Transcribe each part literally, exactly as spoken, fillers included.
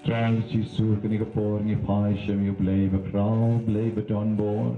Trai Jisu, kane ka por ngi phai sha me, U Blei bakhraw, Blei badonbor.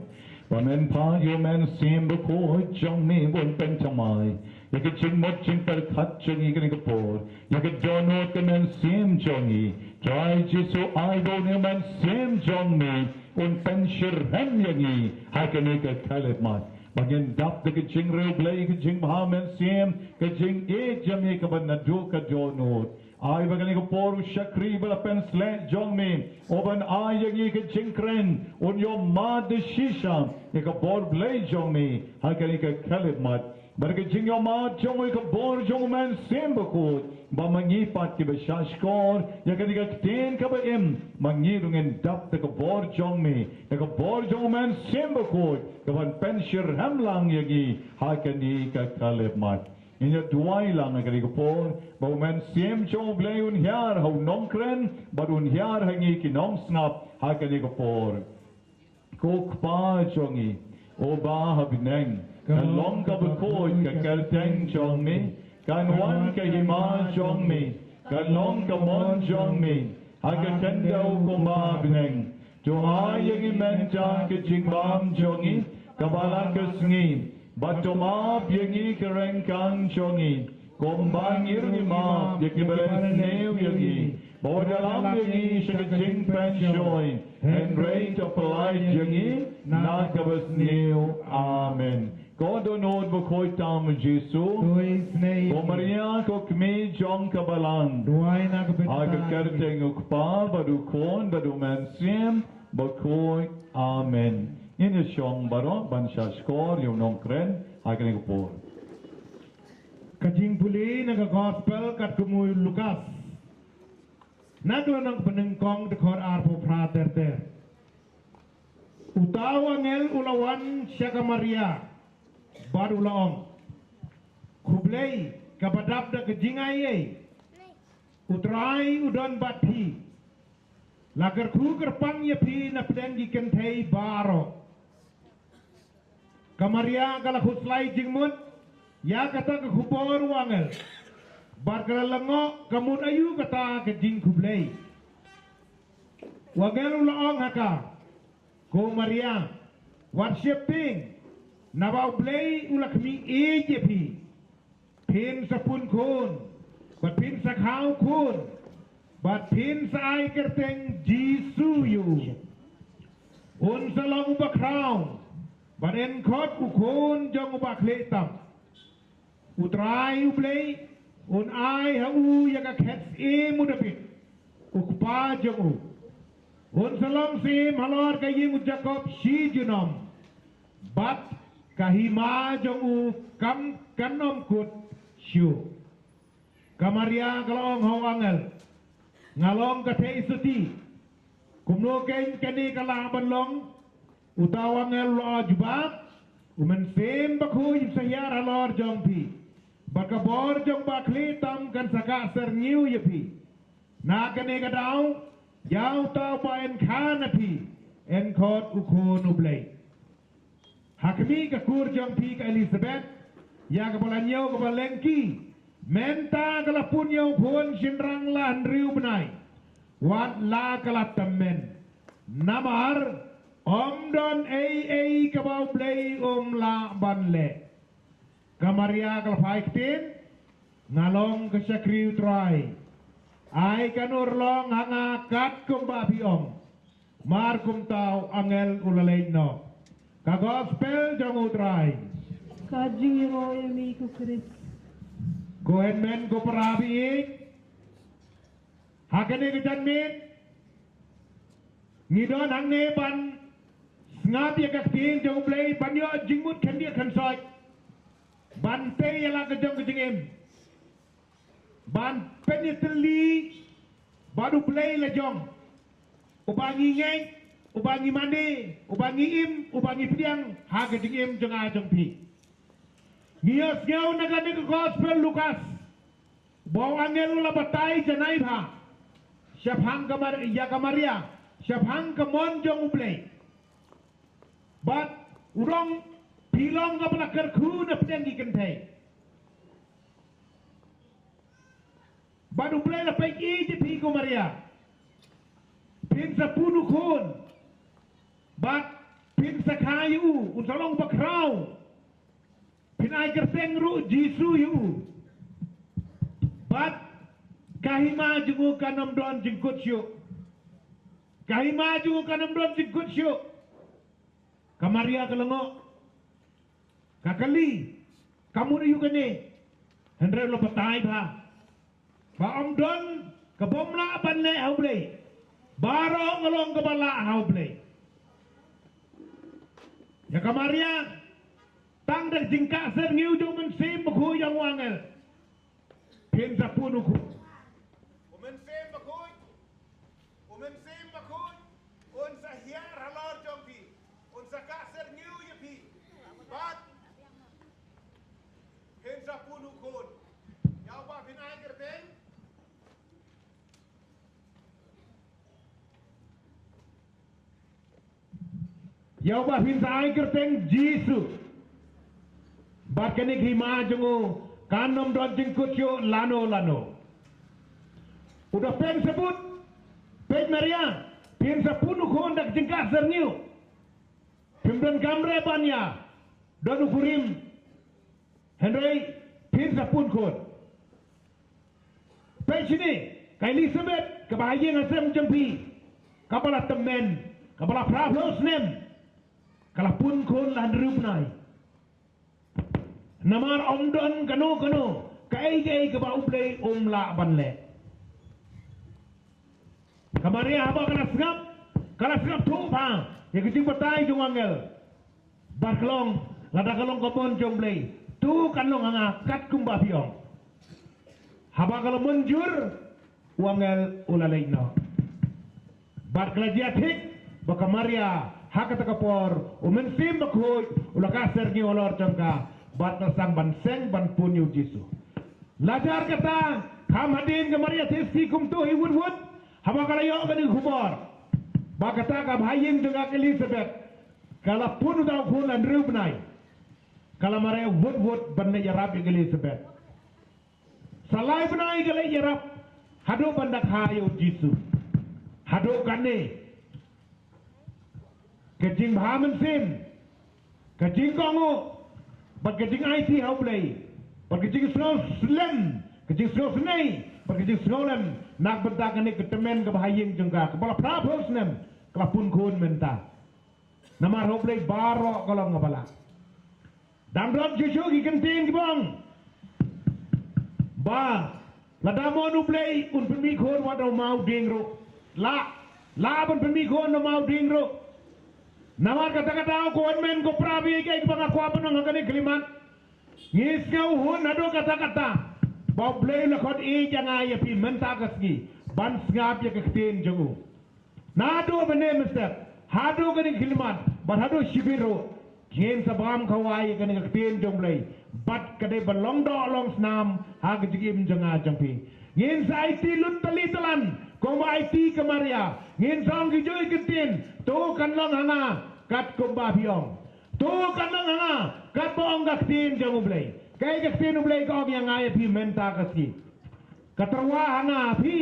Ba men phah ïa u Mynsiem Bakhuid jong me ban pynthymmai ïa ka jingmut jingpyrkhat jong ngi kane ka por, ïa ka dohnud ka mynsiem jong ngi. Trai Jisu, ai ba une u Mynsiem jong me un pynshyrkhei ïa ngi ha kane ka khyllipmat, ba ngin dap da ka jingriewblei, ka jingbha mynsiem, ka jingïeit jong me kaba naduh ka dohnud. Ai ba kane ka por u shakri ba la pynsleh jong me, u ban ai ïa ngi ka jingkren, un ïohmad da shisha ïa ka bor Blei jong me ha kane ka khyllipmat. Bad ka jingïohmad jong u, ka bor jong u Mynsiem Bakhuid, ba ma ngi pat kiba shahshkor ïa kane ka ktien kaba im, ma ngi ruh ngin dap da ka bor jong me, da ka bor jong u Mynsiem Bakhuid, ka ban pynshyrkhei lang ïa ngi ha kane ka khyllipmat. Ngin ïa duwai lang ha kane ka por, ba u Mynsiem jong U Blei un hiar ha u nongkren bad un hiar ha ngi ki nongsngap ha kane ka por. Ko Kpa jong ngi uba ha bneng, ka long kaba khuid ka kyrteng jong me, kan wan ka hima jong me, kan long ka mon jong me ha ka khyndew kumba ha bneng. To ai ïa ngi mynta ka jingbam jong ngi kaba la ka sngi, bad to map ïa ngi ki ryngkang jong ngi, kumba ngi ruh ngi map ïa kiba la sniew ïa ngi. Bad wat ïalam ïa ngi sha ka jingpynshoi, hynrei to pyllait ïa ngi na kaba sniew. Amen. Ko dohnud bakhuid tam Jisu. Ko Maria, ko kmie jong ka Balang. Duwai na ka bynta ha ka kyrteng u Kpa bad u Khun bad u Mynsiem Bakhuid. Amen. Ngin ïa shong baroh ban shahshkor ïa u nongkren ha kane ka por. Ka jingpule na ka Gospel katkum u Lukas. Na ka lynnong banyngkong, dkhot arphew phra ter ter. Uta u angel u la wan sha ka Maria bad u la ong, khublei kaba dap da ka jingaiei, U Trai u don bad phi. La kyrkhu kyrpang ïa phi na pdeng ki kynthei baroh. Ka Maria ka la khuslai jingmut ïa kata ka khubor u angel, bad ka la lyngngoh ka mut aïu kata ka jingkhublei. U angel u la ong ha ka, ko Maria, wat sheptieng, naba U Blei u la khmih ïeit ïa phi. Phin sa pun khun, bad phin sa khaw khun, bad phin sa ai kyrteng Jisu ïa u. Un sa long u bakhraw, bad yn khot u Khun jong u Bakhlieh tam. U Trai U Blei un ai ha u ïa ka khet syiem u Dabid, u kpa jong u. Un sa long syiem halor ka ïing u Jakob shi junom, bad ka hima jong u kam kan ym kut shuh. Ka Maria ka la ong ha u angel, nga long ka theisotti, kumno keiñ kane ka lah ban long? Uta u angel u la jubab, u Mynsiem Bakhuid un sa hiar halor jong phi, bad ka bor jong u Bakhlieh tam kan sa kah syrngiew ïa phi. Na kane ka daw, ïa uta uba yn kha na phi, yn khot u Khun U Blei. Ha khmih ka kur jong phi ka Elisabet, ïa kaba la ñiew kaba lyngkhi, mynta ka la pun ïa u khun shynrang la hynriew bnai, wat la ka la tymmen. Namar ym don ei ei kaba U Blei um lah ban leh. Ka Maria ka la phai ktien, nga long ka shakri U Trai. Ai kan urlong ha nga katkum ba phi ong. Mar kumta u angel u la leit noh. Ka Gospel jong U Trai. Ka jingïaroh ïa me ko Khrist. Ko hynmen ko para baieit. Ha kane ka janmiet ngi don hangne ban sngap ïa ka ktien jong U Blei, ban ïoh jingmut khyndiat khynsoit, ban tei ïa la ka jong ka jingim, ban pynïatylli bad U Blei la jong, uba ngi ngeit, uba ngi mane, uba ngi im, uba ngi pdiang ha ka jingim jong nga jong phi. Ngi ïohsngew na kane ka Gospel Lukas, ba u angel u la batai janai bha shaphang ka Mar-, ïa ka Maria shaphang ka mon jong U Blei. Bad u ong, phi long kaba la kyrkhu na pdeng ki kynthei. Bad U Blei la peit ïeit ïa phi ko Maria. Phin sa pun u khun. Bad phin sa kha ïa u, un sa long bakhraw. Phin ai kyrteng ruh Jisu ïa u. Bad ka hima jong u kan ym don jingkut shuh. Ka hima jong u kan ym don jingkut shuh. Ka Maria ka lyngngoh. Ka kylli, ka mut aïu kane? Hynrei u la batai bha ba ym don kaba ym lah ban leh ha U Blei. Baroh ka long kaba lah ha U Blei. Ïa ka Maria, tang da ka jingkah syrngiew jong u Mynsiem Bakhuid, ong u angel, phin sa pun u khun. U Mynsiem Bakhuid, u Mynsiem Bakhuid un sa hiar halor jong phi, un sa kah syrngiew ïa phi. Bad phin sa pun u khun. Ïa uba phin ai kyrteng, ïa uba phin sa ai kyrteng Jisu. Bad kane ka hima jong u kan ym don jingkut shuh lano lano. U da pynshai bud, peit Maria, phin sa pun u khun da ka jingkah syrngiew. Phim donkam re ban ïa don u kurim. Hynrei phin sa pun khun. Peit shane, ka Elisabet, kaba ha ïing ha sem jong phi, kaba la tymmen, kaba la phra phew snem, ka la pun khun la hynriew bnai. Namar ym don kano kano kaei kaei kaba U Blei um lah ban leh. Ka Maria haba ka la sngap, ka la sngap thuh bha ïa ka jingbatai jong u angel. Bad ka long, lada ka long ka mon jong U Blei, to kan long ha nga katkum ba phi ong. Haba ka la mynjur, u angel u la leit noh. Bad ka la jia thik ba ka Maria, ha kata ka por u Mynsiem Bakhuid u la kah syrngiew halor jong ka, bad ka la sdang ban seng ban pun ïa u Jisu. Lada kata, kham hadien ka Maria Theisotti kumto hi wut wut, haba ka la ïoh kane ka khubor ba kata ka bha ïing jong ka Elisabet ka la pun uta u khun la hynriew bnai, ka la mareh wut wut ban leit ïarap ïa ka Elisabet. Sa lai bnai ka leit ïarap haduh ban da kha ïa u Jisu. Haduh kane, ka jingbha mynsiem, ka jingkohnguh, bad ka jingaiti ha U Blei, bad ka jingsngew slem, ka jingsngew sngewsynei, bad ka jingsngew lem na ka bynta kane ka tymmen kaba ha ïing jong ka, kaba la phra phew snem, ka la pun khun mynta. Namar ha U Blei baroh ka long kaba lah. Dang don shuh shuh ki kyntien kiba ong ba lada mon U Blei un pynmih khun wat da u maw dieng ruh. Lah, lah ban pynmih khun da u maw dieng ruh. Namar kata ka daw ko hynmen ko para baieit, kaei kaba nga kwah ban ong ha kane ka khyllipmat, ngi sngew hun haduh katta katta ba U Blei u la khot ïeit ïa nga ïa phi mynta ka sngi ban sngap ïa ka ktien jong u. Naduh mynne mynstep haduh kane ka khyllipmat bad haduh shibit ruh, ngin sa bam khawai ïa kane ka ktien jong U Blei bad ka dei ban long doh long snam ha ka jingim jong nga jong phi. Ngin sa aiti lut tylli tyllan kumba aiti ka Maria. Ngin sa ong kijuh ki ktien, to kan long ha nga katkum ba phi ong. To kan long ha nga katba ong ka ktien jong U Blei. Kaei ka ktien U Blei ka ong ïa nga ïa phi mynta ka sngi? Ka tyrwa ha nga ha phi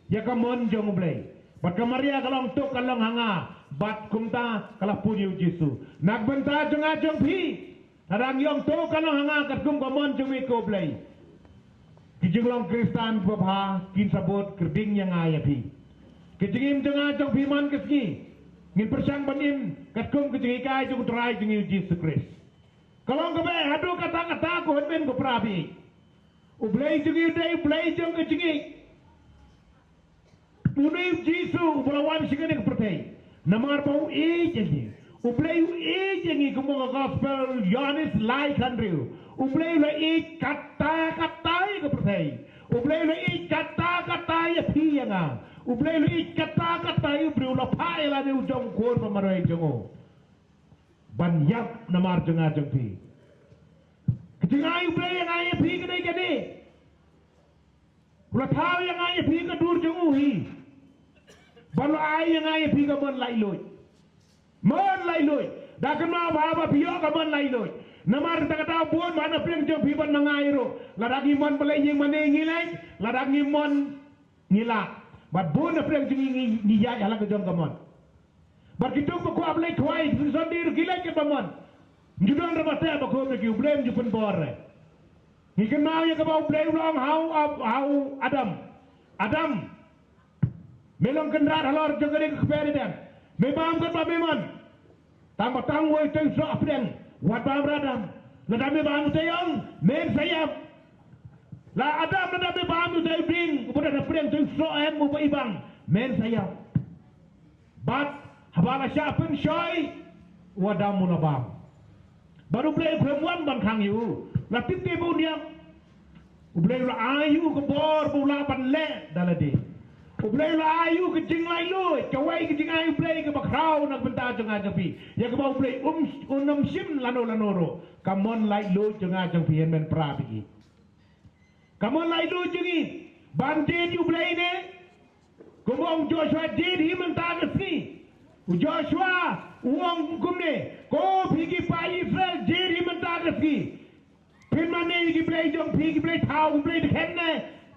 ïa ka mon jong U Blei. Bad ka Maria ka la ong to kan long ha nga, bad kumta ka la pun ïa u Jisu. Na ka bynta jong nga jong phi, lada ngi ong to kan long ha nga katkum ka mon jong me ko Blei, ki jinglong Khristan kiba bha kin sa bud kyrding ïa nga ïa phi. Ka jingim jong nga jong phi man ka sngi, ngin pyrshang ban im katkum ka jinghikai jong U Trai jong ngi U Jisu Khrist. Ka long kaba haduh katta katta ko hynmen ko para baieit. U Blei jong ngi u dei U Blei jong ka jingïeit. U dei U Jisu uba la wan sha kane ka pyrthei namar ba u ïeit ïa ngi. U Blei u ïeit ïa ngi, kumba ka Gospel Ïoannis lai khathynriew. U Blei u la ïeit katta katta ïa ka pyrthei. U Blei u la ïeit katta katta ïa phi ïa nga. U Blei u la ïeit katta katta ïa u briew, u la phah ïa lade u jong u Khun ba marwei jong u ban ïap namar jong nga jong phi. Ka jingai U Blei ïa nga ïa phi ka dei kane. U la thaw ïa nga ïa phi ka dur jong u hi. Bad u la ai ïa nga ïa phi ka mon laitluid. Mon laitluid. Da kynmaw bha ba phi ïoh ka mon laitluid. Namar kata ka daw bun ba na pdeng jong phi bad ma nga ruh, lada ngi mon ban leit ïing mane ngi leit, lada ngi mon ngi lah. Bad bun na pdeng jong ngi ngi ïaid ha la ka jong ka mon. Bad kito ba kwah ban leit khwai, ki son dei ruh ki leit katba mon. Ngi don ruh ba teh ba kum ïa ki, U Blei um ju pynbor re. Ngi kynmaw ïa kaba U Blei u la ong ha u Ab-, ha u Adam. Adam, me long kynrad halor jong kane ka kper Eden. Me bam katba me mon. Tang ba tang wei tei soh hapdeng, wat bam re Adam. Lada me bam tei ong, men sa ïap. La Adam, lada me bam tei bing, uba don hapdeng tei soh em uba i bang, men sa ïap. Bad haba la shah pynshoi, u Adam u la bam. Bad U Blei u khlem wan ban khang ïa u. La tip te ba un ïap. U Blei u la ai ïa u ka bor ba u lah ban leh da lade. U Blei u la ai ïa u ka jinglaitluid, kawei ka jingai U Blei kaba khraw na ka bynta jong nga jong phi. Ïa kaba U Blei um, un ym shim lano lano ruh. Ka mon laitluid jong nga jong phi, hynmen para baieit. Ka mon laitluid jong ngi ban jied ïa U Blei ne. Kumba ong Joshua, jied hi mynta ka sngi. U Joshua u ong kumne, ko phi ki paid Israel, jied hi mynta ka sngi. Phin mane ïa ki blei jong phi, ki blei thaw, ki blei dkhot ne.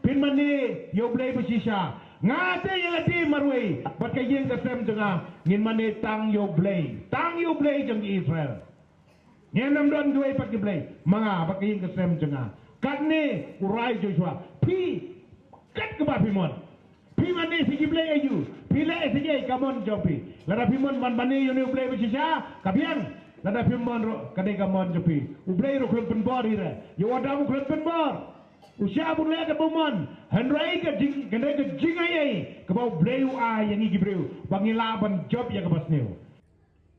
Phin mane ïa U Blei ba shisha. Nga te ïa lade marwei bad ka ïing ka sem jong nga, ngin mane tang ïa U Blei. Tang ïa U Blei jong ki Israel. Ngin ym don kiwei pat ki blei ma nga bad ka ïing ka sem jong nga. Katne u rai Joshua, phi kat kaba phi mon. Phi mane ïa ki blei aïu, phi leh ïa ki, ka mon jong phi. Lada phi mon ban mane ïa une U Blei ba shisha, ka biang. Lada phi mon ruh, ka dei ka mon jong phi. U Blei ruh u khlem pynbor hi re. Ïa u Adam u khlem pynbor. U shah ban leh kaba u mon. Hynrei ka jing, ka dei ka jingai ei kaba U Blei u ai ïa ngi ki briew ba ngin lah ban jop ïa kaba sniew.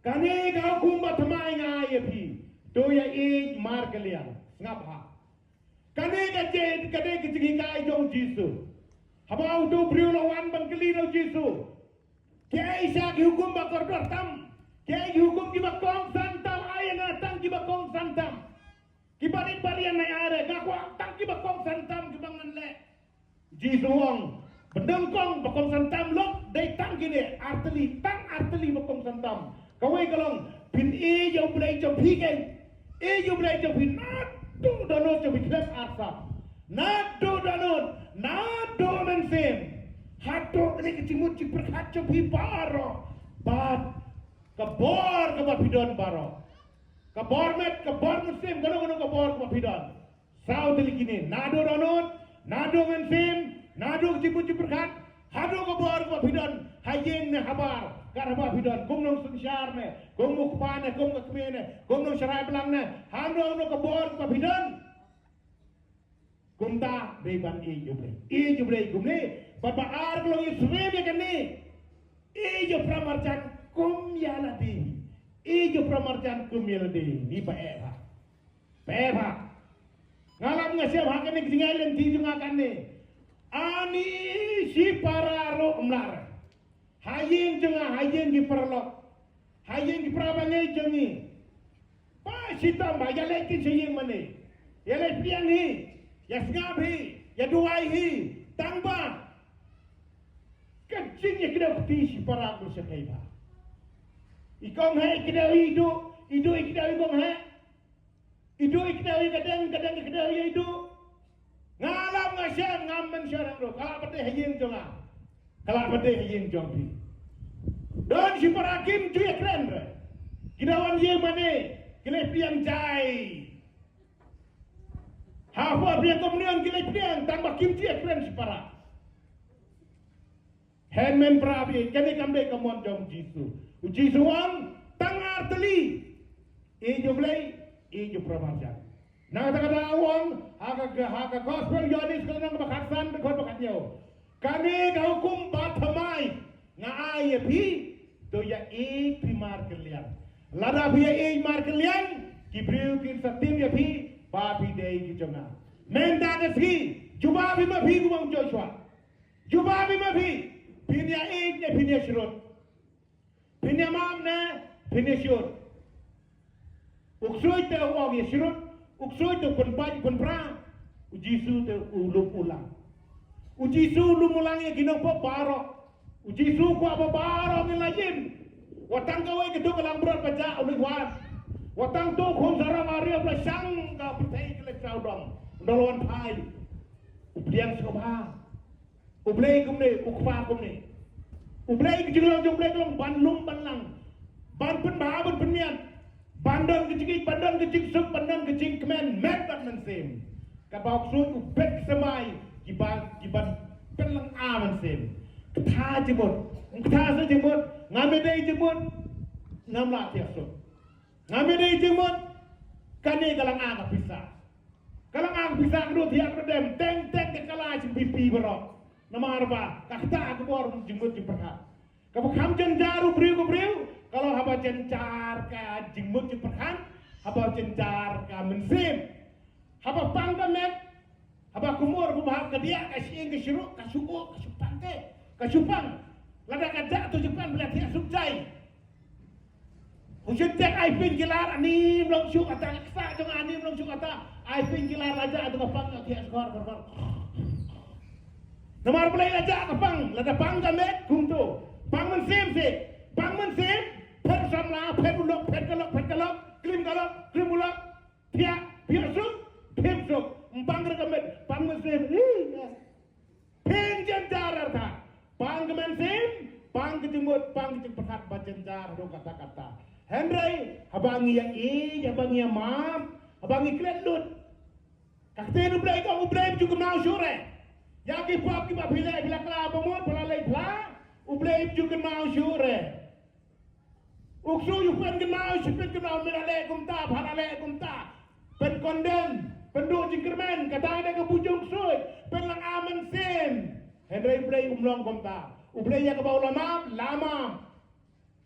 Kane ka hukum bathymmai nga ai ïa phi. To ïa ïeit markylliang. Sngap ha. Kane ka jing, kane ka jinghikai jong u Jisu. Haba uto u briew u la wan ban kylli na u Jisu, kiei sha ki hukum ba kordor tam? Kiei ki hukum kiba kongsan tam? Ai ïa nga tang kiba kongsan tam. Kiba rit ba riang nai are, nga kwah tang kiba kongsan tam kiba ngan leh. Jisu u ong, ba nyngkong ba kongsan tam lok, dei tang kine, artylli, tang artylli ba kongsan tam. Kawei ka long, phin ïeit ïa U Blei jong phi keiñ. Ïeit ïa U Blei jong phi naduh dohnud jong phi khlem arsap. Naduh dohnud, naduh mynsiem. Haduh kane ka jingmut jingpyrkhat jong phi baroh. Bad ka bor kaba phi don baroh. Ka bor met, ka bor mynsiem, kano kano ka bor kaba phi don. Saw tylli kine, naduh dohnud, naduh mynsiem, naduh ka jingmut jingpyrkhat, haduh ka bor kaba phi don ha ïing ne ha bar, kat haba phi don, kum nongsynshar ne, kum u kpa ne, kum ka kmie ne, kum nongsharai blang ne, haduh haduh ka bor kaba phi don. Kumta dei ban ïeit ïa U Blei. Ïeit ïa U Blei kumne, bad ba ar ka long ïa syriem ïa kane. Ïeit ïa u para marjan kum ïa lade. Ïeit ïa u para marjan kum ïa lade. Ni ba eh ha. Pep ha. Nga lap nga shem ha kane ka jingïaid lynti jong nga kane. Ani shipara ruh ym lah re. Ha ïing jong nga, ha ïing ki paralok. Ha ïing ki para bangeit jong ngi. Ba shitom ba ïaleit kin sha ïing mane. Ïaleit pdiang hi. Ïasngap hi. Ïaduwai hi. Tang ba ka jingïakdew kti shipara kul sha kei ba. I kong heh i kdew i duh, i duh i kdew i kong heh. I duh i kdew ïa ka deng, ka deng i kdew ïa i duh. Nga lap nga shem, ngam mynsiem ruh. Ka lah pat de ha ïing jong nga. Ka lah pat de ha ïing jong phi. Don shipara kim ju ïakren re. Ki da wan ïing mane, ki leit pdiang jai. Ha pdiang komunion ki leit pdiang, tang ba kim ju ïakren shipara. Hynmen para baieit, kane kam dei ka mon jong u Jisu. U Jisu u ong tang ar tylli. Ïeit ïa U Blei, ïeit ïa u para marjan. Na kata ka daw u ong ha ka, ha ka gospel Ïoannis ka lynnong ba khatsan, dkhot ba khathynñiew. Kane ka hukum bathymmai nga ai ïa phi, to ïa ïeit phi markylliang. Lada phi ïa ïeit markylliang, ki briew kin sa tip ïa phi ba phi dei ki jong nga. Mynta ka sngi, jubab hi ma phi kumba u Joshua. Jubab hi ma phi, phin ïa ïeit ne phin ïa shrut. Phin ïa map ne phin ïa shrut. U ksuid te u ong ïa shrut, u ksuid te u pynpait u pynpra, u Jisu te u lum u lang. U Jisu u lum u lang ïa ki nongpop baroh. U Jisu u kwah ba baroh ngin la im. Wat tang kawei ka duk ka langbrot ba jah u leit wad. Wat tang to khun sarong ariep la shang ka pyrthei ka leit sawdong. Ynda la wan phai, u pdiang sngewbha. U Blei kumne, u Kpa kumne. U Blei, ka jinglong jong u Blei ka long ban lum ban lang, ban pynbha ban pynmiat, ban don ka jingïeit, ban don ka jingsuk, ban don ka jingkmen met bad mynsiem. Kaba u ksuid u peit samai kiba, kiba pynlong mynsiem. Kata jingmut, kata sa jingmut, ngam ïadei jingmut, ngam lah thiah suk. Ngam ïadei jingmut, kane ka la nga ka pisa. Ka la nga ka pisa, ka dei thiah ka dem, teng teng ka la jingpipi baroh. Namar ba ka kata ka bor jingmut jingpyrkhat. Kaba kham jynjar u briew ka briew, ka long haba jynjar ka jingmut jingpyrkhat, haba jynjar ka mynsiem. Haba pang ka met, haba kumur kumhap ka diah, ka shyieng ka shyruk, ka shu, ka shu pang te, ka shu pang. Lada ka jah to shu pang, ba la thiah suk jai. U shu tek ai painkiller, ani ym long shuh kata, ka ksa jong ani ym long shuh kata. Ai painkiller la jah to ka pang, ka thiah suk hor hor hor. Namar balei la jah ka pang, lada pang ka met kumto. Pang mynsiem seh, pang mynsiem, phet samla, phet u lok, phet ka lok, phet ka lok, klim ka lok, klim u lok. Thiah, thiah suk, phim suk, ym pang ka met, pang mynsiem. Hi, ya. Phin jynjar artat. Pang ka mynsiem, pang ka jingmut, pang ka jingpyrkhat ba jynjar haduh katta katta. Hynrei haba ngi ïa ïeit, haba ngi ïa map, haba ngi klet lut, ka ktien U Blei ka ong, U Blei um ju kynmaw shuh re ïa ki pop kiba phi leh, phi la kla ba mut, phi la leh phi la, U Blei um ju kynmaw shuh re. U ksuid u pynkynmaw, u pynkynmaw, me la leh kumta, pha la leh kumta. Pynkondem, pynduh jingkyrmen, kata ka dei ka buit jong u ksuid, pynlang mynsiem. Hynrei U Blei um long kumta. U Blei ïa kaba u la map, la map.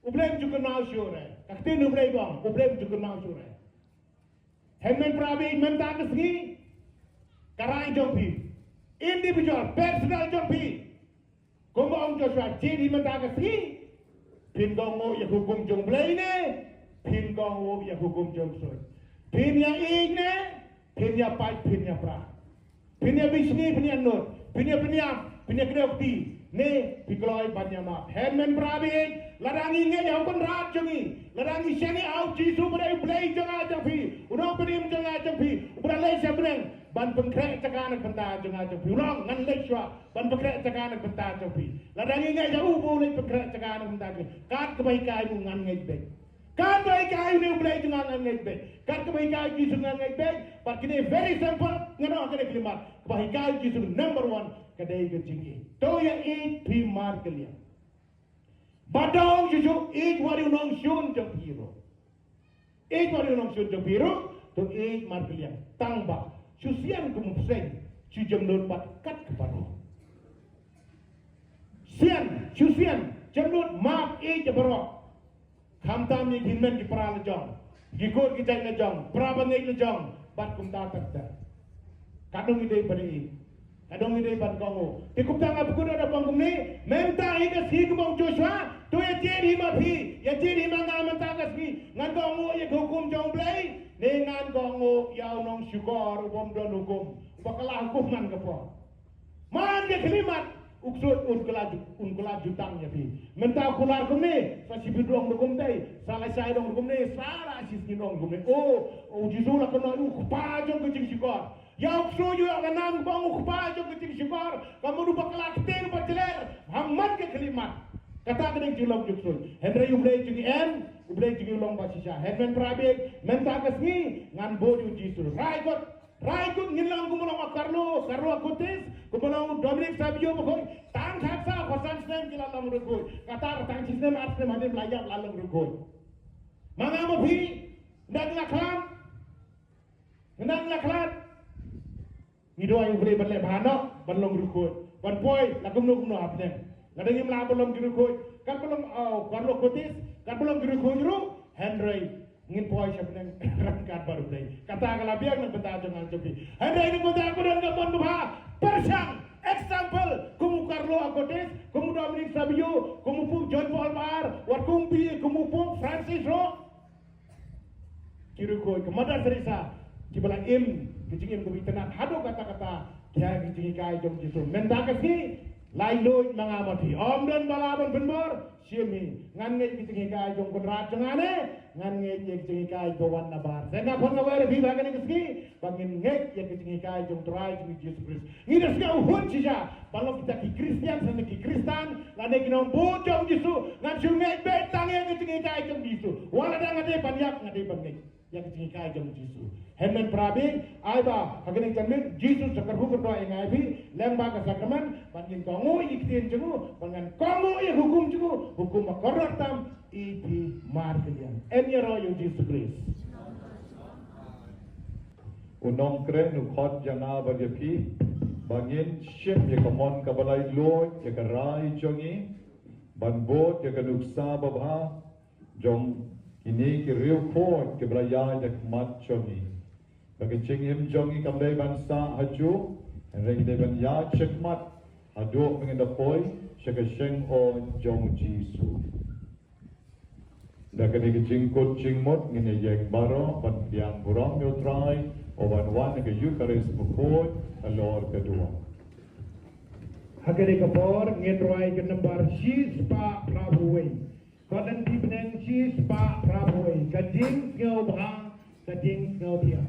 U Blei um ju kynmaw shuh re. Ka ktien U Blei ba ong, U Blei um ju kynmaw shuh re. Hynmen para bangeit, mynta ka sngi, ka rai jong phi. Individual, personal jong phi. Kumba ong Joshua, jied hi mynta ka sngi. Phin kohnguh ïa ka hukum jong U Blei ne phin kohnguh ïa ka hukum jong u ksuid. Phin ïa ïeit ne phin ïa pait, phin ïa pra. Phin ïa bishni, phin ïa nud, phin ïa pynïap, phin ïa kdew kti, ne phi kloi ban ïa map. Hynmen para bangeit, lada ngi ngeit ïa U Kynrad jong ngi, lada ngi shaniah ha U Jisu ba dei U Blei jong nga jong phi, U Nongpynim jong nga jong phi, uba la leit sha bneng ban pynkhreh jaka na ka bynta jong nga jong phi. U ong, ngan leit shuwa ban pynkhreh jaka na ka bynta jong phi. Lada ngi ngeit ïa u ba u leit pynkhreh jaka na ka bynta jong phi, kat kaba hikai u ngan ngeit beit. Kat ba hikai une U Blei jong nga ngan ngeit beit. Kat kaba hikai U Jisu ngan ngeit beit. Bad kine very simple, ngan ong kine khyllipmat. Kaba hikai U Jisu number one, ka dei ka jingïeit. To ïa ïeit phi markylliang. Bad dang shuh shuh, ïeit wat ïa u nongshun jong phi ruh. Ïeit wat ïa u nongshun jong phi ruh, to ïeit markylliang. Tang ba shu sian kum u bseiñ, shu jemnud bad kat kaba ruh. Sian, shu sian, jemnud, map, ïeit ïa baroh. Khamtam ïa ki hynmen ki para la jong, ki kur ki jait la jong, para bangeit la jong, bad kumta ter ter. Katno ngi dei ban ïeit, katno ngi dei ban kohnguh. Te kumta nga pynkut da ban kumne, mynta hi ka sngi kumba ong Joshua, to ïa jied hi ma phi, ïa jied hi ma nga mynta ka sngi, ngan kohnguh ïa ka hukum jong U Blei, ne ngan kohnguh ïa u nongshukor u bym don hukum, uba kylla hukum man ka por. Man ka khyllipmat, u ksuid un kylla ju-, un kylla jutang ïa phi. Mynta u kular kumne, sa shiphew dong ruh kumne, sa lashai dong ruh kumne, sa la shisngi dong ruh kumne. O, U Jisu la kynnoh u kpa jong ka jingshukor. Ïa u ksuid u ïoh ka nam kaba ong u kpa jong ka jingshukor. Ka mut uba kylla ktien ba jler ha man ka khyllipmat. Kata ka dei ka jinglong jong u ksuid. Hynrei U Blei jong ngi em, U Blei jong ngi u long ba shisha. Hynmen para bangeit, mynta ka sngi ngan bud ïa U Jisu. Rai kut, rai kut, ngin long kumba long u Carlo, Carlo Acutis, kumba long u Dominic Savio bakhuid. Tang khatsaw khatsan snem ki la long riewkhuid. Kata tang shi snem ar snem hadien ba la ïap la long riewkhuid. Ma nga ma phi, ynda ngi la khlad, ynda ngi la khlad, ngi duwai ïa U Blei ban leh bha noh ban long riewkhuid, ban poi la kumno kumno hapdeng. Lada ngim lah ban long ki riewkhuid, katba long, oh, Carlo Acutis, katba long ki riewkhuid ruh, hynrei ngin poi sha bneng ryngkat bad U Blei. Kata ka la biang na ka bynta jong nga jong phi. Hynrei na ka bynta ka don ka mon kaba pyrshang, example, kum u Carlo Acutis, kum u Dominic Savio, kum u Pope John Paul ba ar, wat kum phi, kum u Pope Francis ruh. Ki riewkhuid ka Mother Teresa kiba la im ka jingim kaba itynnad haduh katta katta, ki ai ka jinghikai jong U Jisu. Mynta ka sngi, Lai luid ma nga mati. Om don ba lah ban pynbor. Shim hi. Ngan ngeit ki jinghikai jong Kynrad jong nga ne. Ngan ngeit ki jinghikai ba wan na bar. Te nga khot nga wer ïa phi ba kane ka sngi. Ba ngin ngeit ïa ki jinghikai jong Trai jong ngi Jisu Khrist. Ngi da sngew hut shisha. Ba long kita ki Khristan, sa ki Khristan. Lane ki nongbud jong Jisu. Ngan shu ngeit beit tang ïa ki jinghikai jong Jisu. Wat la dang nga dei ban ïap, nga dei ban ngeit ïa ka jinghikai jong Jisu. Hynmen para bangeit, ai ba ha kane ka janmiet Jisu sa kyrhuh kyrdoh ïa nga ïa phi lyngba ka sakramen, ban ngin kohnguh ïa ki ktien jong u, ban ngan kohnguh ïa ka hukum jong u, hukum ba kordor tam ïa phi markylliang. Yn ïaroh ïa u Jisu Khrist. U Nongkreh u khot ïa nga bad ïa phi ba ngin shim ïa ka mon kaba laitluid ïa ka rai jong ngi, ban bud ïa ka nuksa babha jong kine ki riewkhuid kiba la ïaid ha khmat jong ngi. Ba ka jingim jong ngi kam dei ban sah hajuh, hynrei ngi dei ban ïaid shakhmat haduh ba ngin da poi sha ka shyngoid jong u Jisu. Da kane ka jingkut jingmut ngin ïa ïeng baroh ban pdiang burom ïa u Trai, uban wan ha ka Eucharist bakhuid halor ka duwan. Ha kane ka por ngin rwai ka nambar shispah phra phew wei. Kot lynti bneng shispah phra phew wei. Ka jingsngewbha, ka jingsngewbha.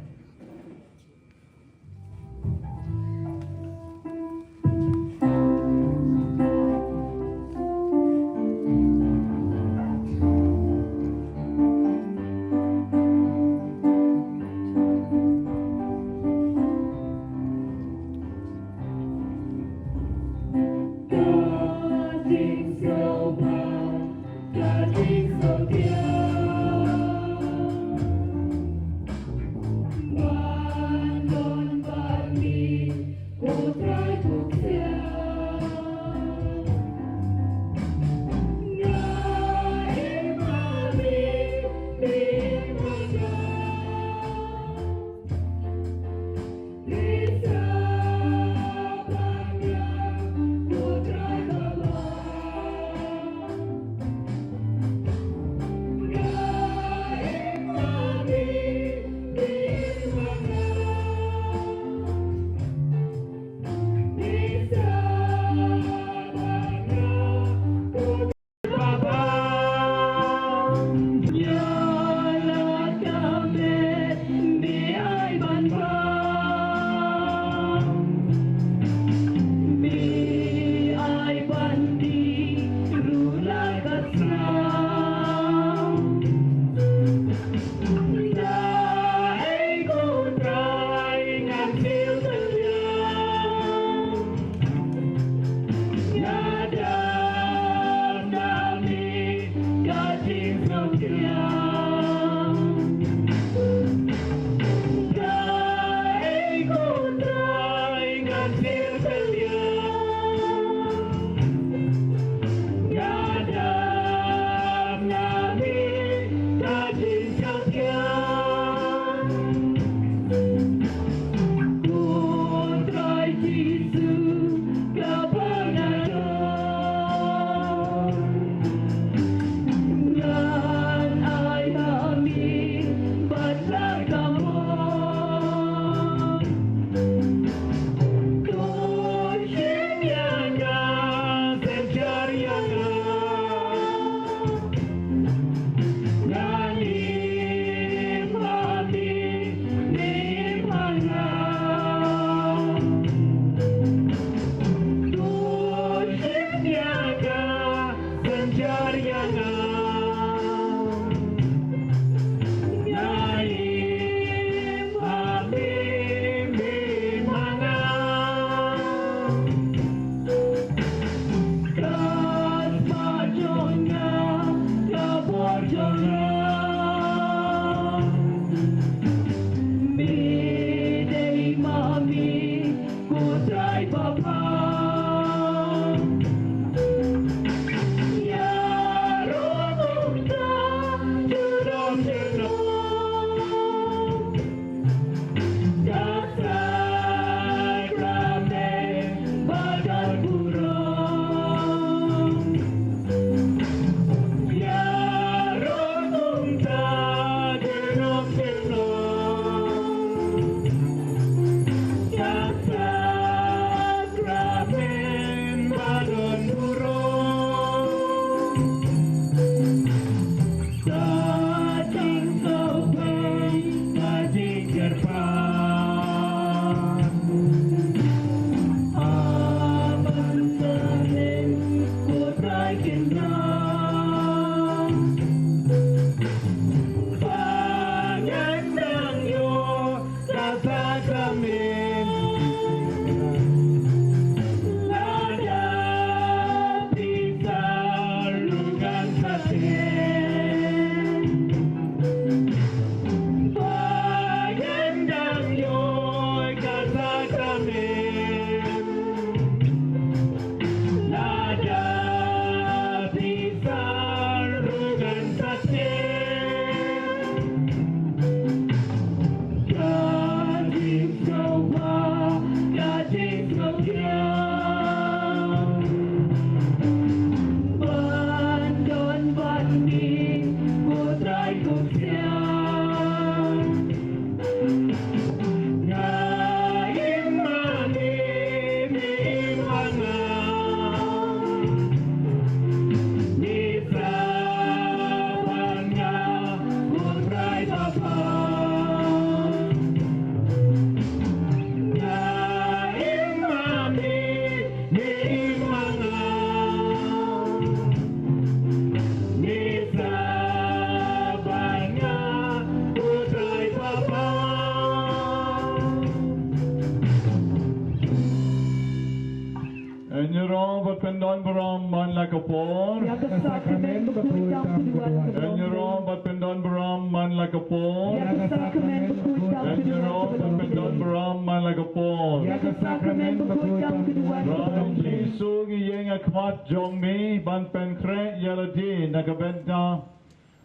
Por. Ïa ka sakramen bakhuid tam ka duwan ka bynriew. Ïaroh bad pyndon burom man la ka por. Ïa ka sakramen bakhuid tam ka duwan ka bynriew. Ïaroh bad pyndon burom man la ka por. Ïa ka sakramen bakhuid tam ka duwan ka bynriew. Jisu, ngi ïeng ha khmat jong me ban pynkhreh ïa lade na ka bynta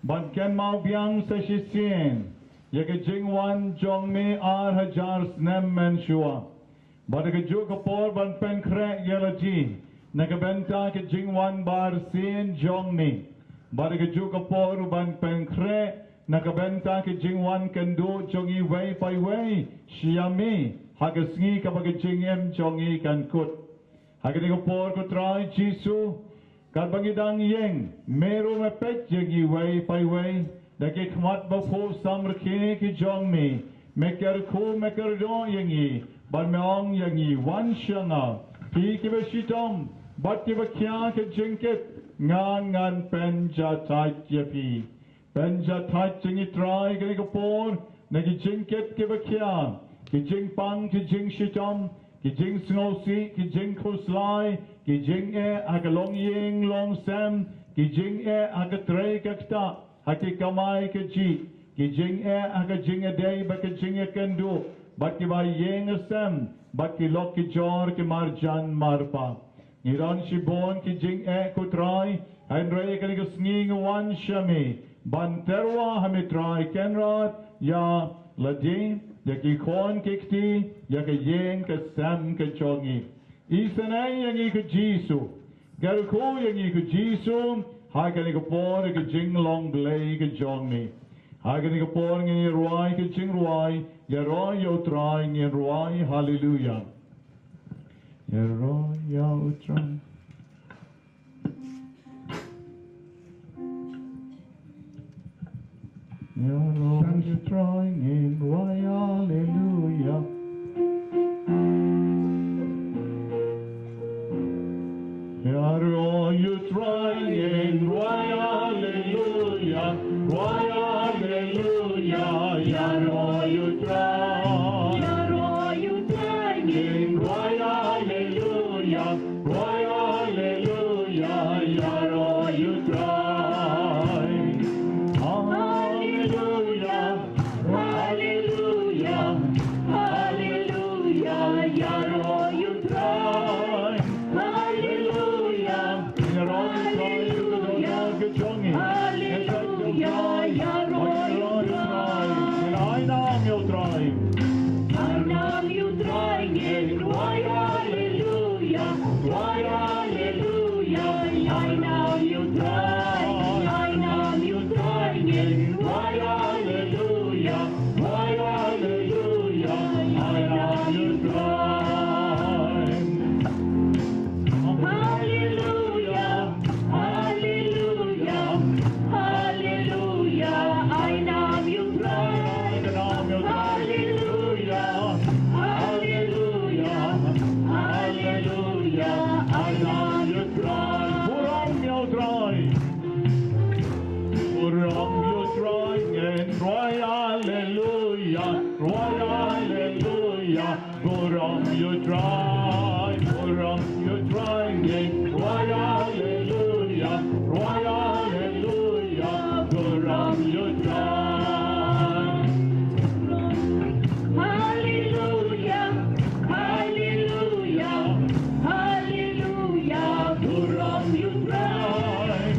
ban kynmaw biang sa shisien ïa ka jingwan jong me ar hajar snem mynshuwa. Bad ha kajuh ka por ban pynkhreh ïa lade na ka bynta ka jingwan barsien jong me. Bad ha kajuh ka por ban pynkhreh na ka bynta ka jingwan kynduh jong iwei pa iwei sha me ha ka sngi kaba ka jingim jong ngi kan kut. Ha kane ka por ko Trai Jisu, katba ngi dang ïeng, me ruh me peit ïa ngi iwei pa iwei, da ki khmat baphuh samrkhie ki jong me, me kyrkhu me kyrdoh ïa ngi, bad me ong ïa ngi wan sha nga, phi kiba shitom, bad kiba khia ka jingkit, nga ngan pynjathait ïa phi. Pynjathait ïa ngi Trai kane ka por, na ki jingkit kiba khia, ki jingpang, ki jingshitom, ki jingsngewsih, ki jingkhuslai, ki jingeh ha ka longïing longsem, ki jingeh ha ka trei ka ktah, ha ki kamai kajih, ki jingeh ha ka jingïadei bad ka jingïakynduh, bad kiba ïing sem, bad ki lok ki jor ki marjan marpa. Ngi don shibun ki jingeh ko Trai, hynrei kane ka sngi ngi wan sha me, ban tyrwa ha me Trai Kynrad, ïa lade, ïa ki khun ki kti, ïa ka ïing ka sem ka jong ngi. Isynei ïa ngi ko Jisu, kyrkhu ïa ngi ko Jisu, ha kane ka por ka jinglong Blei ka jong me. Ha kane ka por ngin ïa rwai ka jingrwai, ïaroh ïa u Trai ngin rwai, haleluya. Ïaroh ïa u Trai. Ïaroh ïa u Trai ngin rwai haleluya. Ïaroh ïa u Trai ngin rwai haleluya, rwai haleluya, ïaroh ïa u Trai. Ïaroh ïa u Trai ngin rwai haleluya, rwai haleluya, ïaroh ïa u Trai. Haleluya, haleluya, haleluya, ïaroh ïa u Trai. Haleluya, haleluya, haleluya, ïaroh ïa u Trai. Ai nam ïa u Trai. Ai nam ïa u Trai ngin rwai haleluya, rwai haleluya, ai nam ïa u Trai, ai nam ïa u Trai ngin rwai haleluya, rwai haleluya, ai nam ïa u Trai. Haleluya, haleluya, haleluya, ai nam ïa u Trai. Haleluya, haleluya, haleluya, ai nam ïa u Trai. Burom ïa u Trai. Burom ïa u Trai, ngin rwai haleluya, rwai haleluya. Burom ïa u Trai, burom ïa u Trai, ngin rwai haleluya, rwai haleluya. Burom ïa u Trai. Haleluya, haleluya, haleluya. Burom ïa u Trai.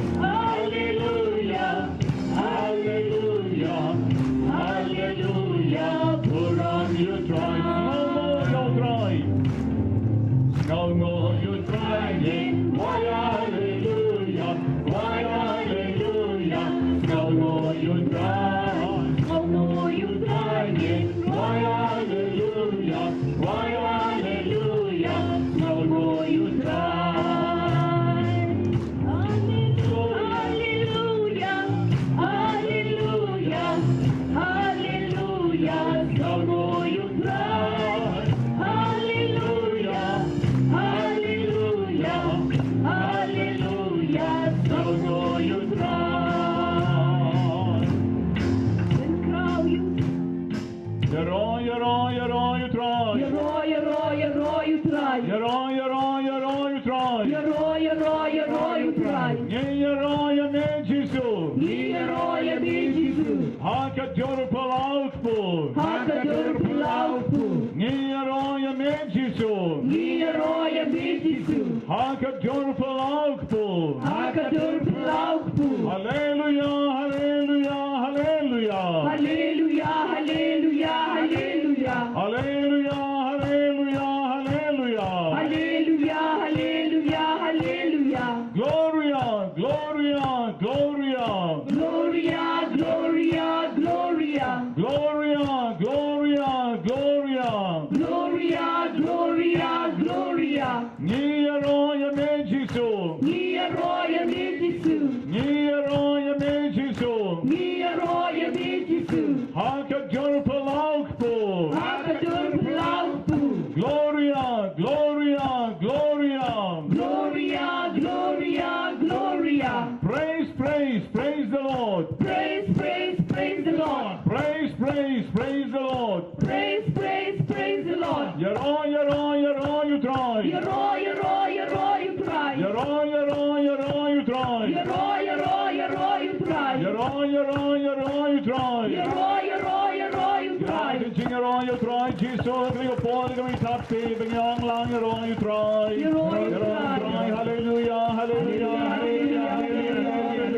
Dur plau kpu. Haleluya, haleluya, haleluya. Haleluya, haleluya, haleluya. Haleluya, haleluya, haleluya. Haleluya, haleluya, haleluya. Gloria, gloria, gloria. Gloria, gloria, gloria. Gloria, gloria, gloria. Gloria, gloria, gloria. Ngi ïaroh ïa me Jisu. Ngi ïaroh ïa me Jisu. Ngi ïaroh ïa me Jisu. Ngi ïaroh ïa me Jisu. Ha ka dur plau kpu. Ha ka dur plau kpu. Gloria, gloria, gloria. Gloria, gloria, gloria. Praise, praise, praise the Lord. Praise, praise, praise the Lord. Praise, praise, praise the Lord. Praise, praise, praise the Lord. Ïaroh, ïaroh, ïaroh ïa u Trai. Ïaroh, ïaroh, ïaroh ïa u Trai. Ïaroh, ïaroh, ïaroh ïa u Trai. Ïaroh, ïaroh, ïaroh ïa u Trai. Ïaroh, ïaroh, ïaroh ïa u Trai. Ïaroh, ïaroh, ïaroh ïa u Trai. Ïaroh, ïaroh ïa u Trai. Jisu, ka ri ka por ka mih thap te, ban ïa ong lang ïaroh ïa u Trai. Ïaroh ïa u Trai. Haleluya, haleluya, haleluya, haleluya.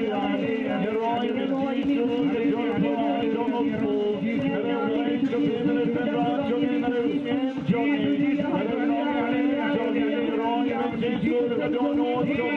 Ïaroh ïa u Jisu, ka jong u Trai, jong u Trai. Haleluya, ka jong u Trai, jong u Trai.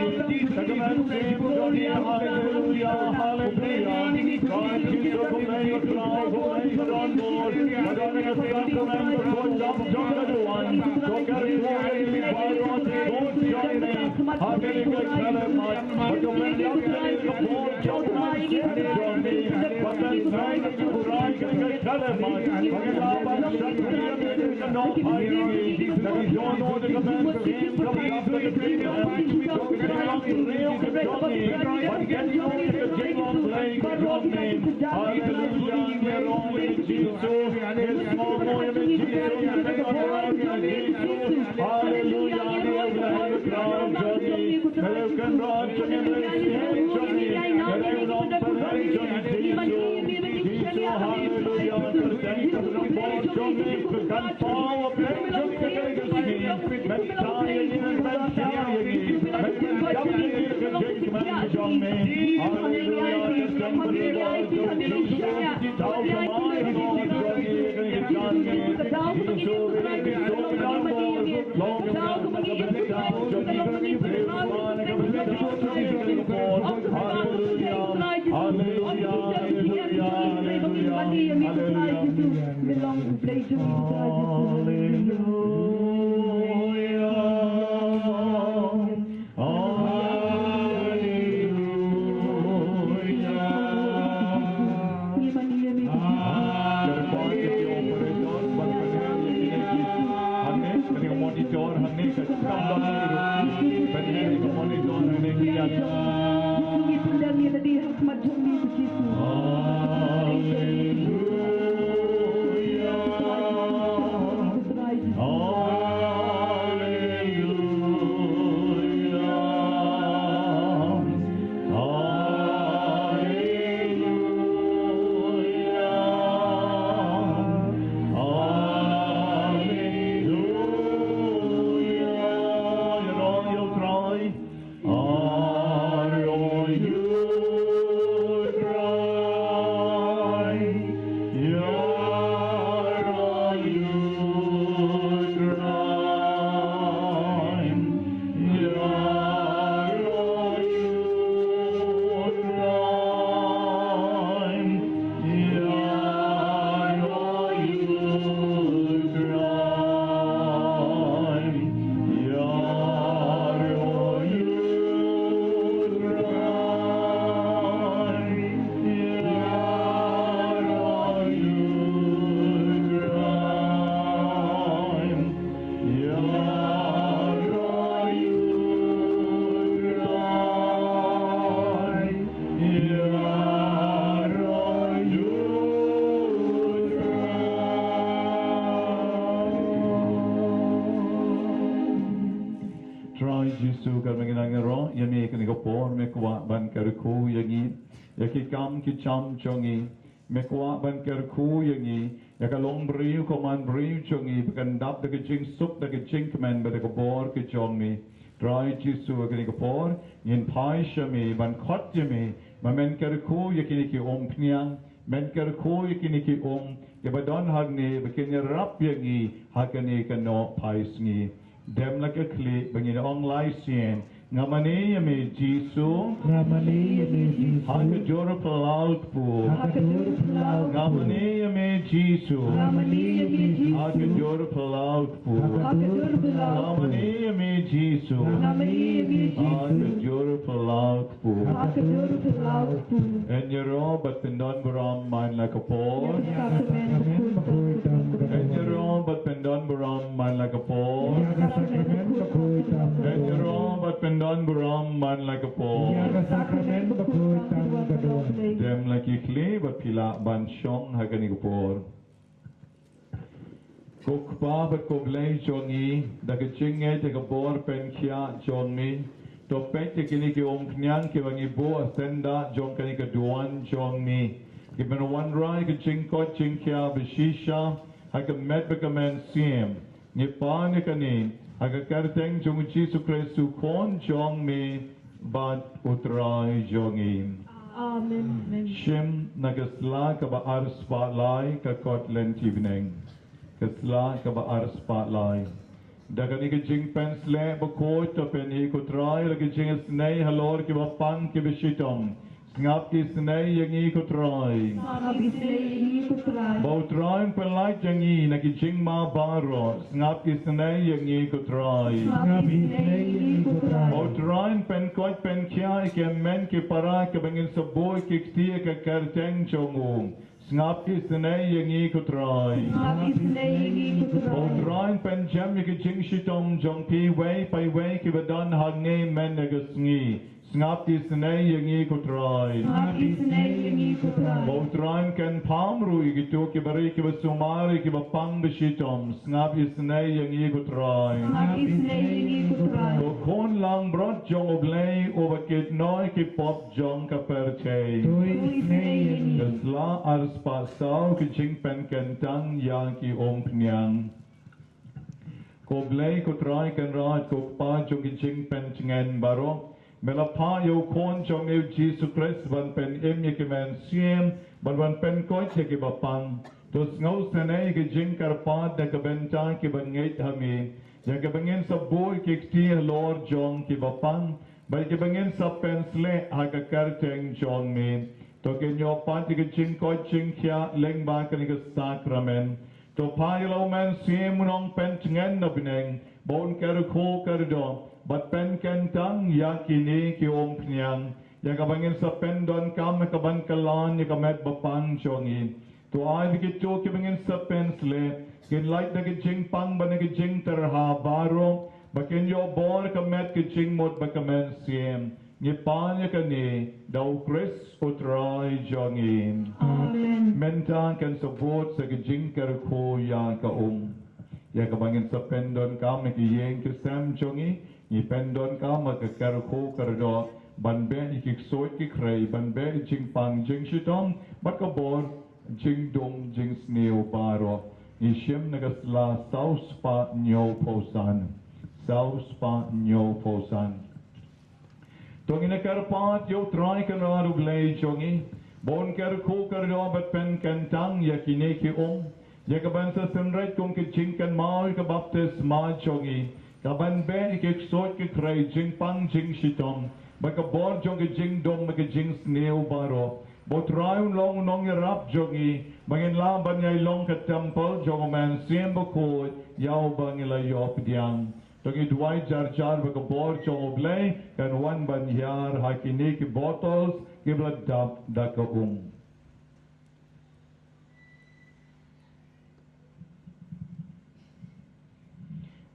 Trai Jisu, ka mynta ngi ïaroh ïa me kane ka por, me kwah ban kyrkhu ïa ngi, ïa ki kam ki jam jong ngi. Me kwah ban kyrkhu ïa ngi, ïa ka longbriew ka manbriew jong ngi, ba kan dap da ka jingsuk, da ka jingkmen, bad da ka bor ka jong me. Trai Jisu, ha kane ka por ngin phai sha me ban khot ïa me ba men kyrkhu ïa kine ki umphniang, men kyrkhu ïa kine ki um kiba don hangne ba kin ïarap ïa ngi ha kane ka nohphai sngi. Dem la ka khlieh ba ngin ong lai sien: Nga mane ïa me Jisu. Nga mane ïa me Jisu. Ha ka jur phyllaw kpu. Ha ka jur phyllaw kpu. Nga mane ïa me Jisu. Nga mane ïa me Jisu. Ha ka jur phyllaw kpu. Ha ka jur phyllaw kpu. Nga mane ïa me Jisu. Nga mane ïa me Jisu. Ha ka jur phyllaw kpu. Ha ka jur phyllaw kpu. Yn ïaroh bad pyndon burom man la ka por. Ïa ka sakramen bakhuid tam ka duwai. Yn ïaroh bad pyndon burom man la ka por. Ïa ka sakramen bakhuid tam ka duwai. Yn ïaroh bad pyndon burom man la ka por. Ïa ka sakramen bakhuid tam ka duwai. Dem la ki khlieh bad phi lah ban shong ha kane ka por. Ko Kpa bad ko Blei jong ngi, da ka jingngeit da ka bor pynkhiah jong me, to peit ïa kine ki umphniang kiba ngi buh ha syndah jong kane ka duwan jong me, kiban wanrah ïa ka jingkoit jingkhiah ba shisha ha ka met bad ka mynsiem. Ngi pan ïa kane ha ka kyrteng jong u Jisu Khrist u Khun jong me bad u Trai jong ngi. Amen. Shim na ka sla kaba arspah lai ka kot lynti bneng. Ka sla kaba arspah lai. Da kane ka jingpynshlur bakhuid to pynïaid ko Trai la ka jingisynei halor kiba pang kiba shitom. Sngap isynei ïa ngi ko Trai. Sngap isynei ïa ngi ko Trai. Ba u Trai un pynlait ïa ngi na ki jingma baroh. Sngap isynei ïa ngi ko Trai. Sngap isynei ïa ngi ko Trai. Ba u Trai un pynkoit pynkhiah ïa ki hynmen ki para kiba ngin sa buh ki kti ha ka kyrteng jong u. Sngap isynei ïa ngi ko Trai. Sngap isynei ïa ngi ko Trai. Ba u Trai un pynjem ïa ki jingshitom jong kiwei pa iwei kiba don hangne mynne ka sngi. Sngap isynei ïa ngi ko Trai. Sngap isynei ïa ngi ko Trai. Ba u Trai un kynpham ruh ïa kito kiba ri kiba sumar ïa kiba pang ba shitom. Sngap isynei ïa ngi ko Trai. Sngap isynei ïa ngi ko Trai. Ko Khun langbrot jong u Blei uba kit noh ïa ki pop jong ka pyrthei. To isynei ïa ngi. Ka sla arspah saw, ka jingpynkyntang ïa ki umphniang. Ko Blei ko Trai Kynrad, ko Kpa jong ki jingpyntngen baroh, me la phah ïa u Khun jong me u Jisu Khrist ban pynim ïa ki mynsiem bad ban pynkoit ïa kiba pang. To sngewsynei ïa ki jingkyrpad na ka bynta kiba ngeit ha me, ïa kiba ngin sa buh ki kti halor jong kiba pang, bad kiba ngin sa pynshlur ha ka kyrteng jong me. To kin ïoh pat ïa ka jingkoit jingkhiah lyngba kane ka sakramen. To phah ïa la u Mynsiem u Nongpyntngen na bneng ba un kyrkhu kyrdoh bad pynkyntang ïa kine ki umphniang, ïa kaba ngin sa pyndonkam ha kaban kylla ïa ka met ba pang jong ngi. To ai ba kito kiba ngin sa pynshlur kin lait na ka jingpang bad na ka jingtyrha baroh, ba kin ïoh bor ka met ka jingmut bad ka mynsiem. Ngi pan ïa kane da u Khrist u Trai jong ngi. Amen. Mynta kan sa bud sa ka jingkyrkhu ïa ka um. Ïa kaba ngin sa pyndonkam ïa ki ïing ki sem jong ngi, ngi pyndonkam ha ka kyrkhu kyrdoh ban beh ïa ki ksuid ki khrei, ban beh ïa jingpang jingshitom bad ka bor jingdum jingsniew baroh. Ngi shim na ka sla saw spah hynñiew phew san. Saw spah hynñiew phew san. To ngin ïa kyrpad ïa u Trai Kynrad u Blei jong ngi ba un kyrkhu kyrdoh bad pynkyntang ïa kine ki um, ïa kaban sa synreit kum ka jingkynmaw ïa ka baptisma jong ngi, kaban beh ïa ki ksuid ki khrei, jingpang jingshitom bad ka bor jong ka jingdum bad ka jingsniew baroh. Ba u Trai un long u nongïarap jong ngi, ba ngin lah ban ïai long ka templ jong u Mynsiem Bakhuid ïa uba ngi la ïoh pdiang. To ngi duwai jar jar ba ka bor jong u Blei kan wan ban hiar ha kine ki bottles kiba la dap da ka um.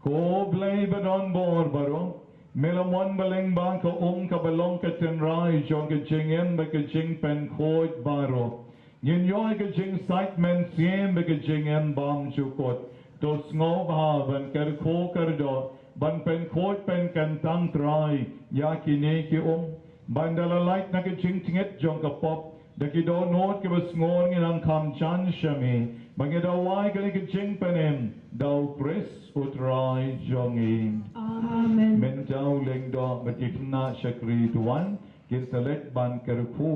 Ko Blei ba don bor baroh, me la mon ba lyngba ka um kaba long ka tynrai jong ka jingim bad ka jingpynkhuid baroh, ngin ïoh ïa ka jingsait mynsiem bad ka jingim bymjukut. To sngewbha ban kyrkhu kyrdoh ban pynkhuid pynkyntang Trai ïa kine ki um, ban da la lait na ka jingtngit jong ka pop, Da ki dohnud kiba sngur ngi nang kham jan sha me, ba ngi da wai kane ka jingpynim da u Khrist u Trai jong ngi. Amen. Mynta u lyngdoh bad ki khynnah shakri to wan, kin sa leit ban kyrkhu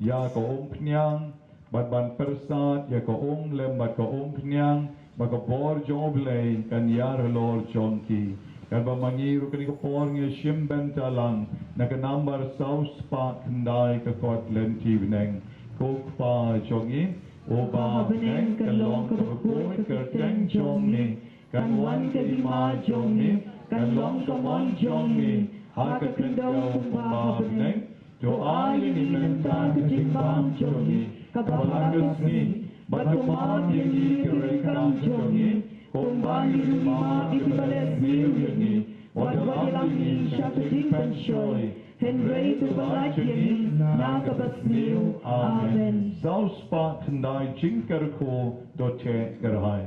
ïa ka umphniang, bad ban pyrsad ïa ka um lem bad ka umphniang ba ka bor jong U Blei kan ïar halor jong ki. Katba ma ngi ruh kane ka por ngi shim bynta lang na ka nambar saw spah khyndai ka kot lynti bneng. Ko Kpa jong ngi uba ha bneng, kan long kaba khuid ka kyrteng jong me, kan wan ka hima jong me, kan long ka mon jong me ha ka khyndew kumba ha bneng. To ai ïa ngi mynta ka jingbam jong ngi kaba ha ka sngi, bad to map ïa ngi ki ryngkang jong ngi kumba ngi ruh ngi map ïa kiba leh sniew ïa ngi. Wat ïalam ngi sha ka jingpynshoi, hynrei to pynlait ïa ngi na kaba sniew. Amen. Saw spah khyndai, jingkyrkhu, to theh kyrhai.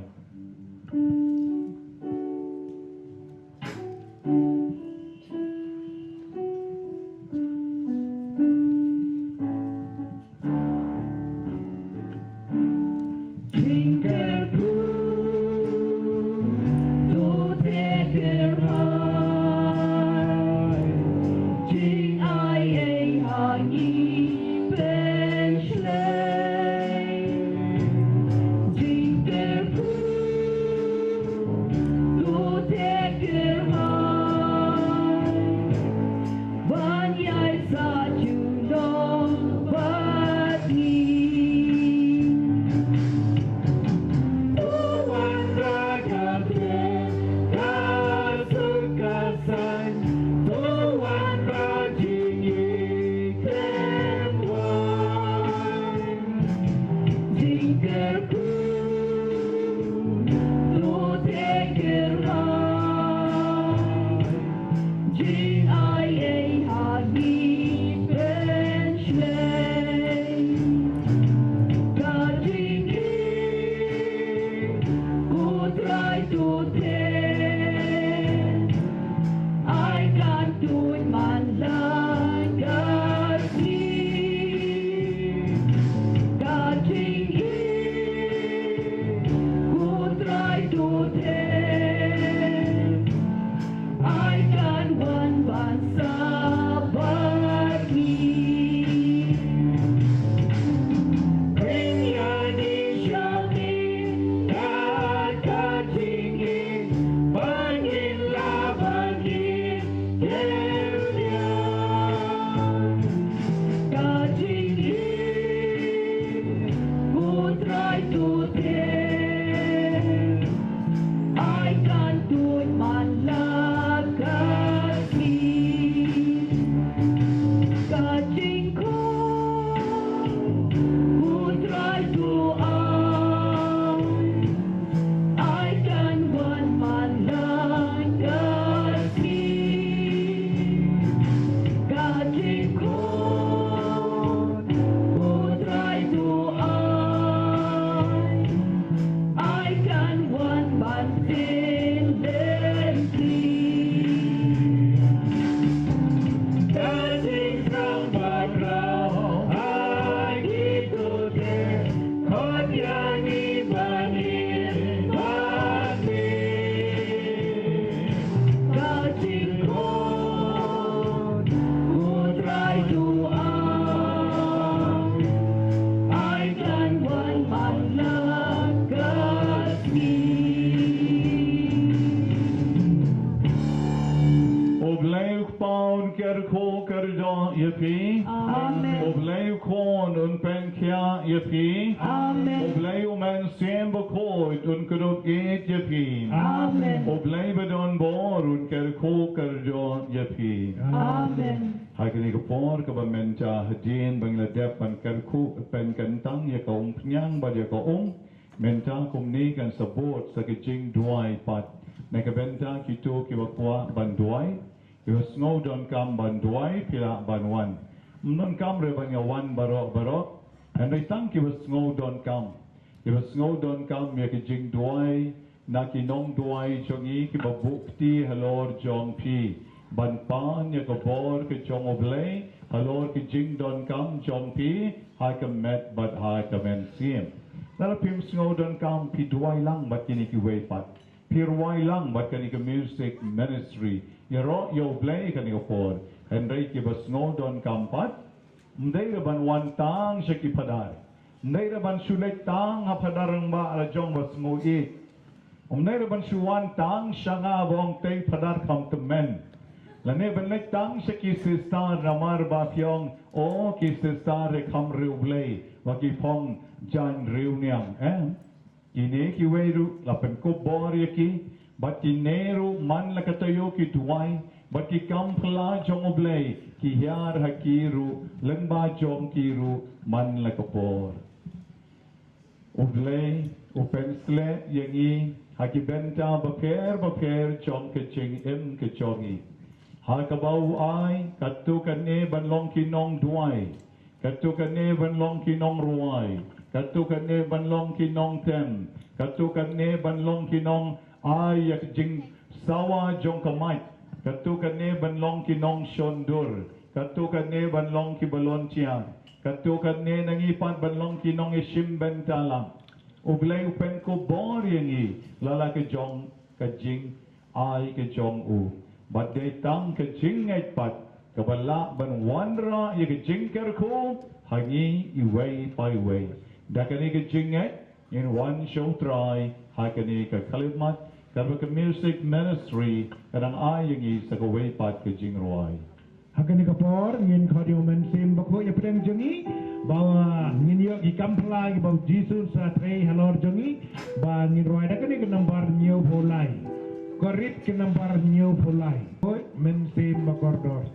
U Blei u Kpa un kyrkhu kyrdoh ïa phi. Amen. U Blei u Khun un pynkhiah ïa phi. Amen. U Blei u Mynsiem Bakhuid un kdup ïeit ïa phi. Amen. U Blei ba don bor un kyrkhu kyrdoh ïa phi. Amen. Ha kane ka por kaba mynta hadien ba ngi la dep ban kyrkhu pynkyntang ïa ka umphniang bad ïa ka um, mynta kumne kan sa bud sa ka jingduwai pat na ka bynta kito kiba kwah ban duwai, kiba sngew donkam ban duwai, phi lah ban wan. Ym donkam re ban ïa wan baroh baroh, hynrei tang kiba sngew donkam, kiba sngew donkam ïa ka jingduwai na ki nongduwai jong ngi kiba buh kti halor jong phi ban pan ïa ka bor ka jong U Blei halor ki jingdonkam jong phi ha ka met bad ha ka mynsiem. Lada phim sngew donkam, phi duwai lang bad kine kiwei pat. Phi rwai lang bad kane ka music ministry. Ïaroh ïa U Blei kane ka por. Hynrei kiba sngew donkam pat, ym dei ruh ban wan tang sha ki phadar. Ym dei ruh ban shu leit tang ha phadar rangbah la jong ba sngew ïeit. Ym dei ruh ban shu wan tang sha nga ba ong tei phadar kham tymmen. Lane ban leit tang sha ki sister namar ba phi ong, o ki sister re kham riewblei, ba ki phong jaiñ riewniam, eh. Kine kiwei ruh la pynkup bor ïa ki, bad kine ruh man la ka taïew ki duwai, bad ki kam phylla jong U Blei ki hiar ha ki ruh, lyngba jong ki ruh man la ka por. U Blei u pynsleh ïa ngi ha ki bynta bapher bapher jong ka jingim ka jong ngi. Ha kaba u ai katto katne ban long ki nongduwai, katto katne ban long ki nongrwai, katto katne ban long ki nongtem, katto katne ban long ki nongai ïa ka jingsawa jong ka mic, katto katne ban long ki nongshondur, katto katne ban long ki volunteer, katto katne na ngi pat ban long ki nongïashim bynta lang. U Blei u pynkup bor ïa ngi la la ka jong ka jing ai ka jong u. Bad dei tang ka jingngeit pat kaba lah ban wanrah ïa ka jingkyrkhu ha ngi iwei pa iwei. Da kane ka jingngeit ngin wan sha U Trai ha kane ka khyllipmat, katba ka music ministry ka dang ai ïa ngi sa kawei pat ka jingrwai. Ha kane ka por ngin khot ïa u Mynsiem Bakhuid ïa pdeng jong ngi ba ngin ïoh ki kam phylla kiba u Jisu u sa trei halor jong ngi, ba ngin rwai da kane ka nambar hynñiewphew lai. Ko rit ka nambar hynñiewphew lai. Hooid, Mynsiem Bakordor.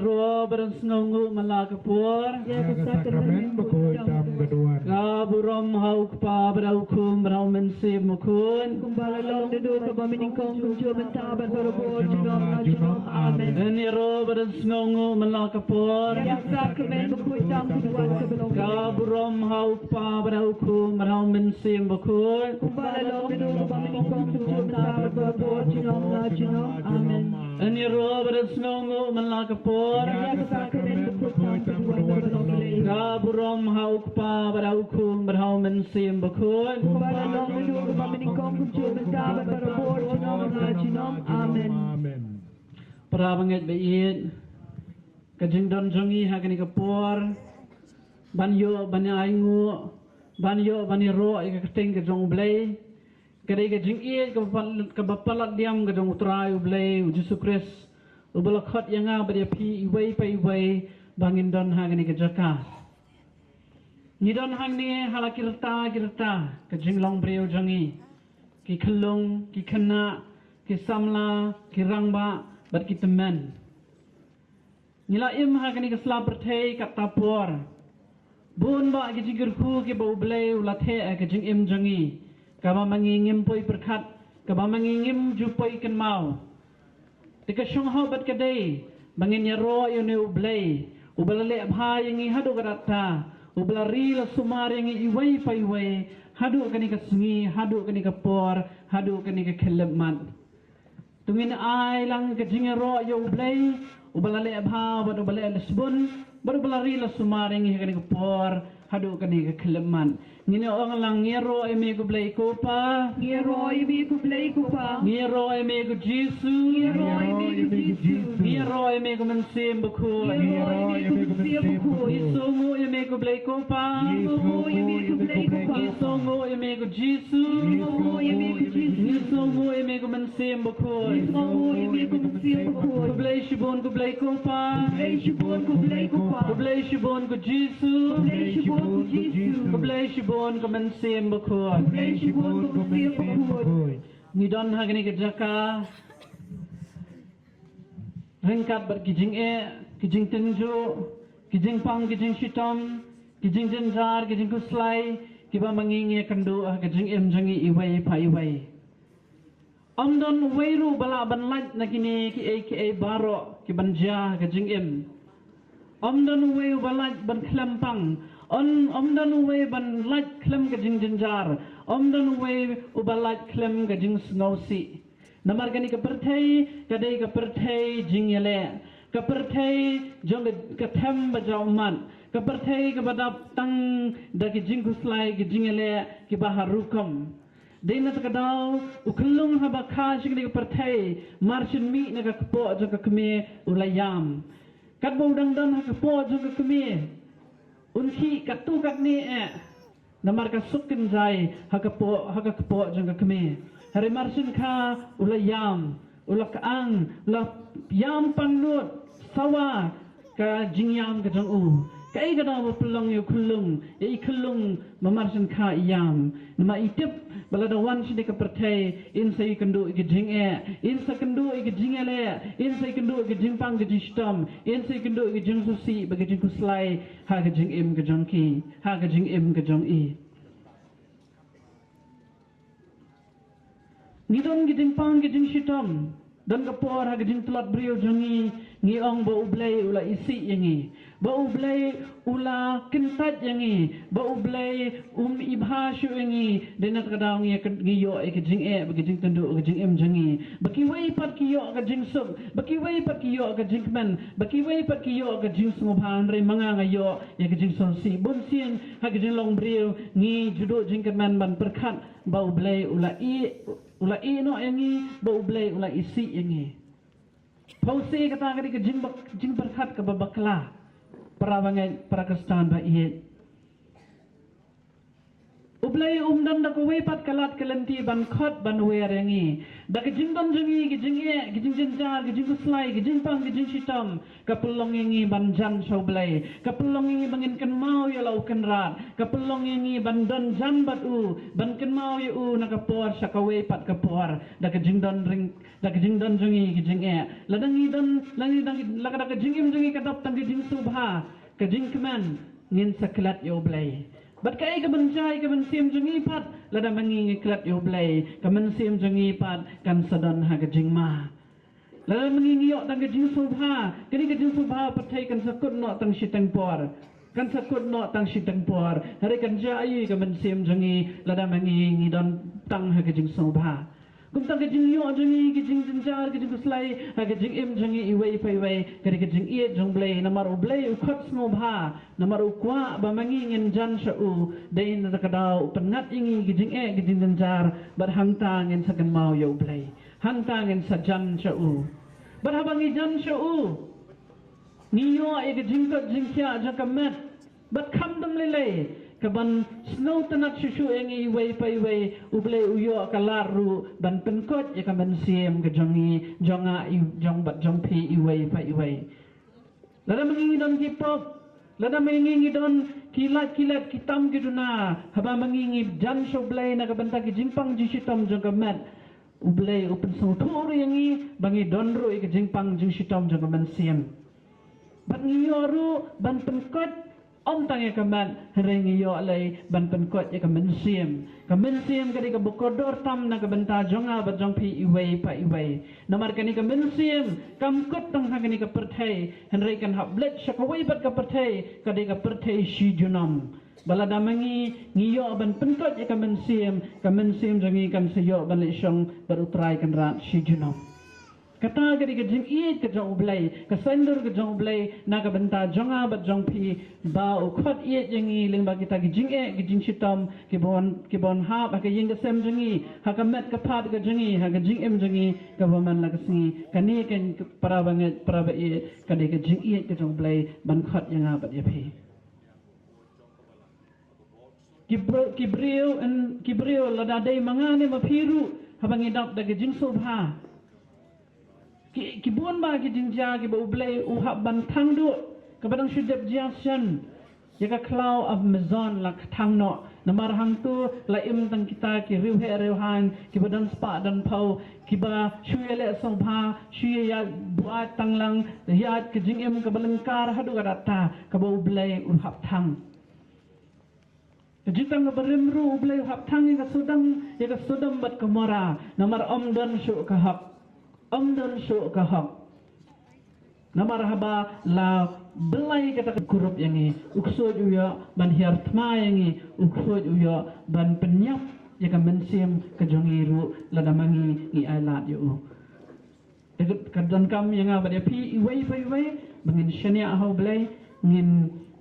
Ro ba don sngewnguh man la ka por. Ïa ka sakramen bakhuid tam ka duwan. Ka burom ha u Kpa bad ha u Khun bad ha u Mynsiem Bakhuid. Kumba la long naduh kaba mynnyngkong kumjuh mynta bad barabor junom la junom. Amen. Ïa ro ba don sngewnguh man la ka por. Ïa ka sakramen bakhuid tam ka duwan kaba long. Ka burom ha u Kpa bad ha u Khun bad ha u Mynsiem Bakhuid. Kumba la long naduh kaba mynnyngkong kumjuh mynta bad barabor junom la junom. Amen. Ïa ro ba don sngewnguh man la ka por. Ïa ka sakramen bakhuid tam ka duwan kaba long. Ka burom ha u Kpa bad ha u Khun bad ha u Mynsiem Bakhuid. Kumba la long naduh kaba mynnyngkong kumjuh mynta bad barabor junom la junom. Amen. Para bangeit ba ïeit, ka jingdon jong ngi ha kane ka por ban ïoh ban ainguh, ban ïoh ban ïaroh ïa ka kyrteng ka jong U Blei. Ka dei ka jingïeit kaba pal-, kaba palat diam ka jong U Trai U Blei U Jisu Khrist, uba la khot ïa nga bad ïa phi iwei pa iwei ba ngin don ha kane ka jaka. Ngi don hangne ha la ki rta ki rta ka jinglong briew jong ngi, ki khyllung, ki khynnah, ki samla, ki rangbah bad ki tymmen. Ngi la im ha kane ka sla pyrthei katto por. Bun bah ki jingkyrkhu kiba U Blei u la theh ha ka jingim jong ngi, kaba ma ngi ngim poi pyrkhat, kaba ma ngi ngim ju poi kynmaw. Te ka shong hok bad ka dei ba ngin ïaroh ïa une U Blei uba la leh bha ïa ngi haduh katta, uba la ri la sumar ïa ngi iwei pa iwei haduh kane ka sngi, haduh kane ka por, haduh kane ka khyllipmat. To ngin ai lang ka jingïaroh ïa U Blei uba la leh bha bad uba la leh shibun bad uba la ri la sumar ïa ngi ha kane ka por haduh kane ka khyllipmat. Ngin ïa ong lang, ngi ïaroh ïa me ko Blei ko Pa. Ngi ïaroh ïa me ko Blei ko Pa. Ngi ïaroh ïa me ko Jisu. Ngi ïaroh ïa me ko Jisu. Ngi ïaroh ïa me ko Mynsiem Bakhuid. Ngi ïaroh ïa me ko Mynsiem Bakhuid. Ngi sngewnguh ïa me ko Blei ko Pa. Ngi sngewnguh ïa me ko Blei ko Pa. Ngi sngewnguh ïa me ko Jisu. Ngi sngewnguh ïa me ko Jisu. Ngi sngewnguh ïa me ko Mynsiem Bakhuid. Ngi sngewnguh ïa me ko Mynsiem Bakhuid. Khublei shibun ko Blei ko Pa. Khublei shibun ko Blei ko Pa. Khublei shibun ko Jisu. Khublei shibun ko Jisu. Khublei shibun ko Mynsiem Bakhuid. Khublei shibun ko Mynsiem Bakhuid. Ngi don ha kane ka jaka ryngkat bad ki jingeh, ki jingtynjuh, ki jingpang, ki jingshitom, ki jingjynjar, ki jingkhuslai, kiba ma ngi ngi ïakynduh ha ka jingim jong ngi iwei pa iwei. Ym don uwei ruh ba lah ban lait na kine kiei kiei baroh kiban jia ha ka jingim. Ym don uwei uba lait ban khlem pang. Ym, ym don uwei ban lait khlem ka jingjynjar. Ym don uwei uba lait khlem ka jingsngewsih. Namar kane ka pyrthei ka dei ka pyrthei jingïaleh, ka pyrthei jong ka, ka them ba jaw mat, ka pyrthei kaba dap tang da ki jingkhuslai, ki jingïaleh kiba har rukom. Dei na kata ka daw u khyllung haba kha sha kane ka pyrthei, mar shen mih na ka kpoh jong ka kmie u la ïam. Katba u dang don ha ka kpoh jong ka kmie, un khih katto katne eh. Namar ka suk kynjai ha ka kpoh, ha ka kpoh jong ka kmie. Hynrei mar shen kha u la ïam, u la kang, u la ïam pangnud sawa ka jingïam ka jong u. Kaei ka daw ba pynlong ïa u khyllung, ïa i khyllung ba mar shen kha i ïam? Namar i tip ba lada wan sha kane ka pyrthei, in sa ïakynduh ïa ka jingeh, in sa kynduh ïa ka jingïaleh, in sa ïakynduh ïa ka jingpang ka jingshitom, in sa ïakynduh ïa ka jingsngewsih bad ka jingkhuslai ha ka jingim ka jong ki, ha ka jingim ka jong i. Ngi don ki jingpang ki jingshitom. Don ka por ha ka jingtlot briew jong ngi, ngi ong ba U Blei u la isih ïa ngi, ba U Blei u la kyntait ïa ngi, ba U Blei um ibha shuh ïa ngi. Dei na kata ka daw ngi, ngi ïoh ïa ka jingeh bad ka jingtynjuh ka jingim jong ngi. Ba kiwei pat ki ïoh ka jingsuk, ba kiwei pat ki ïoh ka jingkmen, ba kiwei pat ki ïoh ka jingsngewbha, hynrei ma nga nga ïoh ïa ka jingsngewsih. Bun sien ha ka jinglong briew ngi ju duh jingkmen ban pyrkhat ba U Blei u la ïeh, u la ïeh noh ïa ngi, ba U Blei u la isih ïa ngi. Phewse kata ka dei ka jing, jingpyrkhat kaba bakla. Para bangeit, para Khristan ba ïeit. U Blei um don da kawei pat ka lad ka lynti ban khot ban wer ïa ngi. Da ka jingdon jong ngi, ka jingeh, ka jingjynjar, ka jingkhuslai, ka jingpang, ka jingshitom, ka pynlong ïa ngi ban jan sha U Blei, ka pynlong ïa ngi ba ngin kynmaw ïa la u Kynrad, ka pynlong ïa ngi ban don jan bad u, ban kynmaw ïa u na ka por sha kawei pat ka por. Da ka jingdon ring, da ka jingdon jong ngi ka jingeh. Lada ngi don, lada ngi don, lada ka jingim jong ngi ka dap tang ka jingsngewbha, ka jingkmen, ngin sa klet ïa U Blei. Bad kaei kaban jia ïa ka mynsiem jong ngi pat, lada ma ngi ngi klet ïa U Blei, ka mynsiem jong ngi pat kan sa don ha ka jingma. Lada ma ngi ngi ïoh tang ka jingsngewbha, kane ka jingsngewbha pyrthei kan sa kut noh tang shiteng por. Kan sa kut noh tang shiteng por. Hynrei kan jia aïu ïa ka mynsiem jong ngi, lada ma ngi ngi don tang ha ka jingsngewbha. Kumta ka jingïoh jong ngi, ka jingjynjar, ka jingkhuslai ha ka jingim jong ngi iwei pa iwei, ka dei ka jingïeit jong U Blei, namar U Blei u khot sngewbha, namar u kwah ba ma ngi ngin jan sha u. Dei na kata ka daw u pynngat ïa ngi ka jingeh, ka jingjynjar, bad hangta ngin sa kynmaw ïa U Blei, hangta ngin sa jan sha u. Bad haba ngi jan sha u, ngi ïoh ïa ka jingkoit jingkhiah jong ka met. Bad kham tam lei lei, kaban sngewtynnat shuh shuh ïa ngi iwei pa iwei, U Blei u ïoh ka lad ruh ban pynkoit ïa ka mynsiem ka jong ngi, jong nga, i, jong bad jong phi iwei pa iwei. Lada ma ngi ngi don ki pop, lada ma ngi ngi don ki lait ki let, ki tam ki duna, haba ma ngi ngi jan sha U Blei na ka bynta ki jingpang jingshitom jong ka met, U Blei u pynsngewthuh ruh ïa ngi ba ngi don ruh ïa ka jingpang jingshitom jong ka mynsiem. Bad ngi ïoh ruh ban pynkoit ym tang ïa ka met, hynrei ngi ïoh lei ban pynkoit ïa ka mynsiem. Ka mynsiem ka dei kaba kordor tam na ka bynta jong nga bad jong phi iwei pa iwei. Namar kane ka mynsiem kam kut tang ha kane ka pyrthei, hynrei kan hap leit sha kawei pat ka pyrthei, ka dei ka pyrthei shi junom. Ba lada ma ngi ngi ïoh ban pynkoit ïa ka mynsiem, ka mynsiem jong ngi kan sa ïoh ban leit shong bad U Trai Kynrad shi junom. Kata ka dei ka jingïeit ka jong U Blei, ka saiñdur ka jong U Blei na ka bynta jong nga bad jong phi, ba u khot ïeit ïa ngi lyngba kita ki jingeh ki jingshitom kiba wan, kiba wan hap ha ka ïing ka sem jong ngi, ha ka met ka phad ka jong ngi, ha ka jingim jong ngi kaba man la ka sngi. Kane keiñ, para bangeit, para ba ïeit, ka dei ka jingïeit ka jong U Blei ban khot ïa nga bad ïa phi. Ki br-, ki briew, ki briew, lada dei ma nga ne ma phi ruh, haba ngi dap da ka jingsngewbha, ki, ki bun ba ki jingjia kiba U Blei u hap ban thang duh, kaba dang shu dep jia shen ïa ka khlaw Amazon la ka thang noh. Namar hangto la im tang kita ki riewheh riewhaiñ kiba don spah don phew, kiba shu ïaleh sngewbha, shu ïa buaid tang lang, ïa ka jingim kaba lyngkar haduh katta, kaba U Blei u hap thang. Ka jutang kaba rim ruh U Blei u hap thang ïa ka Sodom, ïa ka Sodom bad Gomorrah, namar ym don shuh ka hok. Ym don shuh ka hok. Namar haba la byllai kata ka kurup ïa ngi, u ksuid u ïoh ban hiar thma ïa ngi, u ksuid u ïoh ban pynïap ïa ka mynsiem ka jong ngi ruh lada ma ngi ngi ailad ïa u. Te ka, ka donkam ïa nga bad ïa phi iwei pa iwei ba ngin shaniah ha U Blei, ngin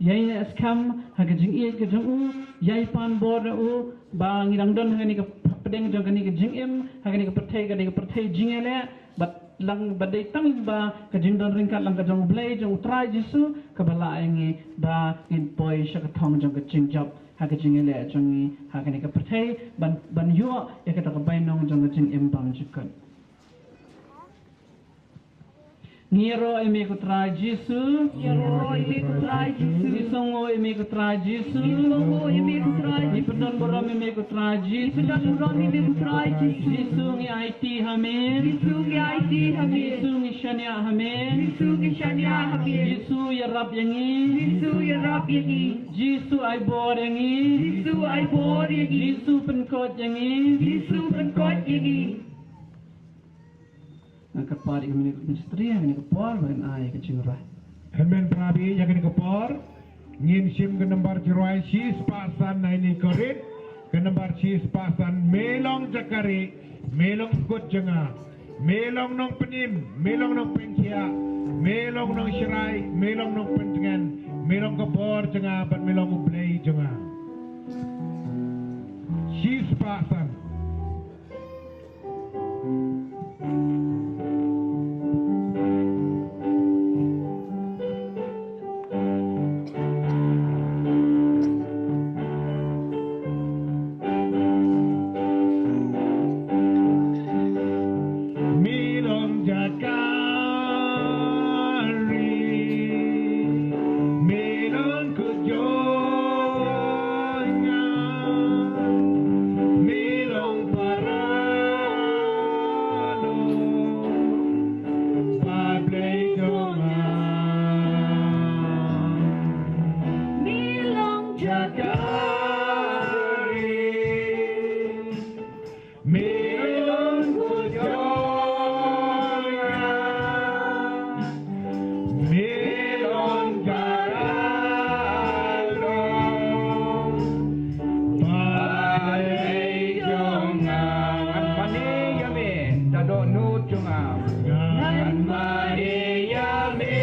ïai neh skhem ha ka jingïeit ka jong u, ïai pan bor na u, ba ngi dang don ha kane ka pdeng jong kane ka jingim, ha kane ka pyrthei, kane ka pyrthei jingïaleh, bad lang, bad dei tang ba ka jingdon ryngkat lang ka jong U Blei, jong U Trai Jisu, kaba lah ïa ngi ba ngin poi sha ka thong jong ka jingjop ha ka jingïaleh jong ngi ha kane ka pyrthei, ban, ban ïoh ïa kata ka bainong jong ka jingim bymjukut. Ngi ïaroh ïa me ko Trai Jisu. Ngi ïaroh ïa me ko Trai Jisu. Ngi sngewnguh ïa me ko Trai Jisu. Ngi sngewnguh ïa me ko Trai Jisu. Ngi pyndonkam burom ïa me ko Trai Jisu. Ngi pyndonkam burom ïa me ko Trai Jisu. Jisu ngi aiti ha me. Jisu ngi aiti ha me. Jisu ngi shaniah ha me. Jisu ngi shaniah ha me. Jisu ïarap ïa ngi. Jisu ïarap ïa ngi. Jisu ai bor ïa ngi. Jisu ai bor ïa ngi. Jisu pynkhuid ïa ngi. Jisu pynkhuid ïa ngi. Nga kyrpad ïa ka minit ka jingstria, ïa kane ka por, ba ngin ai ïa ka jingrwai. Amen, para bangeit, ïa kane ka por ngin shim ka nambar jingrwai shispah san na ine i rit. Ka nambar shispah san, me long jaka rieh, me long skud jong nga, me long nongpynim, me long nongpynkhiah, me long nongsharai, me long nongpyntngen, me long ka bor jong nga, bad me long U Blei jong nga. Shispah san. Me long khuid jong nga, me long jynjar long, Blei jong nga. Ngan mane ïa me da dohnud jong nga. Ngan mane ïa me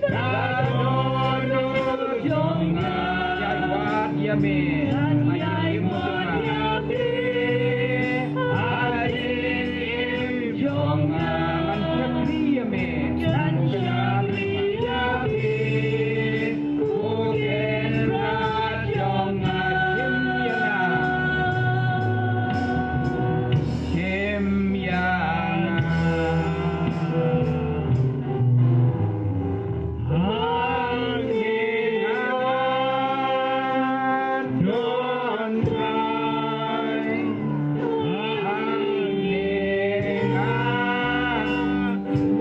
da dohnud jong nga. Ïai wad ïa me. Ïai wad ïa me. Ha jingim jong nga. Ngan shakri ïa me. Ngan shakri ïa me. Ko Kynrad jong nga. Shim ïa nga. Shim ïa nga. Hangne nga don Trai, hangne nga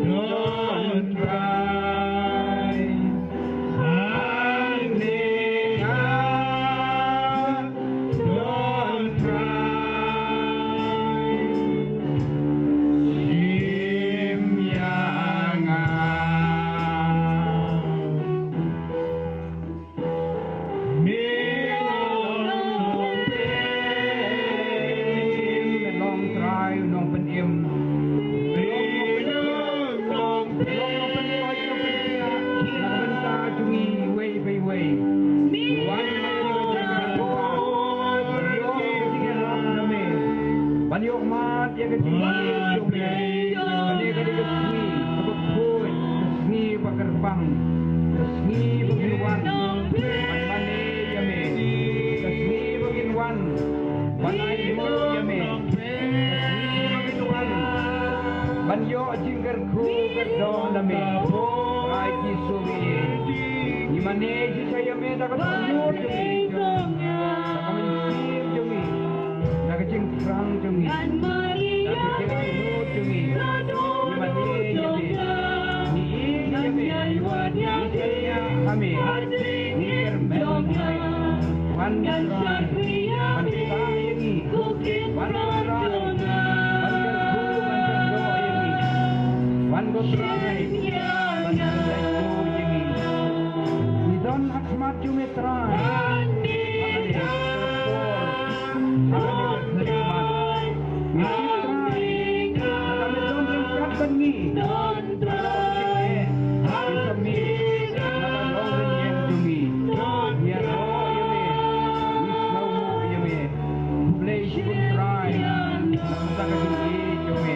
don Trai, hangne nga don Trai, shim ïa nga. Me long Nongpynim, me long Trai Nongpynim. Me long Nongpynim, me long Nongpynim, me long Nongpynim, me long Nongpynim. Na ka bynta jong ngi iwei pa iwei. Wan ban ïoh ka jingïarap na me. Ban ïoh mad ïa ka jingmane jong me. Kane ka dei ka sngi kaba khuid, ka sngi ba kyrpang, ka sngi ba kin wan ban mane ïa me, ka sngi ba kin wan ban ai nguh ïa me, ka sngi ba kin wan ban ïoh jingkyrkhu kyrdoh na me. Trai Jisu, ngi mane shisha ïa me da ka dohnud jong ngi, da ka mynsiem jong ngi, da ka jingthrang jong ngi, da ka jingaiñguh jong ngi. Ngi mane ïa me, ngi ïeit ïa me, ngi shaniah ha me, ngi kyrmen ïa me. Wan Trai, wan sah ïa ngi, wan Trai, wan kyrkhu, wan kyrdoh ïa ngi. Wan ko Trai, wan kyrkhu ïa ngi. Ngi don ha khmat jong me Trai. Ha kane ka por, ha kane ka Christmas. Ngi tip Trai, lada me don ryngkat bad ngi, baroh ki jingeh kin sa miet na ka longrynïeng jong ngi. Ngi ïaroh ïa me, ngi sngewnguh ïa me. Khublei shibun Trai, na ka bynta ka jingïeit jong me.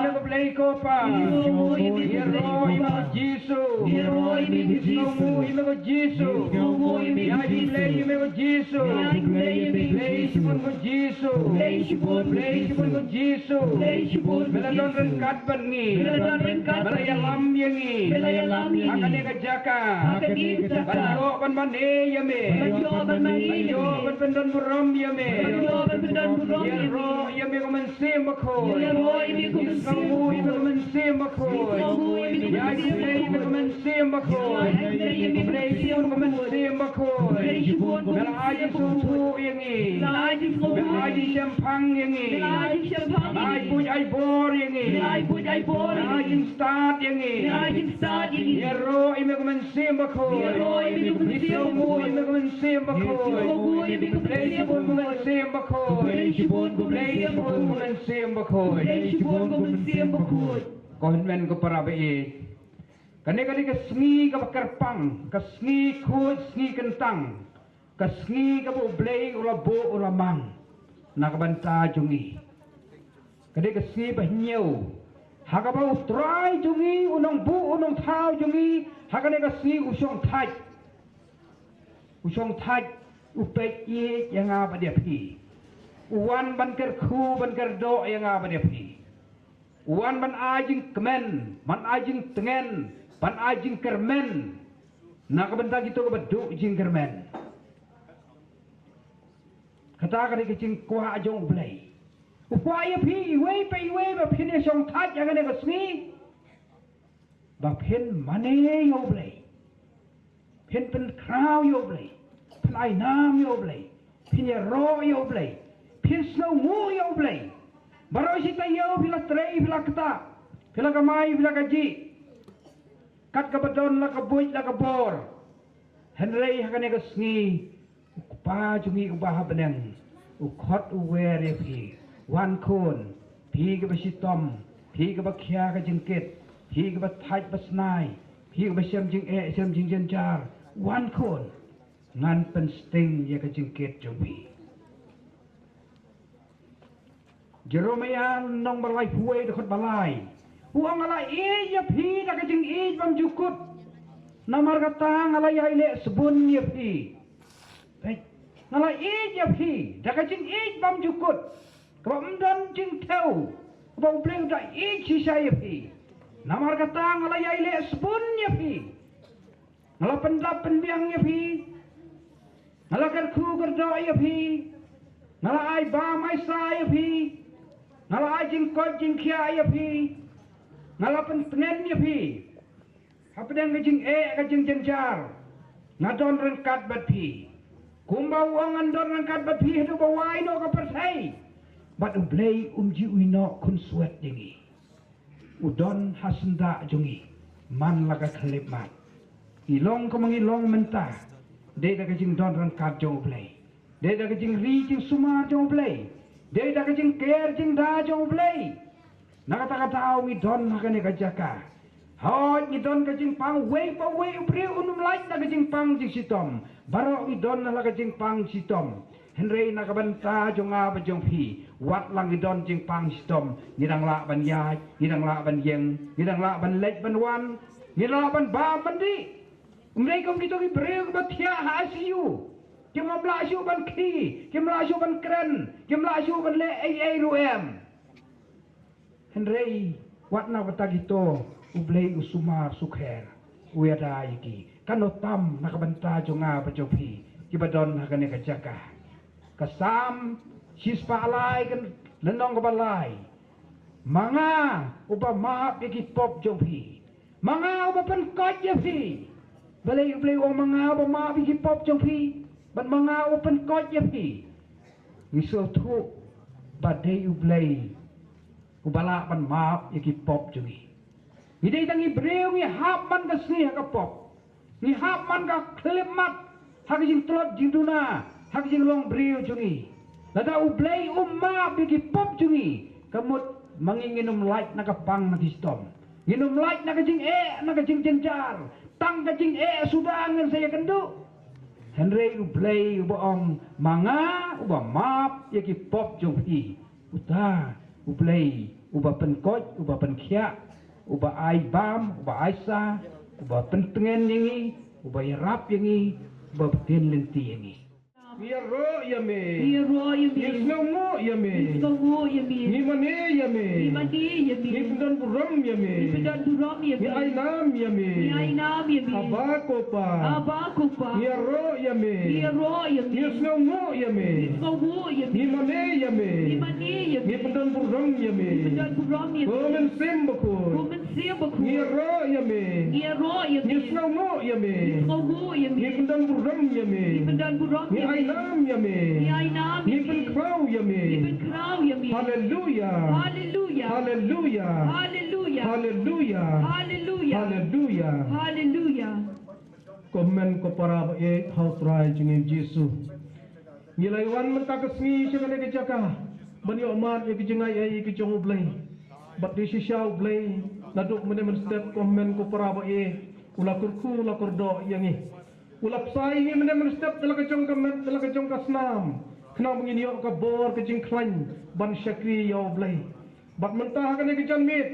ïa me ko Blei ko Pa. Ïaroh ïa me ko Jisu. Ïaroh ïa me ko Jisu. Ïa me ko Jisu. Ïa me ko Blei ïa me ko Jisu. Blei shibun ko Jisu. Blei shibun ko Jisu. Me la don ryngkat bad ngi. Me la ïalam ïa ngi. Ha kane ka jaka. Ban ïoh ban mane ïa me. Ban ïoh ban pyndon burom ïa me. Ïaroh ïa me ko Mynsiem Bakhuid. Ïaroh ïa me ko Mynsiem Bakhuid. Ïa Blei ïa me ko Mynsiem Bakhuid. Blei shibun ko Mynsiem Bakhuid. Me la ai jingsngewthuh ïa ngi. Me la ai jingshemphang ïa ngi. Me la ai buit ai bor ïa ngi. Me la ai jingstad ïa ngi. Ïaroh ïa me ko Mynsiem Bakhuid. Ïaroh ïa me ko Mynsiem Bakhuid. Ïaroh ïa me ko Mynsiem Bakhuid. Blei shibun ko Mynsiem Bakhuid. Blei shibun ko Mynsiem Bakhuid. Blei shibun ko Mynsiem Bakhuid. Ko hynmen ko para baieit. Kane ka dei ka sngi kaba kyrpang, ka sngi khuid, sngi kyntang, ka sngi kaba U Blei u la buh u la mang na ka bynta jong ngi. Ka dei ka sngi ba hynñiew ha kaba U Trai jong ngi, U Nongbuh U Nongthaw jong ngi, ha kane ka sngi u shongthait. U shongthait, u peit ïeit ïa nga bad ïa phi. U wan ban kyrkhu ban kyrdoh ïa nga bad ïa phi. U wan ban ai jingkmen, ban ai jingtngen, ban ai jingkyrmen na ka bynta kito kiba duh jingkyrmen. Kata ka dei ka jingkwah jong U Blei. U kwah ïa phi iwei pa iwei ba phin ïa shongthait ha kane ka sngi, ba phin mane ïa U Blei, phin pynkhraw ïa U Blei, phin ai nam ïa U Blei, phin ïaroh ïa U Blei, phin sngewnguh ïa U Blei. Baroh shi taïew phi la trei, phi la ktah, phi la kamai, phi la kajih, kat kaba don la ka buit la ka bor. Hynrei ha kane ka sngi U Kpa jong ngi uba ha bneng u khot u wer ïa phi. Wan khun, phi kaba shitom, phi kaba khia ka jingkit, phi kaba thait ba snai, phi kaba shem jingeh shem jingjynjar. Wan khun, ngan pynsting ïa ka jingkit jong phi. Jeremaïah lynnong ba laiphew wei dkhot ba lai. U ong nga la ïeit ïa phi da ka jingïeit bymjukut. Namar kata nga la ïai leh sbun ïa phi. Peit, nga la ïeit ïa phi da ka jingïeit bymjukut, kaba ym don jingthew, kaba U Blei u da ïeit shisha ïa phi. Namar kata nga la ïai leh sbun ïa phi. Nga la pyndap pynbiang ïa phi. Nga la kyrkhu kyrdoh ïa phi. Nga la ai bam ai sa ïa phi. Nga la ai jingkoit jingkhiah ïa phi. Nga la pyntngen ïa phi. Hapdeng ka jingeh ka jingjynjar, nga don ryngkat bad phi. Kumba u ong ngan don ryngkat bad phi haduh ba wai noh ka pyrthei. Bad U Blei um ju ïehnoh khunswet ïa ngi. U don ha syndah jong ngi man la ka khyllipmat. Ngi long kumba ngi long mynta, dei da ka jingdon ryngkat jong U Blei. Dei da ka jingri jingsumar jong U Blei. Dei da ka jingker jingda jong U Blei. Na kata ka daw ngi don ha kane ka jaka. Hooid, ngi don ka jingpang, uwei pa uwei u briew un ym lait na ka jingpang jingshitom. Baroh ngi don ha la ka jingpang shitom. Hynrei na ka bynta jong nga bad jong phi, wat la ngi don jingpang shitom, ngi dang lah ban ïaid, ngi dang lah ban ïeng, ngi dang lah ban leit ban wan, ngi dang lah ban bam ban dih. Ym dei kum kito ki briew kiba thiah ha I C U. Kim lah shuh ban khie, kim lah shuh ban kren, kim lah shuh ban leh ei ei ruh em. Hynrei wat na ka bynta kito U Blei u sumar sukher, u ïada ïa ki. Kan ym tam na ka bynta jong nga bad jong phi kiba don ha kane ka jaka. Ka Salm shispah lai, ka lynnong kaba lai. Ma nga uba map ïa ki pop jong phi. Ma nga uba pynkoit ïa phi. Balei U Blei u ong ma nga uba map ïa ki pop jong phi? Bad ma nga uba pynkoit ïa phi. Ngi sngewthuh ba dei U Blei uba lah ban map ïa ki pop jong ngi. Ngi dei tang i briew, ngi hap man ka sngi ha ka pop. Ngi hap man ka khyllipmat ha ka jingtlot jingduna, ha ka jinglong briew jong ngi. Lada U Blei um map ïa ki pop jong ngi, ka mut ma ngi ngin ym lait na ka pang na ka shitom. Ngin ym lait na ka jingeh, na ka jingjynjar. Tang ka jingeh suda ngan sa ïakynduh. Hynrei U Blei uba ong, ma nga uba map ïa ki pop jong phi. Uta U Blei uba pynkoit, uba pynkhiah, uba ai bam, uba ai sa, uba pyntngen ïa ngi, uba ïarap ïa ngi, uba btin lynti ïa ngi. Ngi ïaroh ïa me. Ngi ïaroh ïa me. Ngi sngewnguh ïa me. Ngi sngewnguh ïa me. Ngi mane ïa me. Ngi mane ïa me. Ngi pyndon burom ïa me. Ngi pyndon burom ïa me. Ngi ai nam ïa me. Ngi ai nam ïa me. Aba ko Pa. Aba ko Pa. Ngi ïaroh ïa me. Ngi ïaroh ïa me. Ngi sngewnguh ïa me. Ngi sngewnguh ïa me. Ngi mane ïa me. Ngi mane ïa me. Ngi pyndon burom ïa me. Ngi pyndon burom ïa me. Ko Mynsiem Bakhuid. Ko Mynsiem Bakhuid. Ngi ïaroh ïa me. Ngi ïaroh ïa me. Ngi sngewnguh ïa me. Ngi sngewnguh ïa me. Ngi pyndon burom ïa me. Ngi pyndon burom ïa me. Ngi ai nam ïa me. Ngi ai nam ïa me. Ngi pynkhraw ïa me. Ngi pynkhraw ïa me. Haleluya. Haleluya. Haleluya. Haleluya. Haleluya. Haleluya. Haleluya. Haleluya. Ko hynmen ko para ba ïeit ha U Trai jong ngi U Jisu. Ngi la wan mynta ka sngi sha kane ka jaka ban ïoh mad ïa ka jingaiei ka jong U Blei. Bad dei shisha U Blei naduh mynne mynstep ko hynmen ko para ba ïeit u la kyrkhu u la kyrdoh ïa ngi. U la bsa ïa ngi mynne mynstep da la ka jong ka met da la ka jong ka snam. Khnang ba ngin ïoh ka bor ka jingkhlaiñ ban shakri ïa U Blei. Bad mynta ha kane ka janmiet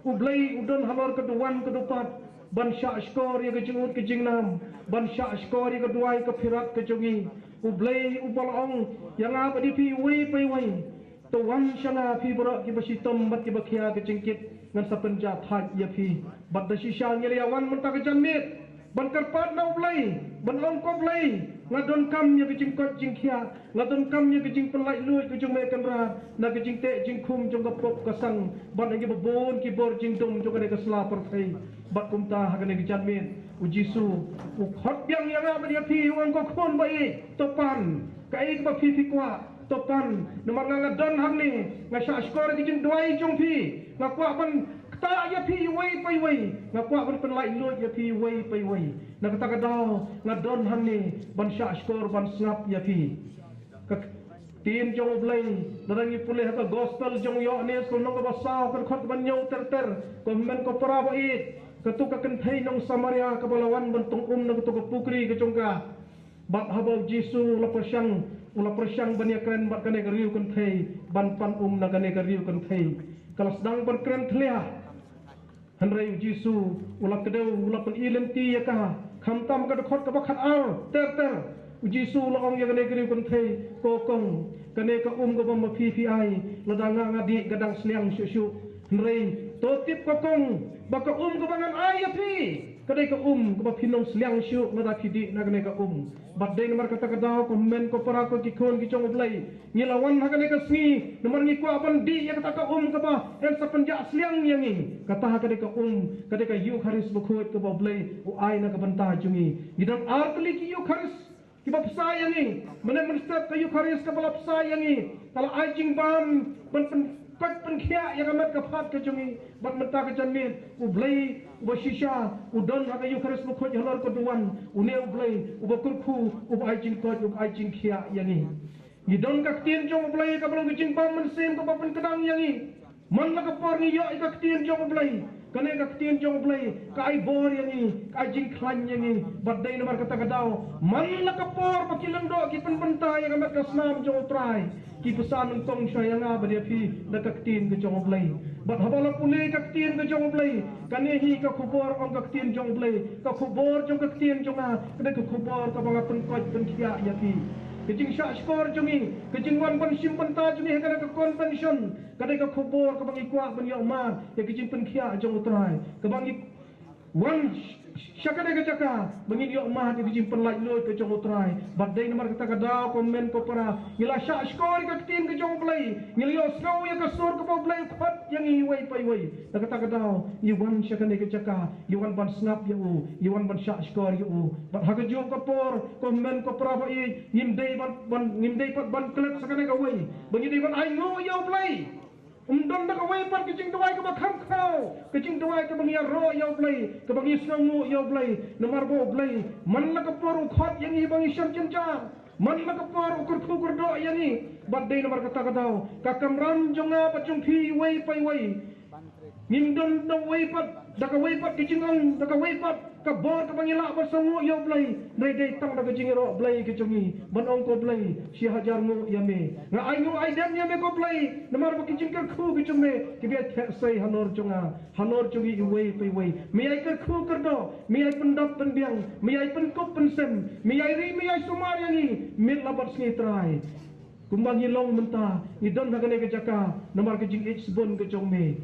U Blei u don halor ka duwan ka dupat ban shah shkor ïa ka jingud ka jingnam, ban shah shkor ïa ka duwai ka phirat ka jong ngi. U Blei uba la ong ïa nga bad ïa phi iwei pa iwei, to wan sha nga phi baroh kiba shitom bad kiba khia ka jingkit, ngan sa pynjah thait ïa phi. Bad da shisha ngi la ïa wan mynta ka janmiet ban kyrpad na U Blei, ban ong ko Blei, nga donkam ïa ka jingkoit jingkhiah, nga donkam ïa ka jingpynlaitluid ka jong me Kynrad na ka jingteh jingkhum jong ka pop ka sang bad na kiba bun ki bor jingdum jong kane ka sla pyrthei. Bad kumta ha kane ka janmiet U Jisu u khot biang ïa nga bad ïa phi, u ong ko khun ba ïeit, to pan. Kaei kaba phi phi kwah, to pan. Namar nga nga don hangne, nga shah shkor ïa ka jingduwai jong phi. Nga kwah ban ktah ïa phi iwei pa iwei. Nga kwah ban pynlaitluid ïa phi iwei pa iwei. Na kata ka daw nga don hangne ban shah shkor ban sngap ïa phi. Ka ktien jong U Blei, lada ngi pule ha ka gospel jong u Ïoannis, ka lynnong kaba saw, ka dkhot kaba hynñiew ter ter, ko hynmen ko para ba ïeit, kato ka kynthei nong Samaria kaba la wan ban tong um na kato ka pukri ka jong ka. Bad haba U Jisu u la pyrshang, u la pyrshang ban ïakren bad kane ka riew kynthei, ban pan um na kane ka riew kynthei, ka la sdang ban kren thlia. Hynrei U Jisu u la kdew, u la pyni lynti ïa ka. Khamtam ka dkhot kaba khatar ter ter, U Jisu u la ong ïa kane ka riew kynthei, ko kong, kane ka um kaba ma phi phi ai, lada nga nga dih ka dang sliang shuh shuh. Hynrei to tip ko kong ba ka um kaba ngan ai ïa phi ka dei ka um kaba phin ym sliang shuh lada phi dih na kane ka um. Bad dei namar kata ka daw ko hynmen ko para ko ki khun ki jong U Blei, ngi la wan ha kane ka sngi namar ngi kwah ban dih ïa kata ka um kaba yn sa pynjah sliang ïa ngi. Kata ha kane ka um ka dei ka Eukharist bakhuid kaba U Blei u ai na ka bynta jong ngi. Ngi don ar tylli ki Eukharist kiba bsa ïa ngi. Mynne mynstep ka Eukharist kaba la bsa ïa ngi ka la ai jingbam ban pyn, pyn, pynkhiah ïa ka met ka phad ka jong ngi. Bad mynta ka janmiet U Blei uba shisha u don ha ka Eukharist bakhuid halor ka duwan, une U Blei uba kyrkhu, uba ai jingkoit, uba ai jingkhiah ïa ngi. Ngi don ka ktien jong U Blei kaba long ka jingbam mynsiem kaba pynkdang ïa ngi. Man la ka por ngi ïoh ïa ka ktien jong U Blei, kane ka ktien jong U Blei ka ai bor ïa ngi, ka ai jingkhlaiñ ïa ngi. Bad dei namar kata ka daw man la ka por ba ki lyngdoh ki pynbynta ïa ka met ka snam jong U Trai, ki bsa nyngkong sha ïa nga bad ïa phi da ka ktien ka jong U Blei. Bad haba la pule ka ktien ka jong U Blei, kane hi ka khubor ong ka ktien jong U Blei, ka khubor jong ka ktien jong nga ka dei ka khubor kaba nga pynkoit pynkhiah ïa phi. Ka jingshah shkor jong ngi, ka jingwan ban shim bynta jong ngi ha kane ka convention, ka dei ka khubor kaba ngi kwah ban ïoh mad ïa ka jingpynkhiah jong U Trai, kaba ngi wan sh-, sh-, sha kane ka jaka ba ngin ïoh mad ïa ka jingpynlaitluid ka jong U Trai. Bad dei namar kata ka daw ko hynmen ko para, ngi la shah shkor ïa ka ktien ka jong U Blei, ngi la ïohsngew ïa ka sur kaba U Blei u khot ïa ngi iwei pa iwei. Na kata ka daw ngi wan sha kane ka jaka, ngi wan ban sngap ïa u, ngi wan ban shah shkor ïa u. Bad ha kajuh ka por ko hynmen ko para ba ïeit, ngim dei ban, ban, ngim dei pat ban klet sha kane kawei, ba ngi dei ban ainguh ïa U Blei. Ym don da kawei pat ka jingduwai kaba kham khraw, ka jingduwai kaba ngi ïaroh ïa U Blei, kaba ngi sngewnguh ïa U Blei. Namar ba U Blei man la ka por u khot ïa ngi ba ngi shem jynjar, man la ka por u kyrkhu kyrdoh ïa ngi. Bad dei namar kata ka daw ka kamram jong nga bad jong phi iwei pa iwei, ngim don da uwei pat Da kawei pat ka jingong, da kawei pat ka bor kaba ngi lah ban sngewnguh ïa U Blei. Dei dei tang da ka jingïaroh Blei ka jong ngi ban ong ko Blei, shi hajar nguh ïa me. Nga ai nguh ai dem ïa me ko Blei, namar ba ka jingkyrkhu ka jong me ka ba ïaid theh sei halor jong nga, halor jong ngi iwei pa iwei. Me ïai kyrkhu kyrdoh, me ïai pyndap pynbiang, me ïai pynkup pynsem, me ïai ri, me ïai sumar ïa ngi, miet la bad sngi Trai. Kumba ngi long mynta, ngi don ha kane ka jaka, namar ka jingïeit sbun ka jong me.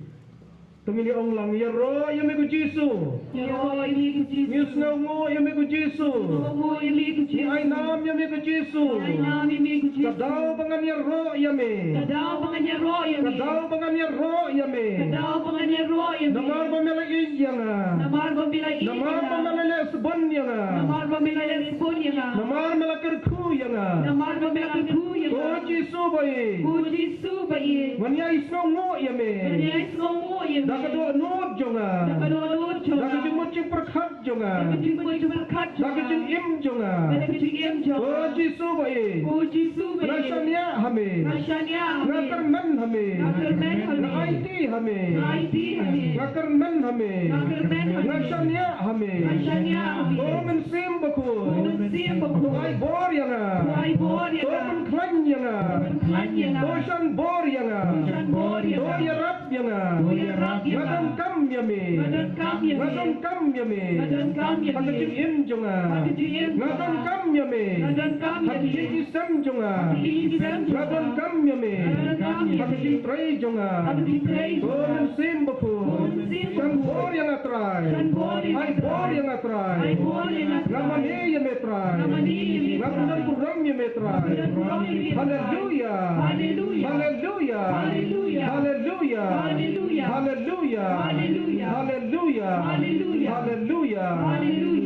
To ngin ïa ong lang, ïaroh ïa me ko Jisu. Ïaroh ïa me ko Jisu. Ngi sngewnguh ïa me ko Jisu. Sngewnguh ïa me ko Jisu. Ngi ai nam ïa me ko Jisu. Ai nam ïa me ko Jisu. Ka daw ba ngan ïaroh ïa me. Ka daw ba ngan ïaroh ïa me. Ka daw ba ngan ïaroh ïa me. Ka daw ba ngan ïaroh ïa me. Namar ba me la ïeit ïa nga. Namar ba me la ïeit ïa nga. Namar ba me la leh sbun ïa nga. Namar ba me la leh sbun ïa nga. Namar me la kyrkhu ïa nga. Namar ba me la kyrkhu ïa nga. Ko Jisu ba ïeit. Ko Jisu ba ïeit. Ngan ïai sngewnguh ïa me. Ngan ïai sngewnguh ïa me. Da ka dohnud jong nga. Da ka dohnud jong nga. Da ka jingmut jingpyrkhat jong nga. Da ka jingmut jingpyrkhat jong nga. Da ka jingim jong nga. Da ka jingim jong nga. Ko Jisu ba ïeit. Ko Jisu ba ïeit. Nga shaniah ha me. Nga shaniah ha me. Nga kyrmen ha me. Nga kyrmen ha me. Nga aiti ha me. Nga aiti ha me. Nga kyrmen ha me. Nga kyrmen ha me. Nga shaniah ha me. Nga shaniah ha me. Ko Mynsiem Bakhuid. Ko Mynsiem Bakhuid. To ai bor ïa nga. To ai bor ïa nga. To pynkhlaiñ ïa nga. To pynkhlaiñ ïa nga. To shan bor ïa nga. To shan bor ïa nga. To ïarap ïa nga. To ïarap ïa nga. Nga donkam ïa me. Nga donkam ïa me. Nga donkam ïa me. Nga donkam ïa me. Ha ka jingim jong nga. Ha ka jingim jong nga. Nga donkam ïa me. Nga donkam ïa me. Ha ka jingïaseng jong nga. Ha ka jingïaseng jong nga. Nga donkam ïa me. Nga donkam ïa me. Ha ka jingtrei jong nga. Ha ka jingtrei jong nga. Ko Mynsiem Bakhuid. Ko Mynsiem Bakhuid. Shan bor ïa nga Trai. Shan bor ïa nga Trai. Ai bor ïa nga Trai. Ai bor ïa nga Trai. Nga mane ïa me Trai. Nga mane ïa me Trai. Nga kynduh burom ïa me Trai. Nga kynduh burom ïa me Trai. Haleluia. Haleluia. Haleluia. Haleluia. Haleluia. Haleluia. Haleluia.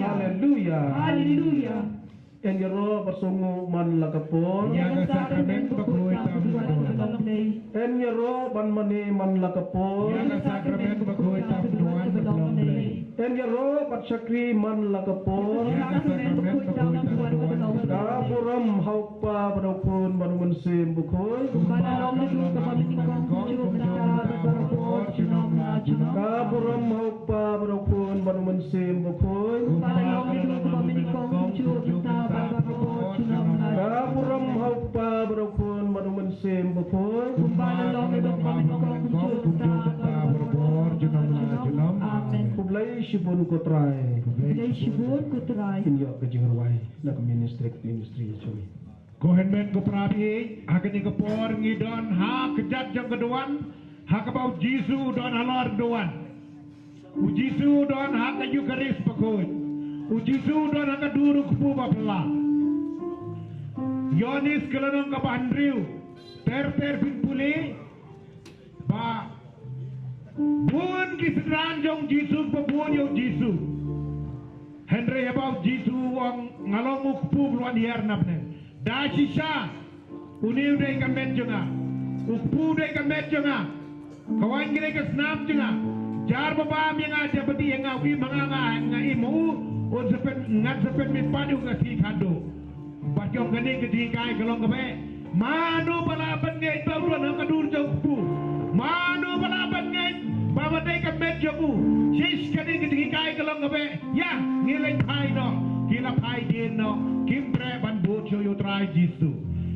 Haleluia. Haleluia. Yn ïaroh bad sngewnguh man la ka por. Ïa ka sakramen bakhuid tam ha ka duwan kaba long Blei. Yn ïaroh bad mane man la ka por. Ïa ka sakramen bakhuid tam ha ka duwan kaba long Blei. Yn ïaroh bad shakri man la ka por. Ïa ka sakramen bakhuid tam ha ka duwan kaba long Blei. Ka burom ha U Kpa bad ha U Khun bad U Mynsiem Bakhuid. Kumba la long naduh kumba mynnyngkong kumjuh mynta bad barabor junom la junom. Ka burom ha U Kpa bad ha U Khun bad U Mynsiem Bakhuid. Kumba la long naduh kumba mynnyngkong kumjuh mynta bad barabor junom la junom. Ka burom ha U Kpa bad ha U Khun bad U Mynsiem Bakhuid. Kumba la long naduh kumba mynnyngkong kumjuh mynta bad barabor junom la junom. Amen. Khublei shibun ko Trai. Khublei shibun ko Trai. Ngin ïoh ka jingrwai na ka ministry, ministry jong ngi. Ko hynmen ko para baieit, ha kane ka por ngi don ha ka kjat jong ka duwan, ha kaba U Jisu u don halor duwan. U Jisu u don ha ka Ïukharist bakhuid. U Jisu u don ha ka dur u kpu ba phylla. Ïoannis ka lynnong kaba hynriew, ter ter phin pule, ba bun ki synran jong U Jisu ba bun ïa U Jisu. Hynrei haba U Jisu u ong nga long u kpu ba la wan hiar na bneng. Da shisha une u dei ka met jong nga. U kpu u dei ka met jong nga. Ka waiñ ka dei ka snam jong nga. Jar ba bam ïa nga, jar ba dih ïa nga, u im ha nga, nga im ha u. Un sa pyn, ngan sa pynmih pat ïa u ha ka sngi khadduh. Bad jong kane ka jinghikai ka long kaba, mano ba lah ban ngeit ba u don ha ka dur jong u kpu? Mano ba lah ban ngeit ba u dei ka met jong u? Shisha kane ka jinghikai ka long kaba, ïa, ngi leit phai noh, ki la phai dien noh, kim treh ban bud sha U Trai Jisu.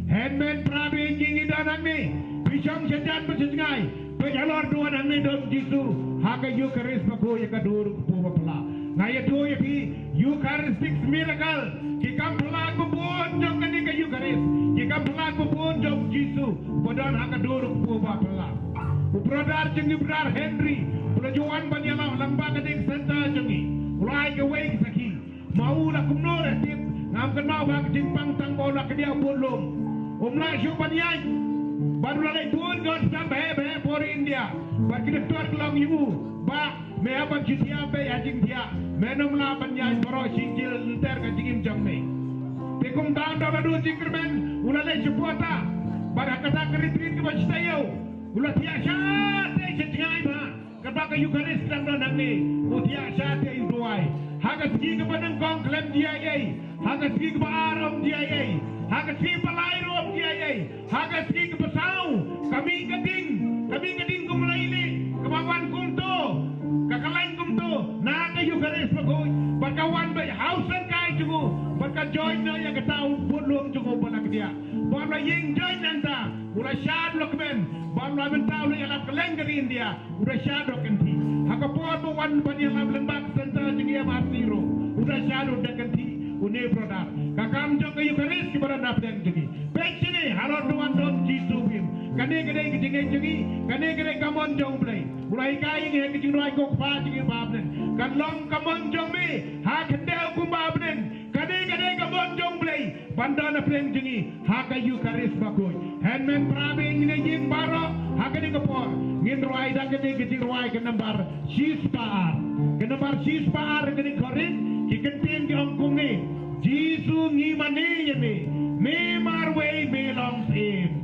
Hynmen para baieit, ngi don hangne, phi shong shajat bad shajngai, peit halor duwan hangne don U Jisu ha ka Ïukharist bakhuid ïa ka dur u kpu ba phylla. Nga ïathuh ïa phi, Eucharistic miracle, ki kam phylla ba bun jong kane ka Ïukharist, ki kam phylla ba bun jong U Jisu ba don ha ka dur u kpu ba phylla. U brother jong ngi, Brother Henry, u la ju wan ban ïalam lang ba kane ka center jong ngi. U la ai kawei ka sakhi. Ma u la kumno re tip, ngam kynmaw ba ka jingpang tang ba u la kdiah bun lum. Um lah shuh ban ïaid. Bad u la leit bun ka hospital ba heh ba heh por India. Bad ki doktor ki la ong ïa u, bah, me hap ban shu thiah beit ha jingthiah. Me nym lah ban ïaid baroh shi jil lynter ka jingim jong me. Te kumta u la don jingkyrmen, u la leit shapoh ta. Bad ha kata ka retreat kaba shisha ïa u, u la thiah shatei sha jngai bha. Kaba ka Eucharist dang don hangne, u thiah shatei u duwai. Ha ka sngi kaba nyngkong khlem jia ei ei. Ha ka sngi kaba ar ym jia ei ei. Ha ka sngi ba lai ruh ym jia ei ei. Ha ka sngi kaba saw, ka mih ka ding, ka mih ka ding kum lai lih, kaba wan kumto, ka khlaiñ kumto, Kata u bud lum jong u ba la kdiah. Ba la ïeng join nangta. U la shad u la kmen. Ba la mynta u la ïalap kylleng ka ri India. U la shad u la kynthih. Ha ka por ba wan ban ïalap lyngba ka center jong ngi M R C ruh. U la shad u la kynthih. Une brother. Ka kam jong ka Eucharist kiba don na pdeng jong ngi. Peit shane halor duwan don Jisu bym. Kane ka dei ka jingngeit jong ngi. Kane ka dei ka mon jong U Blei. U la hikai ïa ngi ha ka jingrwai ko Kpa jong ngi ba ha bneng. Kan long ka mon jong me. Ha khyndew kumba ha bneng. Kane ka dei ka mon jong U Blei ban don na pdeng jong ngi ha ka Eucharist bakhuid. Hynmen para bangeit ngin ïeng baroh ha kane ka por ngin rwai da kane ka jingrwai ka nambar shispah ar. Ka nambar shispah ar kane ka Korinth ki kyntien ki ong kumne, Jisu ngi mane ïa me, me marwei me long phin.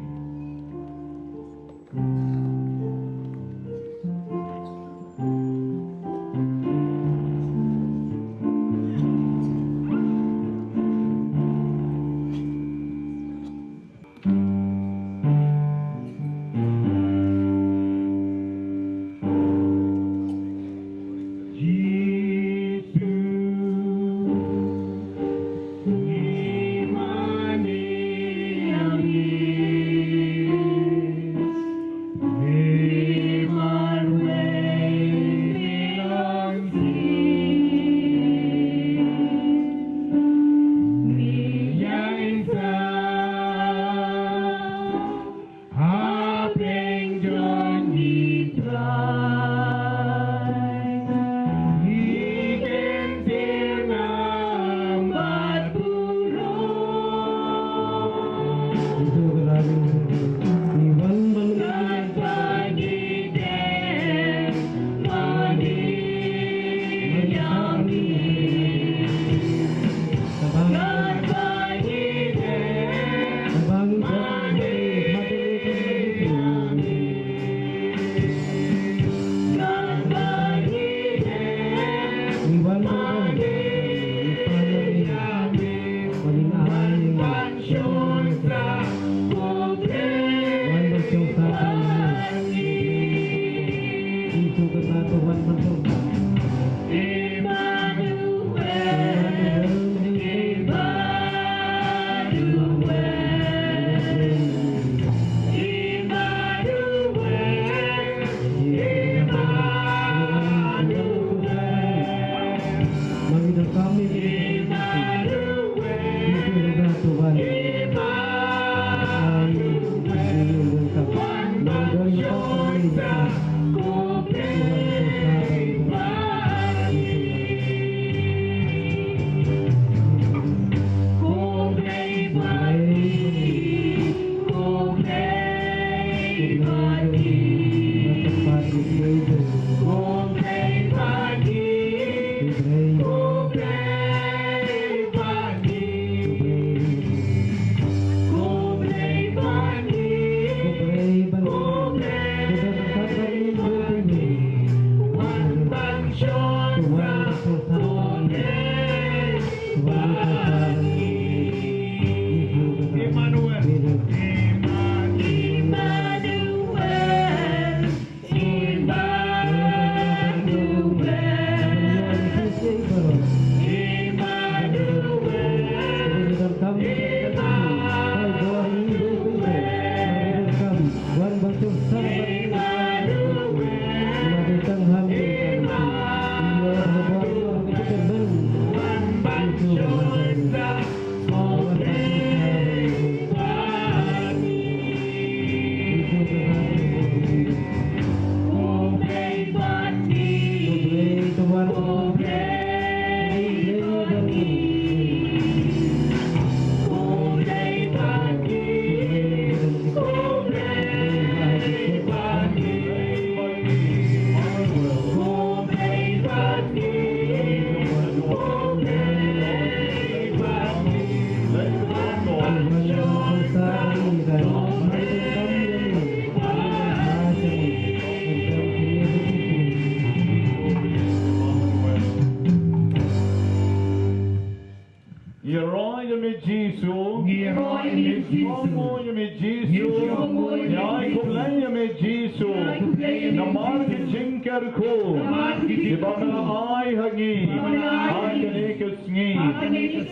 Ngi ïaroh ïa me Jisu. Ngi ïaroh ïa me Jisu. Ngi ïaroh ïa me Jisu. Ngi ïaroh ïa me Jisu. Ngi ai khublei ïa me Jisu. Ngi ai khublei ïa me Jisu. Namar ki jingkyrkhu. Namar ki jingkyrkhu. Kiba me la ai ha ngi. Kiba me la ai ha ngi. Ha kane ka sngi.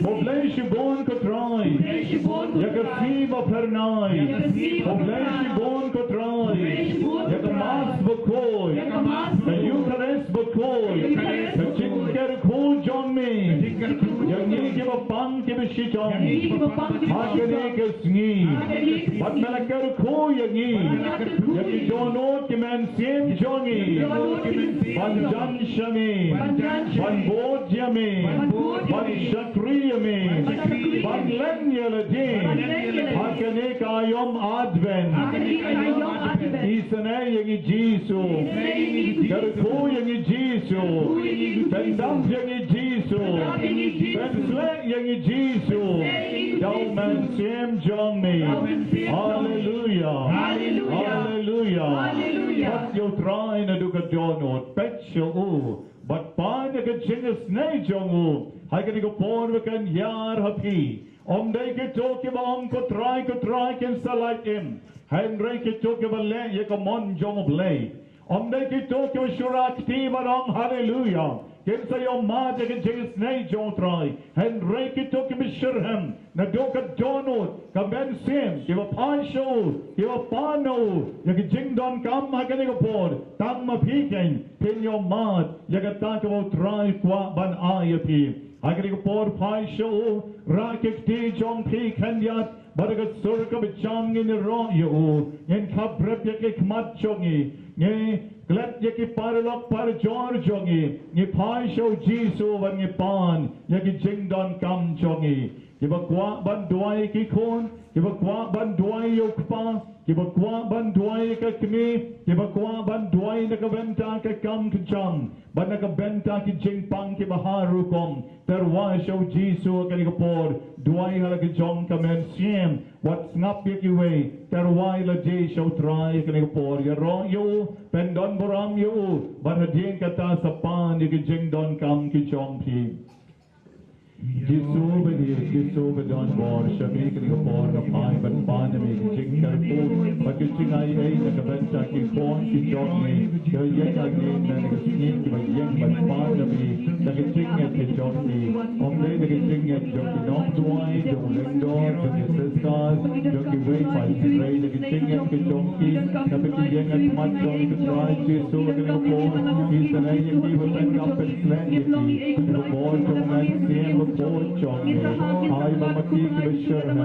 Khublei shibun ko Trai ïa ka sngi ba phyrnai. Khublei shibun ko Trai ïa ka Mass bakhuid, ka Eukharist bakhuid, ka jingkyrkhu jong me ïa ngi kiba pang kiba shitom ha kane ka sngi. Bad me la kyrkhu ïa ngi, ïa ki dohnud ki mynsiem jong ngi, ban jan sha me, ban bud ïa me, ban shakri ïa me, ban len ïa lade ha kane ka aïom Advent. Isynei ïa ngi Jisu. Kyrkhu ïa ngi Jisu. Pyndap ïa ngi Jisu. Pynsleh ïa ngi Jisu da u Mynsiem jong me. Haleluya. Haleluya. Haleluya. Pat ïa u Trai naduh ka dohnud, peit sha u bad pan ïa ka jingisynei jong u. Ha kane ka por ba kan ïar ha phi. Ym dei kito kiba ong ko Trai, ko Trai kin sa lait im, hynrei kito kiba leh ïa ka mon jong U Blei. Ym dei kito kiba shu rah kti bad ong haleluya kin sa ïohmad ïa ka jingisynei jong U Trai, hynrei kito kiba shitrhem naduh ka dohnud, ka mynsiem, kiba phai sha u, kiba pan na u ïa ka jingdonkam ha kane ka por. Tang ma phi keiñ phin ïohmad ïa kata kaba U Trai u kwah ban ai ïa phi. Ha kane ka por phai sha u, rah ki kti jong phi khyndiat, bad da ka sur kaba jam ngin ïaroh ïa u. Ngin khap rep ïa ki khmat jong ngi, ngin klet ïa ki paralok parajor jong ngi. Ngi phai sha u Jisu bad ngi pan ïa ki jingdonkam jong ngi. Kiba kwah ban duwai ïa ki khun, kiba kwah ban duwai ïa u kpa, kiba kwah ban duwai ïa ka kmie, kiba kwah ban duwai na ka bynta ka kam ka jam bad na ka bynta ki jingpang kiba har rukom, tyrwa sha u Jisu ha kane ka por. Duwai ha la ka jong ka mynsiem, wat sngap ïa kiwei, tyrwa ïa lade sha u Trai ha kane ka por. Ïaroh ïa u, pyndon burom ïa u, bad hadien kata sa pan ïa ki jingdonkam ki jong phi. Jisu ba ïeit, Jisu ba don bor, sha me kane ka por nga phai ban pan ïa me ki jingkyrkhu bad ki jingai ei na ka bynta ki khun ki jong me. Ïa ïa ka ngi na ka sngi kiba ïeng ban pan ïa me da ka jingngeit ka jong ki. Ym dei da ka jingngeit jong ki nongduwai, jong u lyngdoh, jong ki sisters, jong kiwei pat, hynrei da ka jingngeit ka jong ki, kaba ki ïeng ha khmat jong ka Trai Jisu ha kane ka por. Isynei ïa ki, ba pyndap pynshlur ïa ki. Ka bor jong u Mynsiem Bakhuid jong me. Ai ba ma ki kiba shitrhem,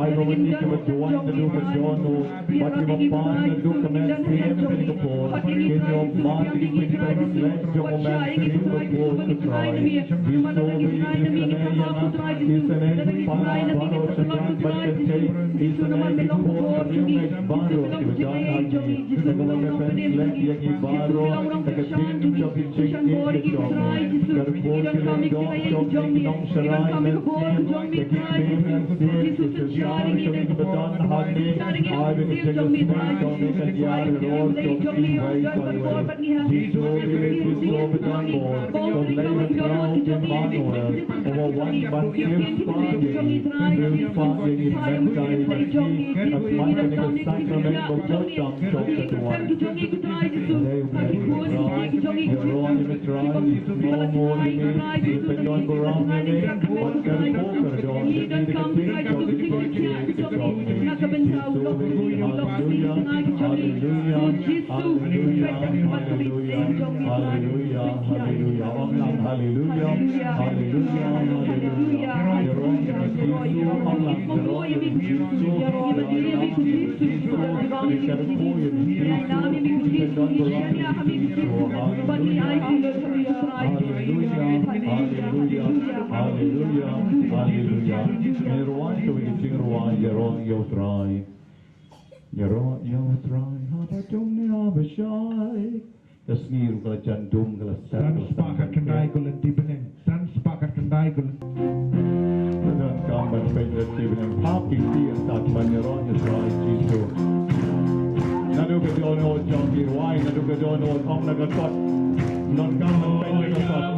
ai ba ma ki kiba duwai naduh ka dohnud, bad kiba pan naduh ka mynsiem ha kane ka por, kin ïohmad ïa ki jingpynshlur jong u Mynsiem Bakhuid ko Trai. Jisu ba ïeit, isynei ïa nga, isynei ïa ki para baroh, shynrang bad kynthei, isynei ïa ki khun riewngeit baroh kiba don ha ngi. Kynmaw ba me pynshlur ïa ngi baroh da ka ktien jong ki jingïeit ka jong me. Kyrkhu ïa ki lyngdoh jong me, ki nongsharai mynsiem, ïa ki kmie mynsiem, ki sister jong ngi kiba don hangne, ai ba ka jingïeit jong me kan ïar halor jong kiwei pa kiwei. Jisu ba ïeit, Jisu ba don bor, U Blei ha khraw, Immanuel, uba wan ban kyrpad ïa ngi, kyrpad ïa ngi, mynta ïa ngi ha khmat kane ka sakrament bakhuid tam jong ka duwai. Ïa u Blei U Trai, ïaroh ïa me Trai, ngi sngewnguh ïa me, ngi pynlong burom ïa me, wat kyrkhu kyrdoh ïa ngi da ka ktien jong ka jingïeit ka jong me. Jisu, haleluya, haleluya, haleluya, haleluya, haleluya, haleluya. Ong lang haleluya, haleluya, haleluya. Ïaroh ïa me Jisu, ong lang ïaroh ïa me Jisu, ïaroh ïa me Jisu, ïaroh ïa me Jisu. Haleluya, haleluya, haleluya, haleluya. Ngi rwai kawei ka jingrwai, ïaroh ïa u Trai. Ïaroh ïa u Trai haba dum ne haba shai. Ka sngi ruh ka la jan dum, ka la sep, ka la sep. Tang spah khatkhyndai ko lynti bneng. Tang spah khatkhyndai ko lynti. Don kam ban peit lynti bneng. Phah ki kti ïa stad ban ïaroh ïa u Trai Jisu. Naduh ka dohnud jong ki rwai, naduh ka dohnud, ong na ka kot. Don kam ban peit na ka kot.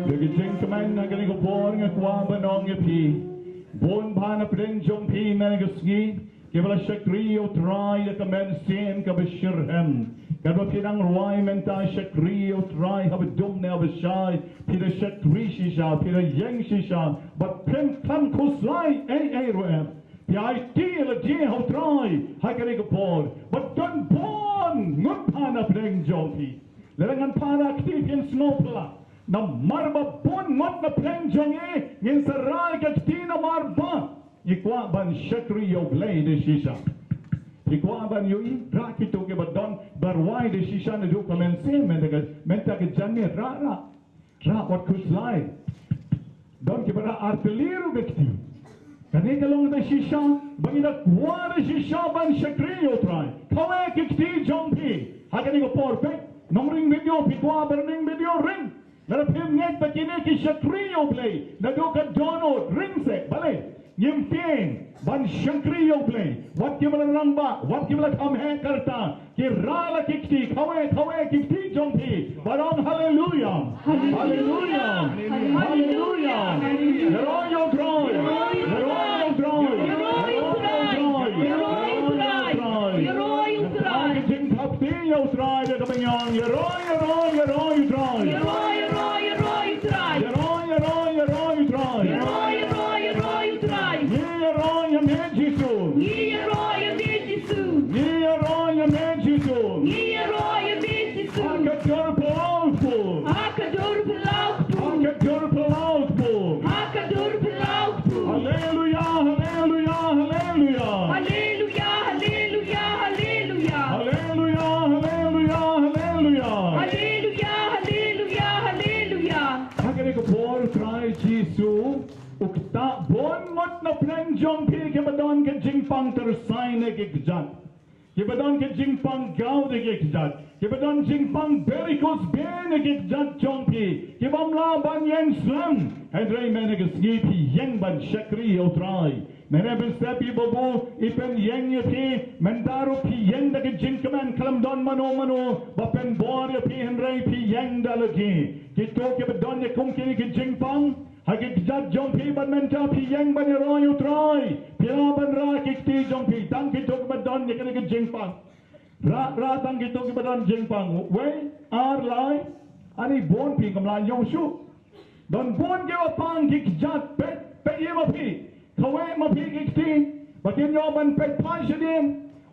Ka jingkmen ha kane ka por nga kwah ban ong ïa phi, bun bha na pdeng jong phi mynne ka sngi kiba la shakri ïa U Trai da ka mynsiem kaba shitrhem. Katba phi dang rwai mynta, shakri ïa U Trai haba dum ne haba shai. Phi da shakri shisha, phi da ïeng shisha, bad phim khlem khuslai ei ei ruh em. Phi aiti ïa lade ha U Trai ha kane ka por, bad don bun ngut bha na pdeng jong phi. Lada ngan para kti phin sngewphylla. Namar ba bun ngut na pdeng jong ngi ngin sa rai ka kti namar ba ngi kwah ban shakri ïa U Blei da shisha. Phi kwah ban ïohi, rah kito kiba don, ba rwai da shisha naduh ka mynsiem, mynta ka, mynta ka janmiet, rah, rah. Rah wat khuslai. Don kiba rah ar tylli ruh ka kti. Kane ka long da shisha, ba ngi da kwah da shisha ban shakri ïa U Trai. Kawei ka kti jong phi. Ha kane ka por peit, nongring video, phi kwah ban ring video, ring. Lada phim ngeit ba kine ki shakri ïa U Blei, naduh ka dohnud, ring seh, balei? Ngim tieng ban shakri ïa U Blei. Wat kiba la rangbah, wat kiba la kham heh ka rta, ki rah la ki kti, kawei, kawei ki kti jong phi. Ba ong haleluya. Haleluya. Haleluya. Haleluya. Ïaroh ïa U Trai. Ïaroh ïa U Trai. Ïaroh ïa U Trai. Ïaroh ïa U Trai. Ka jingthap kti ïa U Trai da kaba ngi ong ïaroh, ïaroh, ïaroh ïa U Trai. Ïaroh, ïaroh, ïaroh ïa U Trai. Ïaroh, ïaroh, ïaroh ïa U Trai. Ïaroh, ïaroh, ïaroh ïa U Trai. Ngi ïaroh ïa me Jisu. Ngi ïaroh ïa me Jisu. Ngi ïaroh ïa me Jisu. Ngi ïaroh ïa me Jisu. Ha ka dur phyllaw kpur. Ha ka dur phyllaw kpur. Ha ka dur phyllaw kpur. Ha ka dur phyllaw kpur. Haleluya, haleluya, haleluya. Haleluya, haleluya, haleluya. Haleluya, haleluya, haleluya. Haleluya, haleluya, haleluya. Ha kane ka por Trai Jisu u ktah bun ngut na pdeng jong phi kiba don ka jingpang tyrsai ne ki kjat. Kiba don ka jingpang gout ne ki kjat. Kiba don jingpang varicose vein ne ki kjat jong phi. Kiba ym lah ban ïeng slem. Hynrei mynne ka sngi phi ïeng ban shakri ïa U Trai. Mynne mynstep i Babu i pynïeng ïa phi. Mynta ruh phi ïeng da ka jingkmen khlem don mano mano ba pynbor ïa phi hynrei phi ïeng da lade. Kito kiba don ïa kum kine ki jingpang. Ha ki kjat jong phi bad mynta phi ïeng ban ïaroh ïa U Trai. Phi lah ban rah ki kti jong phi tang kito kiba don ïa kane ka jingpang. Rah, rah tang kito kiba don jingpang. Wei, ar, lai. Ani bun phi ngam lah ïoh shuh. Don bun kiba pang ki kjat peit, peit ïa ma phi. Kawei ma phi ki kti. Ba kin ïoh ban peit phai shadien.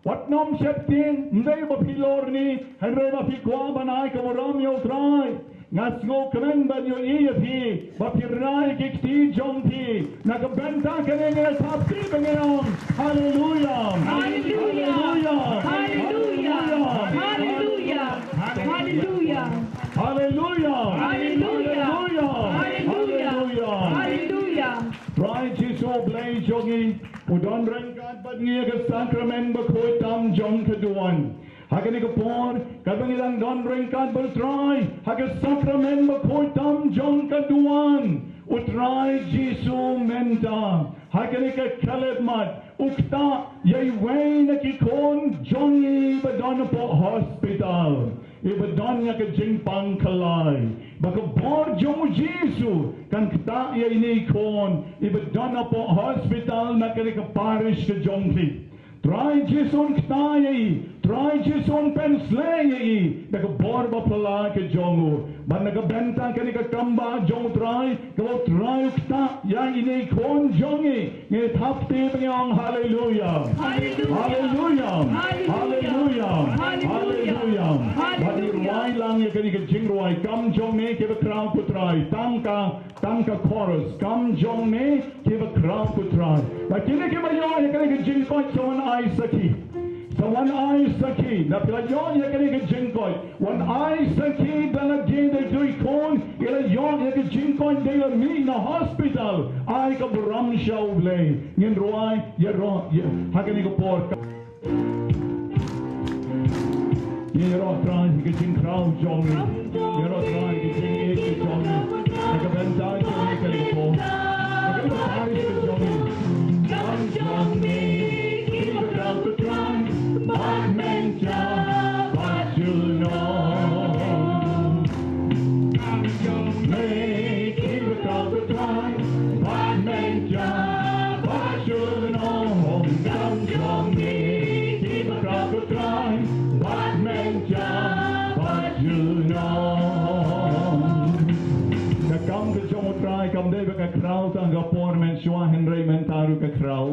Wat nym sheptieng, ym dei ba phi lor ni, hynrei ba phi kwah ban ai ka burom ïa U Trai. Nga sngewkmen ban ïohi ïa phi, ba phi rah ïa ki kti jong phi. Na ka bynta kane ngi thap kti ba ngi ong, haleluya. Haleluya. Haleluya. Haleluya. Haleluya. Haleluya. Haleluya. Haleluya. Haleluya. Haleluya. Trai Jisu Blei jong ngi, u don ryngkat bad ngi ha ka sakramen bakhuid tam jong ka duwan. Ha kane ka por, katba ngi dang don ryngkat bad U Trai, ha ka sakramen bakhuid tam jong ka duwan. U Trai Jisu mynta, ha kane ka khyllipmat, u ktah ïa iwei na ki khun jong ngi ba don hapoh hospital. Iba don ïa ka jingpang khlaiñ. Ba ka bor jong u Jisu kan ktah ïa ine i khun. Iba don hapoh hospital na kane ka parish ka jong phi. Trai Jisu un ktah ïa i. Trai Jisu un pynshlei ïa i. Da ka bor ba phylla ka jong u. Bad na ka bynta kane ka kam ba jong u Trai. Kaba u Trai u ktah ïa ine i khun jong ngi. Ngi thap kti ba ngi ong haleluya. Haleluya. Haleluya. Haleluya. Haleluya. Haleluya. Ba ngi rwai lang ïa kane ka jingrwai kam jong me kiba khraw ko Trai. Tang ka, tang ka chorus. Kam jong me kiba khraw ko Trai. Ba kine kiba ïoh ïa kane ka jingkoit sa wan ai sakhi. Sa wan ai sakhi. Da phi la ïoh ïa kane ka jingkoit. Wan ai sakhi da lade da i khun, i la ïoh ïa ka jingkoit dei la mih na hospital. Ai ka burom sha U Blei. Ngin rwai ïaroh ïa ha kane ka por. Ïaroh Trai ha ka jingkhraw jong ngi. Ïaroh Trai ha ka jingïeit jong ngi. Ha ka bynta jong ngi kane ka por. Ha ka bynta jong ngi. Kam jong me kiba khraw ko Trai. Bad mynta bad junom. Kam jong me kiba khraw ko Trai. Bad mynta bad junom. Kam jong me kiba khraw ko Trai. Bad mynta bad junom. Ka kam ka jong u Trai kam dei ba ka khraw tang ka por mynshuwa hynrei mynta ruh ka khraw.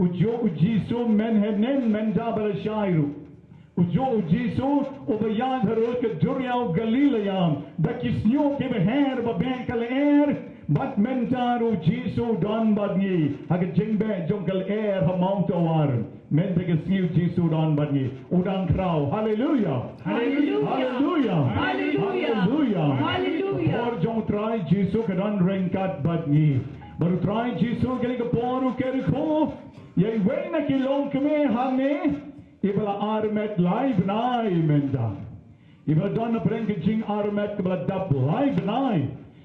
U juh u Jisu mynhynnin mynta ba la shai ruh. U juh u Jisu uba ïaid harud ka duriaw Galilea da ki shñiuh kiba her ba beh ka lyer, Bad mynta ruh u Jisu u don bad ngi ha ka jingbeh jong ka lyer ha Mawtawar. Mynta ka sngi u Jisu u don bad ngi, u dang khraw. Haleluya. Haleluya. Haleluya. Haleluya. Haleluya. Ka por jong u Trai Jisu ka don ryngkat bad ngi. Bad u Trai Jisu kane ka por u kyrkhu ïa iwei na ki longkmie hangne iba la armet lai bnai mynta. Iba la don hapdeng ka jingarmet kaba la dap lai bnai.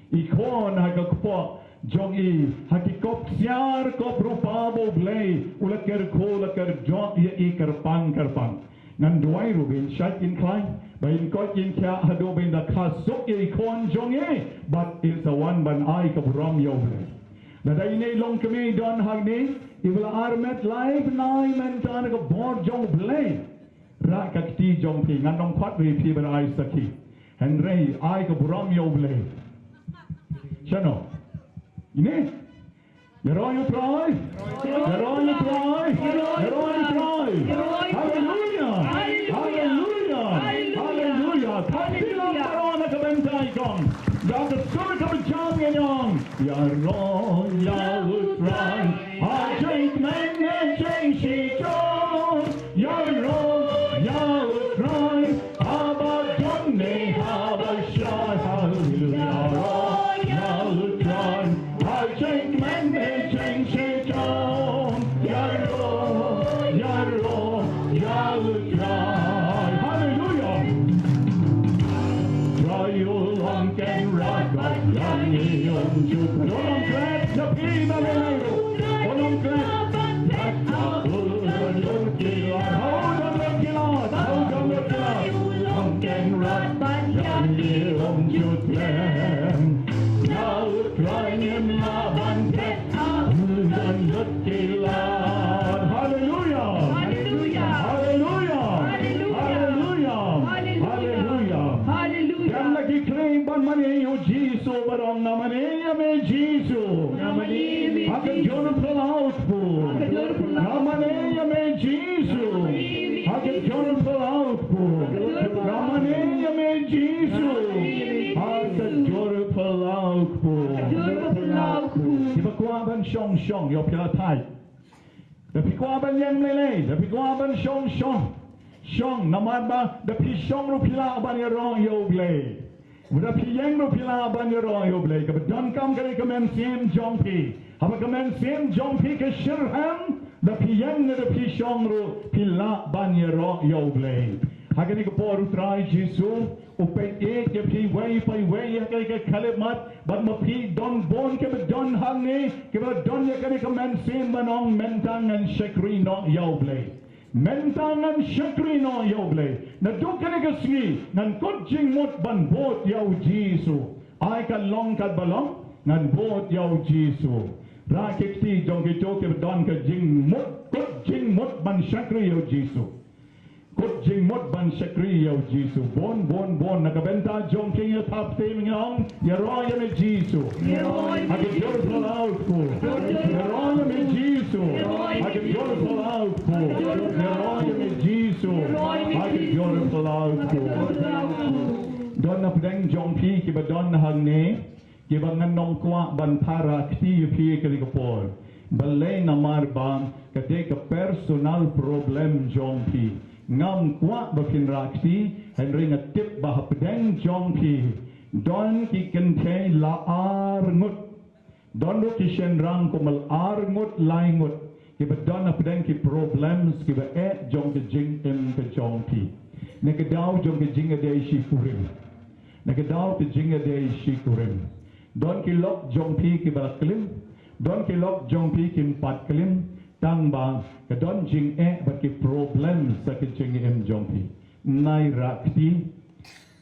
I khun ha ka kpoh jong i, ha ki kop ksiar kop rupa ba U Blei u la kyrkhu, u la kyrjoh ïa i kyrpang kyrpang. Ngan duwai ruh ba in shait in khlaiñ, ba in koit in khiah haduh ba in da kha suk ïa i khun jong i, bad in sa wan ban ai ka burom ïa U Blei. Lada ine i longkmie i don hangne iba la armet lai bnai mynta na ka bor jong U Blei, rah ka kti jong phi, ngan ym khot ïa phi ban ai sakhi. Hynrei ai ka burom ïa U Blei. Shano? Ine? Ïaroh ïa u Trai. Ïaroh ïa u Trai. Ïaroh ïa u Trai. Haleluya. Haleluya. Haleluya. Thad phi lang baroh na ka bynta i kong. Da ka sur kaba jam ngin ong. Ïaroh ïa u Trai ha jingkmen ne jingshitom. Ïaroh ïa u Trai haba don ne haba shai. Haleluya. Ïaroh ïa u Trai ha jingkmen ne jingshitom. Ïaroh, ïaroh ïa u Trai. Haleluya. Trai u long kynrad bad ïa ngi um jubab. U long kynrad, ïa phi na lei lei ruh. U long kynrad bad ïa u don lut ki lad. Ha u don lut ki lad. Ha u don lut ki lad. U long kynrad bad ïa ngi um jubab. Ïa u Trai ngim lah ban phet. Haleluya. Haleluya. Haleluya. Haleluya. Haleluya. Haleluya. Ïa la ki khlieh ban mane ïa u Jisu baroh, nga mane ïa me Jisu. Nga mane ïa me Jisu. Ha ka jingphylla u kpu. Ha ka jingphylla u kpu. Nga mane ïa me Jisu. Nga mane ïa me Jisu. Ha ka jingphylla u kpu. Nga mane ïa me Jisu. Nga mane ïa me Jisu. Ha ka jingphylla u kpu. Ka jingphylla u kpu. Kiba kwah ban shong shong, ïoh phi la thait. Da phi kwah ban ïeng lei lei, da phi kwah ban shong shong. Shong, namar ba da phi shong ruh phi lah ban ïaroh ïa U Blei. Da phi ïeng ruh phi lah ban ïaroh ïa U Blei. Kaba donkam ka dei ka mynsiem jong phi. Haba ka mynsiem jong phi ka shitrhem, da phi ïeng ne da phi shong ruh phi lah ban ïaroh ïa U Blei. Ha kane ka por u Trai Jisu u peit ïa phi iwei pa iwei ha kane ka khyllipmat, bad ma phi don bun kiba don hangne kiba don ïa kane ka mynsiem ban ong, mynta ngan shakri noh ïa U Blei. Mynta ngan shakri noh ïa U Blei. Naduh kane ka sngi ngan kut jingmut ban bud ïa u Jisu. Ai kan long kat ba long, ngan bud ïa u Jisu. Rah ki kti jong kito kiba don ka jingmut, kut jingmut ban shakri ïa u Jisu. Kut jingmut ban shakri ïa u Jisu. Bun, bun, bun. Na ka bynta jong phi nga thap te, nga ong, ïaroh ïa me Jisu. Ha ka jingphylla u kpu. Ïaroh ïa me Jisu. Ha ka jingphylla u kpu. Ïaroh ïa me Jisu. Ha ka jingphylla u kpu. Don na pdeng jong phi kiba don hangne kiba ngan ym kwah ban para kti ïa phi kane ka por. Balei? Namar ba ka dei ka personal problem jong phi. Ngam kwah ba phin rah kti, hynrei nga tip ba hapdeng jong phi don ki kynthei la ar ngut. Don ruh ki shynrang kumba la ar ngut lai ngut kiba don hapdeng ki problems kiba eh jong ka jingim ka jong phi. Na ka daw jong ka jingïadei shi kurim. Na ka daw ka jingïadei shi kurim. Don ki lok jong phi kiba la klim. Don ki lok jong phi kim pat klim. Tang ba ka don jingeh bad ki problems ha ka jingim jong phi. Nai rah kti.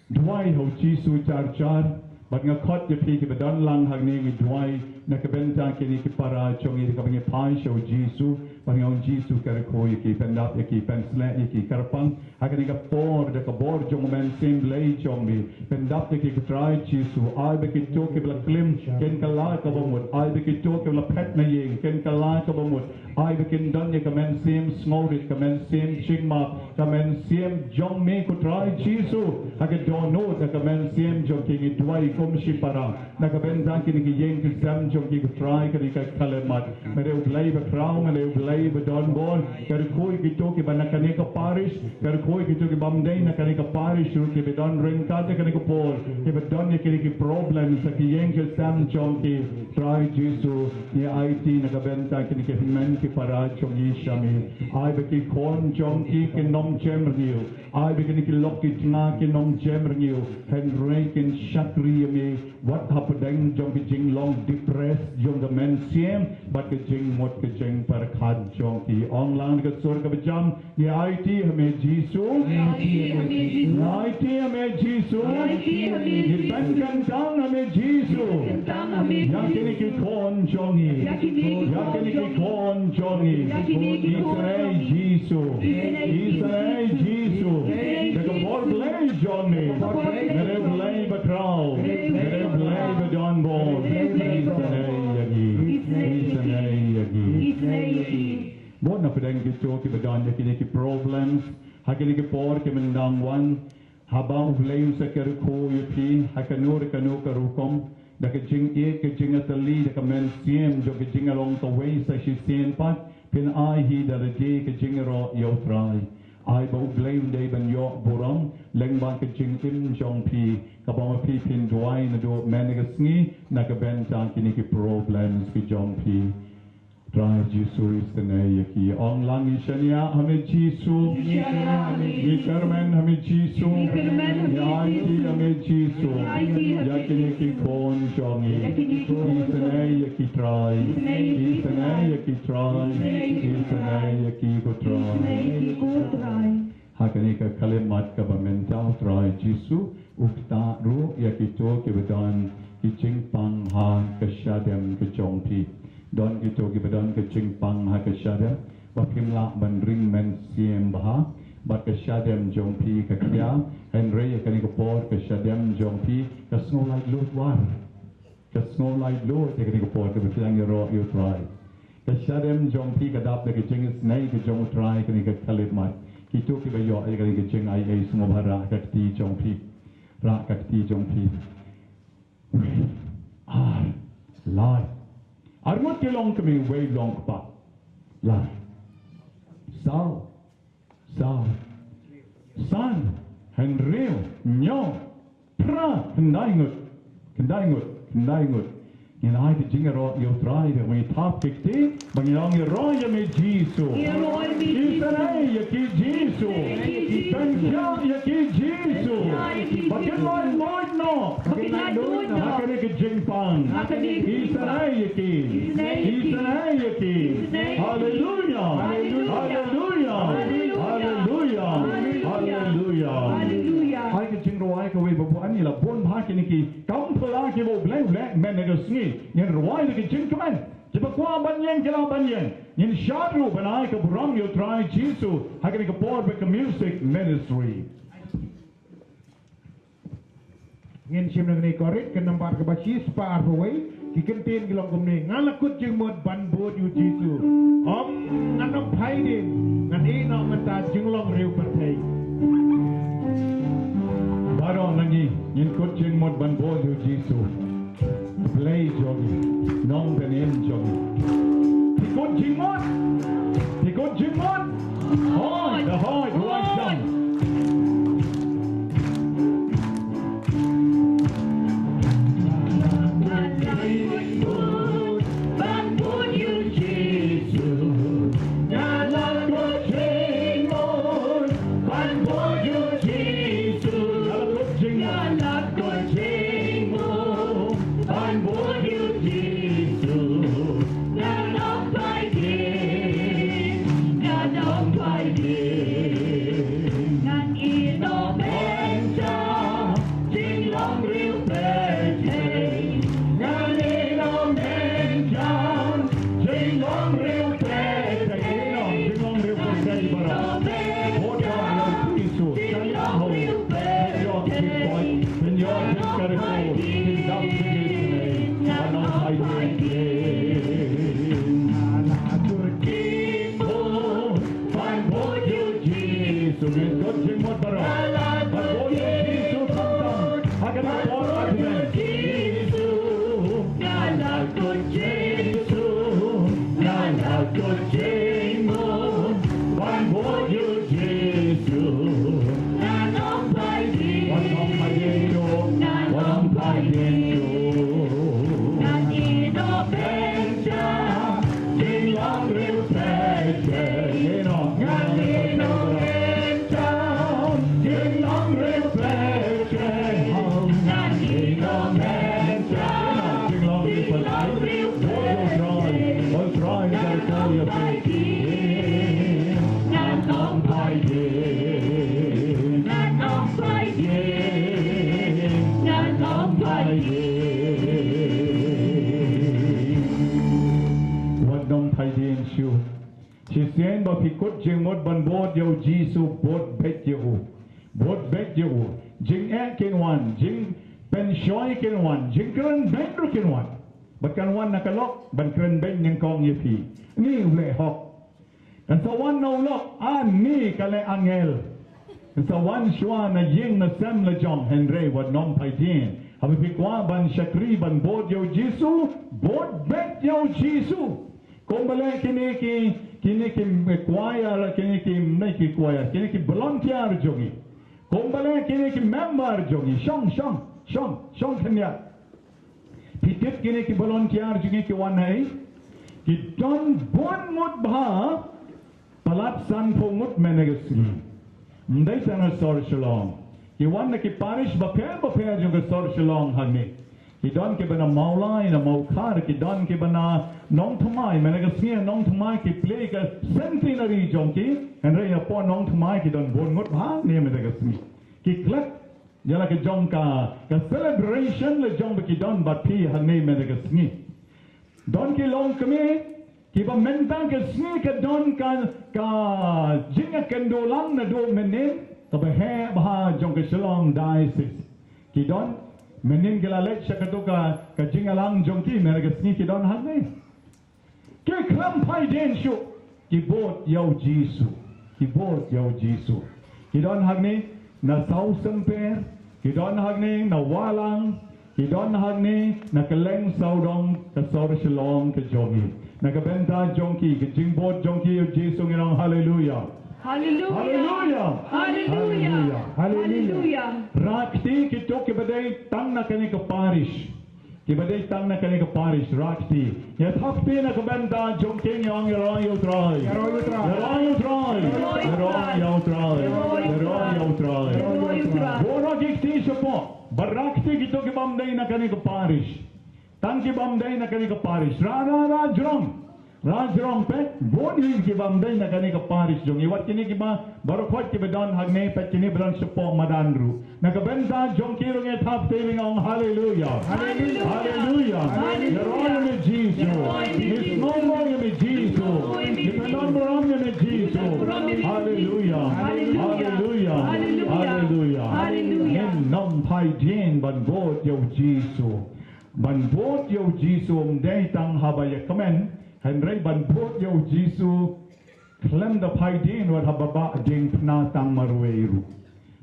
Duwai ha u Jisu jar jar. Bad nga khot ïa phi kiba don lang hangne, ngi duwai na ka bynta kine ki para jong ngi da kaba ngi phai sha u Jisu. Pynïaid Jisu, ka rkhie ïa ki, pyndap ïa ki, pynsleh ïa ki, kyrpang ha kane ka por da ka bor jong u Mynsiem Blei jong me. Pyndap ïa ki, ko Trai Jisu, ai ba kito kiba la klim kin kylla ka bamut, ai ba kito kiba la phet na ïing kin kylla ka bamut, ai ba kin don ïa ka mynsiem sngewrit, ka mynsiem jingmap, ka mynsiem jong me, ko Trai Jisu. Ha ka dohnud, ha ka mynsiem jong ki, ngi duwai kum shipara na ka bynta kine ki ïing ki sem jong ki, ko Trai, kane ka khyllipmat. Me dei u Blei bakhraw, me dei u Blei badonbor. Ka rkhie ïa kito kiba na kane ka parish, ka rkhie ïa kito ki bym dei na kane ka parish ruh, kiba don ryngkat ha kane ka por, kiba don ïa kine ki problem ha ki ïing ki sem jong ki. Trai Jisu, ngi aiti na ka bynta kine ki hynmen ki para jong ngi sha me. Ai ba ki khun jong ki kin ym jem rngiew. Ai ba kine ki lok ki tnga kin ym jem rngiew, hynrei kin shakri ïa me wat hapdeng jong ka jinglong depressed jong ka mynsiem bad ka jingmut ka jingpyrkhat jong ki. Ong lang da ka sur kaba jam, ngi aiti ha me Jisu. Ngi aiti ha me Jisu. Ngi aiti ha me Jisu. Ngi pynkyntang ha me Jisu. Ïa kine ki khun jong ngi. Ïa kine ki khun jong ngi. Isynei Jisu. Isynei Jisu. Da ka bor Blei jong me. Me dei u Blei bakhraw. Me dei u Blei badonbor. Isynei ïa ngi. Isynei ïa ngi. Bun na pdeng kito kiba don ïa kine ki problems ha kine ki por ki mynta wan. Haba U Blei un sa kyrkhu ïa phi ha kano re kano ka rukom, da ka jingïeit, ka jingïatylli, da ka mynsiem jong ka jinglong kawei sa shisien pat, phin ai hi da lade ka jingïaroh ïa U Trai. Ai ba U Blei un dei ban ïoh burom lyngba ka jingim jong phi, kaba ma phi phin duwai naduh mynne ka sngi na ka bynta kine ki problems ki jong phi. Trai Jisu, isynei ïa ki. Ong lang, ngi shaniah ha me Jisu. Ngi kyrmen ha me Jisu. Ngi aiti ha me Jisu. Ïa kine ki khun jong ngi. Isynei ïa ki Trai. Isynei ïa ki Trai. Isynei ïa ki, ko Trai. Ha kane ka khyllipmat kaba mynta, Trai Jisu, u ktah ruh ïa kito kiba don ki jingpang ha ka shadem ka jong phi. Don kito kiba don ka jingpang ha ka shadem, ba phim lah ban ring mynsiem bha, bad ka shadem jong phi ka khia, hynrei ïa kane ka por ka shadem jong phi ka sngew laitluid war. Ka sngew laitluid ïa kane ka por kaba phi dang ïaroh ïa U Trai. Ka shadem jong phi ka dap da ka jingisynei ka jong U Trai kane ka khyllipmat. Kito kiba ïoh ïa kane ka jingai ei sngewbha, rah ka kti jong phi. Rah ka kti jong phi. Wei, ar, lai. Ar ngut ki longkmie, wei longkpa. Lai. Saw. Saw. San. Hynriew. Hynñiew. Phra. Khyndai ngut. Khyndai ngut. Khyndai ngut. Ngin ai ka jingïaroh ïa U Trai, da ngi thap ki kti ba ngi ong, ïaroh ïa me Jisu. Isynei ïa ki Jisu. Pynkhiah ïa ki Jisu. Ba kin laitluid noh ha kane ka jingpang. Isynei ïa ki. Isynei ïa ki. Haleluia. Haleluia. Haleluia. Haleluia. Haleluia. Ai ka jingrwai kawei ba bun, ani la bun bha kine ki kam phylla kiba U Blei u leh mynne ka sngi. Ngin rwai da ka jingkmen. Kiba kwah ban ïeng ki lah ban ïeng. Ngin shad ruh ban ai ka burom ïa U Trai Jisu ha kane ka por bad ka music ministry. Ngin shim na kane ka rit ka nambar kaba shispah arphew wei, ki kyntien ki long kumne: Nga la kut jingmut ban bud ïa U Jisu. Ym, ngan ym phai dien, ngan ïeh noh mynta jinglong riewpyrthei. Baroh na ngi ngin kut jingmut ban bud ïa U Jisu. Blei jong ngi, Nongpynim jong ngi. Phi kut jingmut. Phi kut jingmut. Hooid, da hooid, hooid jam. Jisu, ngin kut jingmut baroh. Bad bud ïa u Jisu khamtam ha kane ka por Advent. Jisu, nga la kut Jisu, nga la kut jingmut. Ban bud ïa u Jisu, ngan ym phai dien. Wat nym phai dien shuh. Wat nym phai dien shuh. Ngan ïehnoh bynta jinglong briew pyrthei. Ïehnoh. Ngan ïehnoh bynta jinglong briew pyrthei. Ngan ïehnoh bynta jinglong briew pyrthei. Bud ïa u Trai, bud ïa u Trai, bud ïa u Trai. Ngan ym phai dien. Ngan ym phai dien. Ngan ym phai dien. Wat nym phai dien shuh. Shisien ba phi kut jingmut ban bud ïa u Jisu, bud beit ïa u. Bud beit ïa u. Jingeh kin wan, jingpynshoi kin wan, jingkren beiñ ruh kin wan. Bad kan wan na ka lok ban kren beiñ nyngkong ïa phi. Ni u leh hok. Kan sa wan na u lok, ani ka leh angel. Kan sa wan shuwa na ïing na sem la jong, hynrei wat nym phai dien. Haba phi kwah ban shakri ban bud ïa u Jisu, bud beit ïa u Jisu. Kumba leh kine ki, kine ki choir, kine ki, ne ki choir, kine ki volunteer jong ngi. Kumba leh kine ki member jong ngi, shong, shong, shong, shong khyndiat. Phi tip kine ki volunteer jong ngi ki wan haei? Ki don bun ngut bha, palat sanphew ngut mynne ka sngi. Ym dei tang na sor Shillong. Ki wan na ki parish bapher bapher jong ka sor Shillong hangne. Ki don kiba na Mawlai, na Mawkhar, ki don kiba na Nongthymmai, mynne ka sngi Nongthymmai ki plie ka centenary jong ki, hynrei napoh Nongthymmai ki don bun ngut bha ne mynne ka sngi. Ki klet ïa la ka jong ka, ka celebration la jong ba ki don bad phi hangne mynne ka sngi. Don ki longkmie kiba mynta ka sngi ka don ka, ka jingïakynduh lang naduh mynnin, kaba heh bha jong ka Shillong Diocese. Ki don mynnin ki la leit sha kato ka, ka jingïalang jong ki, mynta ka sngi ki don hangne. Ki khlem phai dien shuh, ki bud ïa u Jisu, ki bud ïa u Jisu. Ki don hangne na Sawsengper, ki don hangne na Wahlang, ki don hangne na kylleng sawdong ka sor Shillong ka jong ngi. Na ka bynta jong ki, ka jingbud jong ki ïa u Jisu ngin ong haleluya. Haleluya. Haleluya. Haleluya. Haleluya. Haleluya. Rah kti kito kiba dei tang na kane ka parish. Kiba dei tang na kane ka parish, rah kti. Ïa thap kti na ka bynta jong ki, ngi ong ïaroh ïa u Trai. Ïaroh ïa u Trai. Ïaroh ïa u Trai. Ïaroh ïa u Trai. Ïaroh ïa u Trai. Bun noh ki kti shapoh. Bad rah kti kito ki bym dei na kane ka parish. Tang ki bym dei na kane ka parish. Rah, rah, rah jrong. Rah jrong peit, bun hi ki bym dei na kane ka parish jong ngi. Wat kine kiba baroh khoit kiba don hangne, peit kine ba don shapoh madan ruh. Na ka bynta jong ki ruh ngi thap kti, ngi ong haleluya. Haleluya. Haleluya. Haleluya. Ïaroh ïa me Jisu. Ïaroh ïa me Jisu. Ïaroh ïa me Jisu. Haleluya. Haleluya. Haleluya. Haleluya. Haleluya. Ngin nym phai dien ban bud ïa u Jisu. Ban bud ïa u Jisu ym dei tang haba ïakmen, hynrei ban bud ïa u Jisu khlem da phai dien, wat haba bah diengphna tang marwei ruh.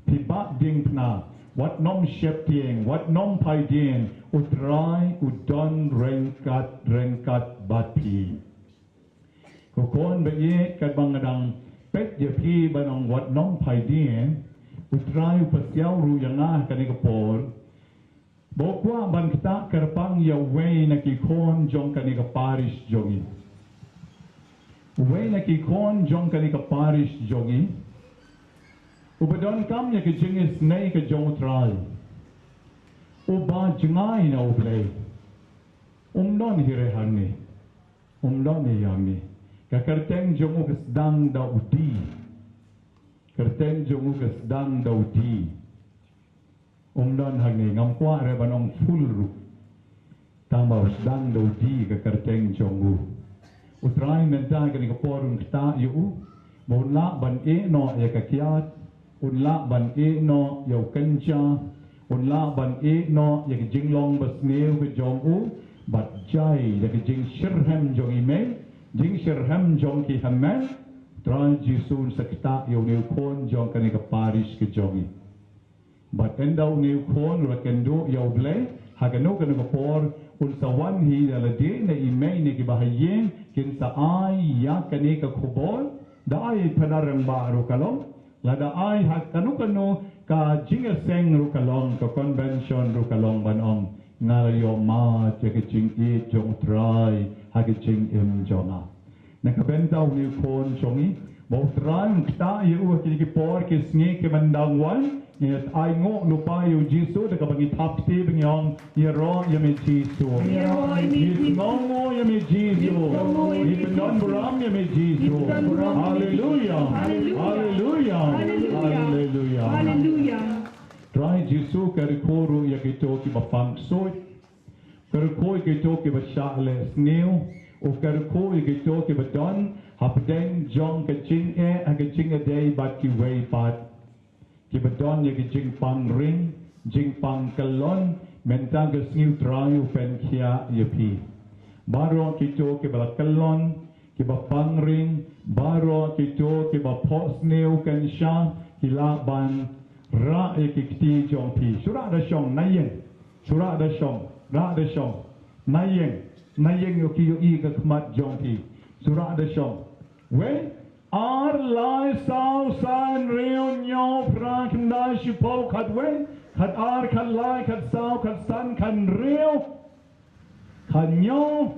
Phi bah diengphna, wat nym sheptieng, wat nym phai dien, u Trai u don ryngkat ryngkat bad phi. Ko khun ba ïeit, katba nga dang peit ïa phi ban ong wat nym phai dien, u Trai u pasiaw ruh ïa nga ha kane ka por. Ba u kwah ban ktah kyrpang ïa uwei na ki khun jong kane ka parish jong ngi. Uwei na ki khun jong kane ka parish jong ngi, uba donkam ïa ka jingisynei ka jong u Trai, uba jngai na U Blei. Um don hi re hangne. Um don hi hangne. Ka kyrteng jong u ka sdang da u D. Kyrteng jong u ka sdang da u D. Um don hangne, ngam kwah re ban ong full ruh. Tang ba u sdang da u D ka kyrteng jong u. U Trai mynta kane ka por un ktah ïa u ba un lah ban ïeh noh ïa ka kiad, un lah ban ïeh noh ïa u kynja, un lah ban ïeh noh ïa ka jinglong basniew ka jong u, bad jai da ka jingshitrhem jong i mei, jingshitrhem jong ki hynmen, Trai Jisu un sa ktah ïa une u khun jong kane ka parish ka jong ngi. Bad ynda une u khun u la kynduh ïa U Blei, ha kano kano ka por un sa wan hi da lade na i mei ne kiba ha ïing, kin sa ai ïa kane ka khubor, da ai Phadar Rangbah ruh ka long, lada ai ha kano kano ka jingïaseng ruh ka long, ka convention ruh ka long, ban ong nga la ïoh mad ïa ka jingïeit jong U Trai ha ka jingim jong nga. Na ka bynta une u khun jong ngi, ba U Trai un ktah ïa u ha kine ki por ki sngi ki ban dang wan, ngi ainguh lypa ïa U Jisu da kaba ngi thap kti ba ngi ong, ïaroh ïa me Jisu. Ïaroh ïa me Jisu. Ngi sngewnguh ïa me Jisu. Ngi sngewnguh ïa me Jisu. Ngi pyndonburom ïa me Jisu. Haleluya. Haleluya. Haleluya. Haleluya. Haleluya. Trai Jisu ka kyrkhu ruh ïa kito kiba pang ksuid. Kyrkhu ïa kito kiba shah leh sniew, u kyrkhu ïa kito kiba don hapdeng jong ka jingeh ha ka jingïadei bad kiwei pat. Kiba don ïa ka jingpang ring, jingpang kyllon, mynta ka sngi U Trai u pynkhiah ïa phi. Baroh kito kiba la kyllon, kiba pang ring, baroh kito kiba phohsniew kynsha, ki lah ban rah ïa ki kti jong phi. Shu rah da shong, na ïing. Shu rah da shong, rah da shong. Na ïing, na ïing ïoh ki ïohi ka khmat jong phi. Shu rah da shong. Wei, ar, lai, saw, san, hynriew, hynñiew, phra, khyndai, shiphew, khatwei, khatar, khatlai, khatsaw, khatsan, khathynriew, khathynñiew,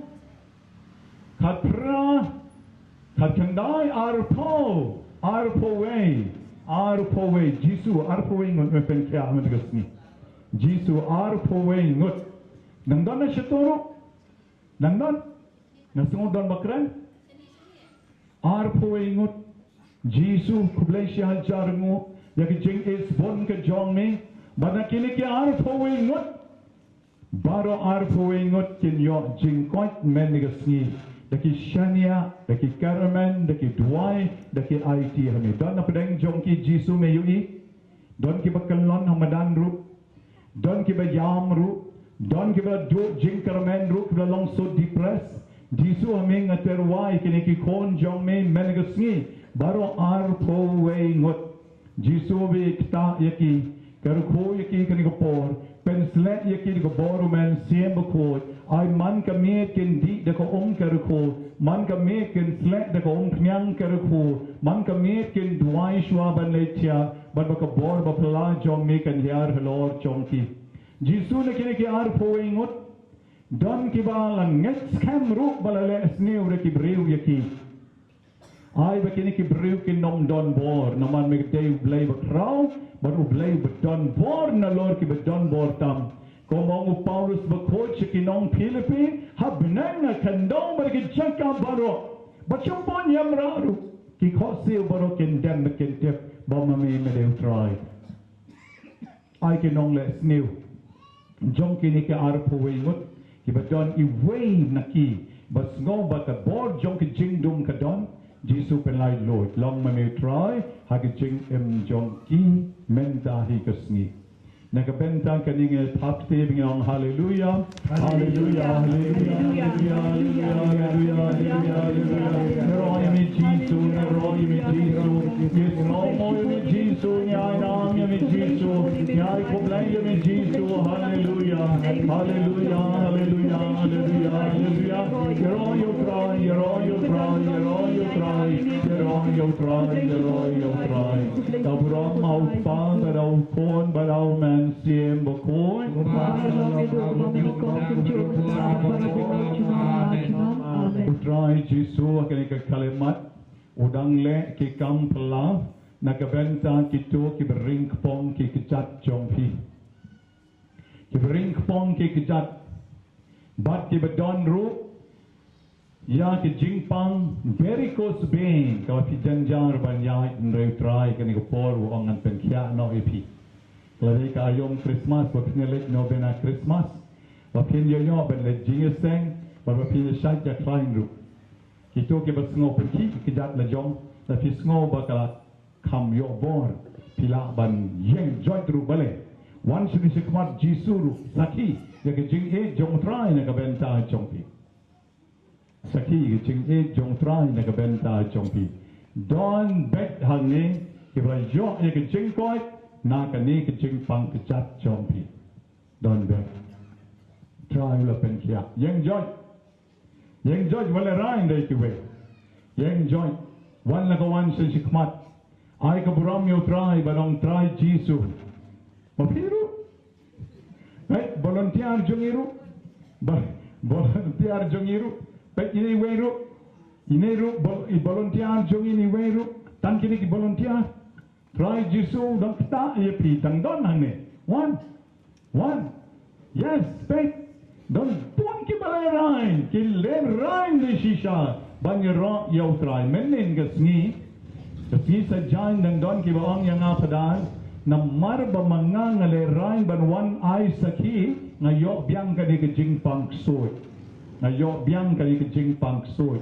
khatphra, khatkhyndai, arphew, arphew wei, arphew wei, Jisu, arphew wei ngut me pynkhiah mynta ka sngi. Jisu, arphew wei ngut. Nang don na shatu ruh? Nang don? Nga sngew don ba kren? Arphew wei ngut. Jisu, khublei shi hajar nguh ïa ka jingïeit bun ka jong me. Bad na kine ki arphew wei ngut, baroh arphew wei ngut kin ïoh jingkoit mynne ka sngi. Da ki shaniah, da ki kyrmen, da ki duwai, da ki aiti ha me. Don na pdeng jong ki Jisu me ïohi. Don kiba kyllon ha madan ruh. Don kiba ïam ruh. Don kiba duh jingkyrmen ruh, kiba long so depressed. Jisu ha me nga tyrwa ïa kine ki khun jong me mynne ka sngi. Baroh arphew wei ngut. Jisu ba ktah ïa ki, kyrkhu ïa ki kane ka por, pynsleh ïa ki da ka bor u Mynsiem Bakhuid, ai man ka miet kin dih da ka um kyrkhu, man ka miet kin sleh da ka umphniang kyrkhu, man ka miet kin duwai shuwa ban leit thiah, bad ba ka bor ba phylla jong me kan hiar halor jong ki. Jisu, na kine ki arphew wei ngut, don kiba la ngeit skhem ruh ba la leh sniew da ki briew ïa ki. Ai ba kine ki briew kin ym don bor, namar me dei U Blei ba khraw, bad U Blei ba don bor nalor kiba don bor tam. Kumba ong u Paulus bakhuid sha ki nong Philippi, ha bneng nga khyndew bad ki jaka baroh, bad sha bun ïamrah ruh, ki khohsiew baroh kin dem bad kin tip ba ma me me dei U Trai. Ai ki nongleh sniew jong kine ki arphew wei ngut, kiba don iwei na ki ba sngew ba ka bor jong ka jingdum ka don, Jisu pynlait luid, long ma me U Trai ha ka jingim jong ki mynta hi ka sngi. Na ka bynta kane ngi thap kti ba ngi ong haleluya. Haleluya, haleluya, haleluya, haleluya, haleluya, haleluya. Ïaroh ïa me Jisu, ïaroh ïa me Jisu. Ngi sngewnguh ïa me Jisu, ngi ainam ïa me Jisu. Ngi ai khublei ïa me Jisu. Haleluya, haleluya, haleluya, haleluya, haleluya. Ïaroh ïa U Trai, ïaroh ïa U Trai, ïaroh ïa U Trai, ïaroh ïa U Trai, ïaroh ïa U Trai. Ka burom ha U Kpa, bad ha U Khun, bad ha U Mynsiem Bakhuid. U Trai Jisu ha kane ka khyllipmat u dang leh ki kam phylla na ka bynta kito kiba ring kpong ki kjat jong phi. Kiba ring kpong ki kjat bad kiba don ruh ïa ki jingpang varicose vein, kaba phi jynjar ban ïaid, hynrei U Trai kane ka por u ong ngan pynkhiah noh ïa phi. Ka la dei ka aïom Christmas, ba phin ïaleit novena Christmas, ba phin ïoh ïoh ban leit jingïaseng, bad ba phin ïashait ïakhlaiñ ruh. Kito kiba sngew pynkhih ki kjat la jong, lada phi sngew ba ka la kham ïoh bor, phi lah ban ïeng joit ruh balei. Wan sha khmat Jisu ruh, sakhi ïa ka jingïeit jong U Trai na ka bynta jong phi. Sakhi ïa ka jingïeit jong U Trai na ka bynta jong phi. Don bad hangne kiba la ïoh ïa ka jingkoit na kane ka jingpang kjat jong phi. Don bad. Trai u la pynkhiah. Ïeng joit. Ïeng joit, wat lehraiñ da kiwei. Ïeng joit. Wan la ka wan sha shi khmat. Ai ka burom ïa u Trai, ba ong Trai Jisu. Ma phi ruh. Peit volunteer jong ngi ruh. Ba, volunteer jong ngi ruh. Peit ine iwei ruh. Ine ruh, vol-, i volunteer jong ngi iwei ruh. Tang kine ki volunteer. Trai Jisu u dang ktah ïa phi, dang don hangne. Wan. Wan. Yes, peit. Don bun kiba lehraiñ, ki lehraiñ ne shisha ban ïaroh ïa u Trai. Mynnin ka sngi, ka sngi Saitjaiñ, dang don kiba ong ïa nga, Phadar, namar ba ma nga nga lehraiñ ban wan ai sakhi, nga ïoh biang kane ka jingpang ksuid. Nga ïoh biang kane ka jingpang ksuid.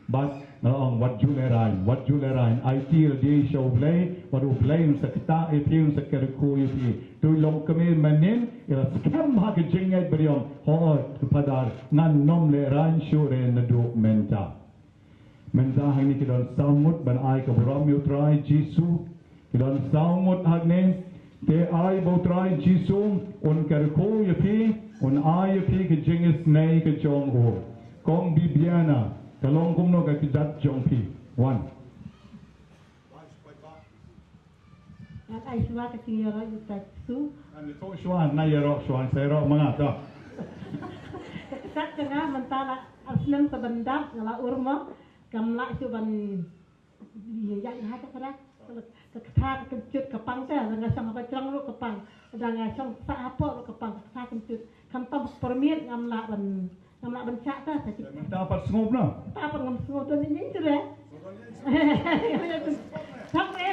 Bad nga la ong, wat ju lehraiñ, wat ju lehraiñ, aiti lade sha U Blei, bad U Blei un sa ktah ïa phi, un sa kyrkhu ïa phi. To longkmie mynnin i la skhem ha ka jingngeit bad i ong, hooid, Phadar, ngan nym lehraiñ shuh re naduh mynta. Mynta hangne ki don saw ngut ban ai ka burom ïa u Trai Jisu. Ki don saw ngut hangne, te ai ba u Trai Jisu un kyrkhu ïa phi, un ai ïa phi ka jingisynei ka jong u. Kong Bibiana, ka long kumno ka kjat jong phi? Wan. Ngan ai shuwa ka jingïaroh ïa u Trai Jisu. Ngan ïathuh shuwa, ngan ïaroh shuwa, sa ïaroh ma nga, to. Ka kjat ka nga mynta la ar snem sa ban dap, nga la ur mo, kam lah shuh ban Ïa, ïa, ïa, ka kata, ka kata, ka kynjut ka pang te, da nga shong ha ba jrong ruh ka pang, da nga shong sah hapoh ruh ka pang, ka kata kynjut. Khamtam permit ngam lah ban, ngam lah ban shah te, sa ki. Mynta pat sngewbha. Mynta pat ngam sngewbha, don ïing shuh re. Thok re.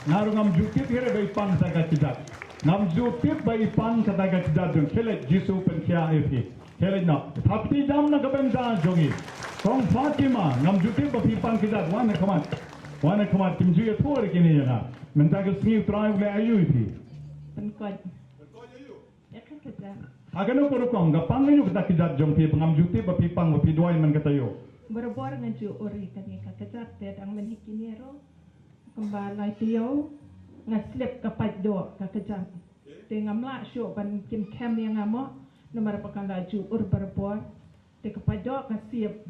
Nga ruh ngam ju tip hi re ba i pang kata ka kjat. Ngam ju tip ba i pang kata ka kjat, jong khie leit Jisu pynkhiah ïa phi. Khie leit noh. Thap kti jam na ka bynta jong ngi. Kong Fatima, ngam ju tip ba phi pang kjat, wan ha khmat. Wan ha khmat, kim ju ïathuh re kine ïa nga. Mynta ka sngi u Trai u leh aïu ïa phi? Pynkoit. Ïa ka kjat. Ha kano ka rukom, ka pang aïu kata ka kjat jong phi, ba ngam ju tip ba phi pang, ba phi duwai man ka taïew? Barabor nga ju ur ïa kane ka kjat, te dang mynne kine ruh. Kumba lai taïew, nga slip ka paiddoh ka kjat. Te ngam lah shuh ban kim khem ïa nga mo, namar ba ka la ju ur barabor. Te ka paiddoh ka siep.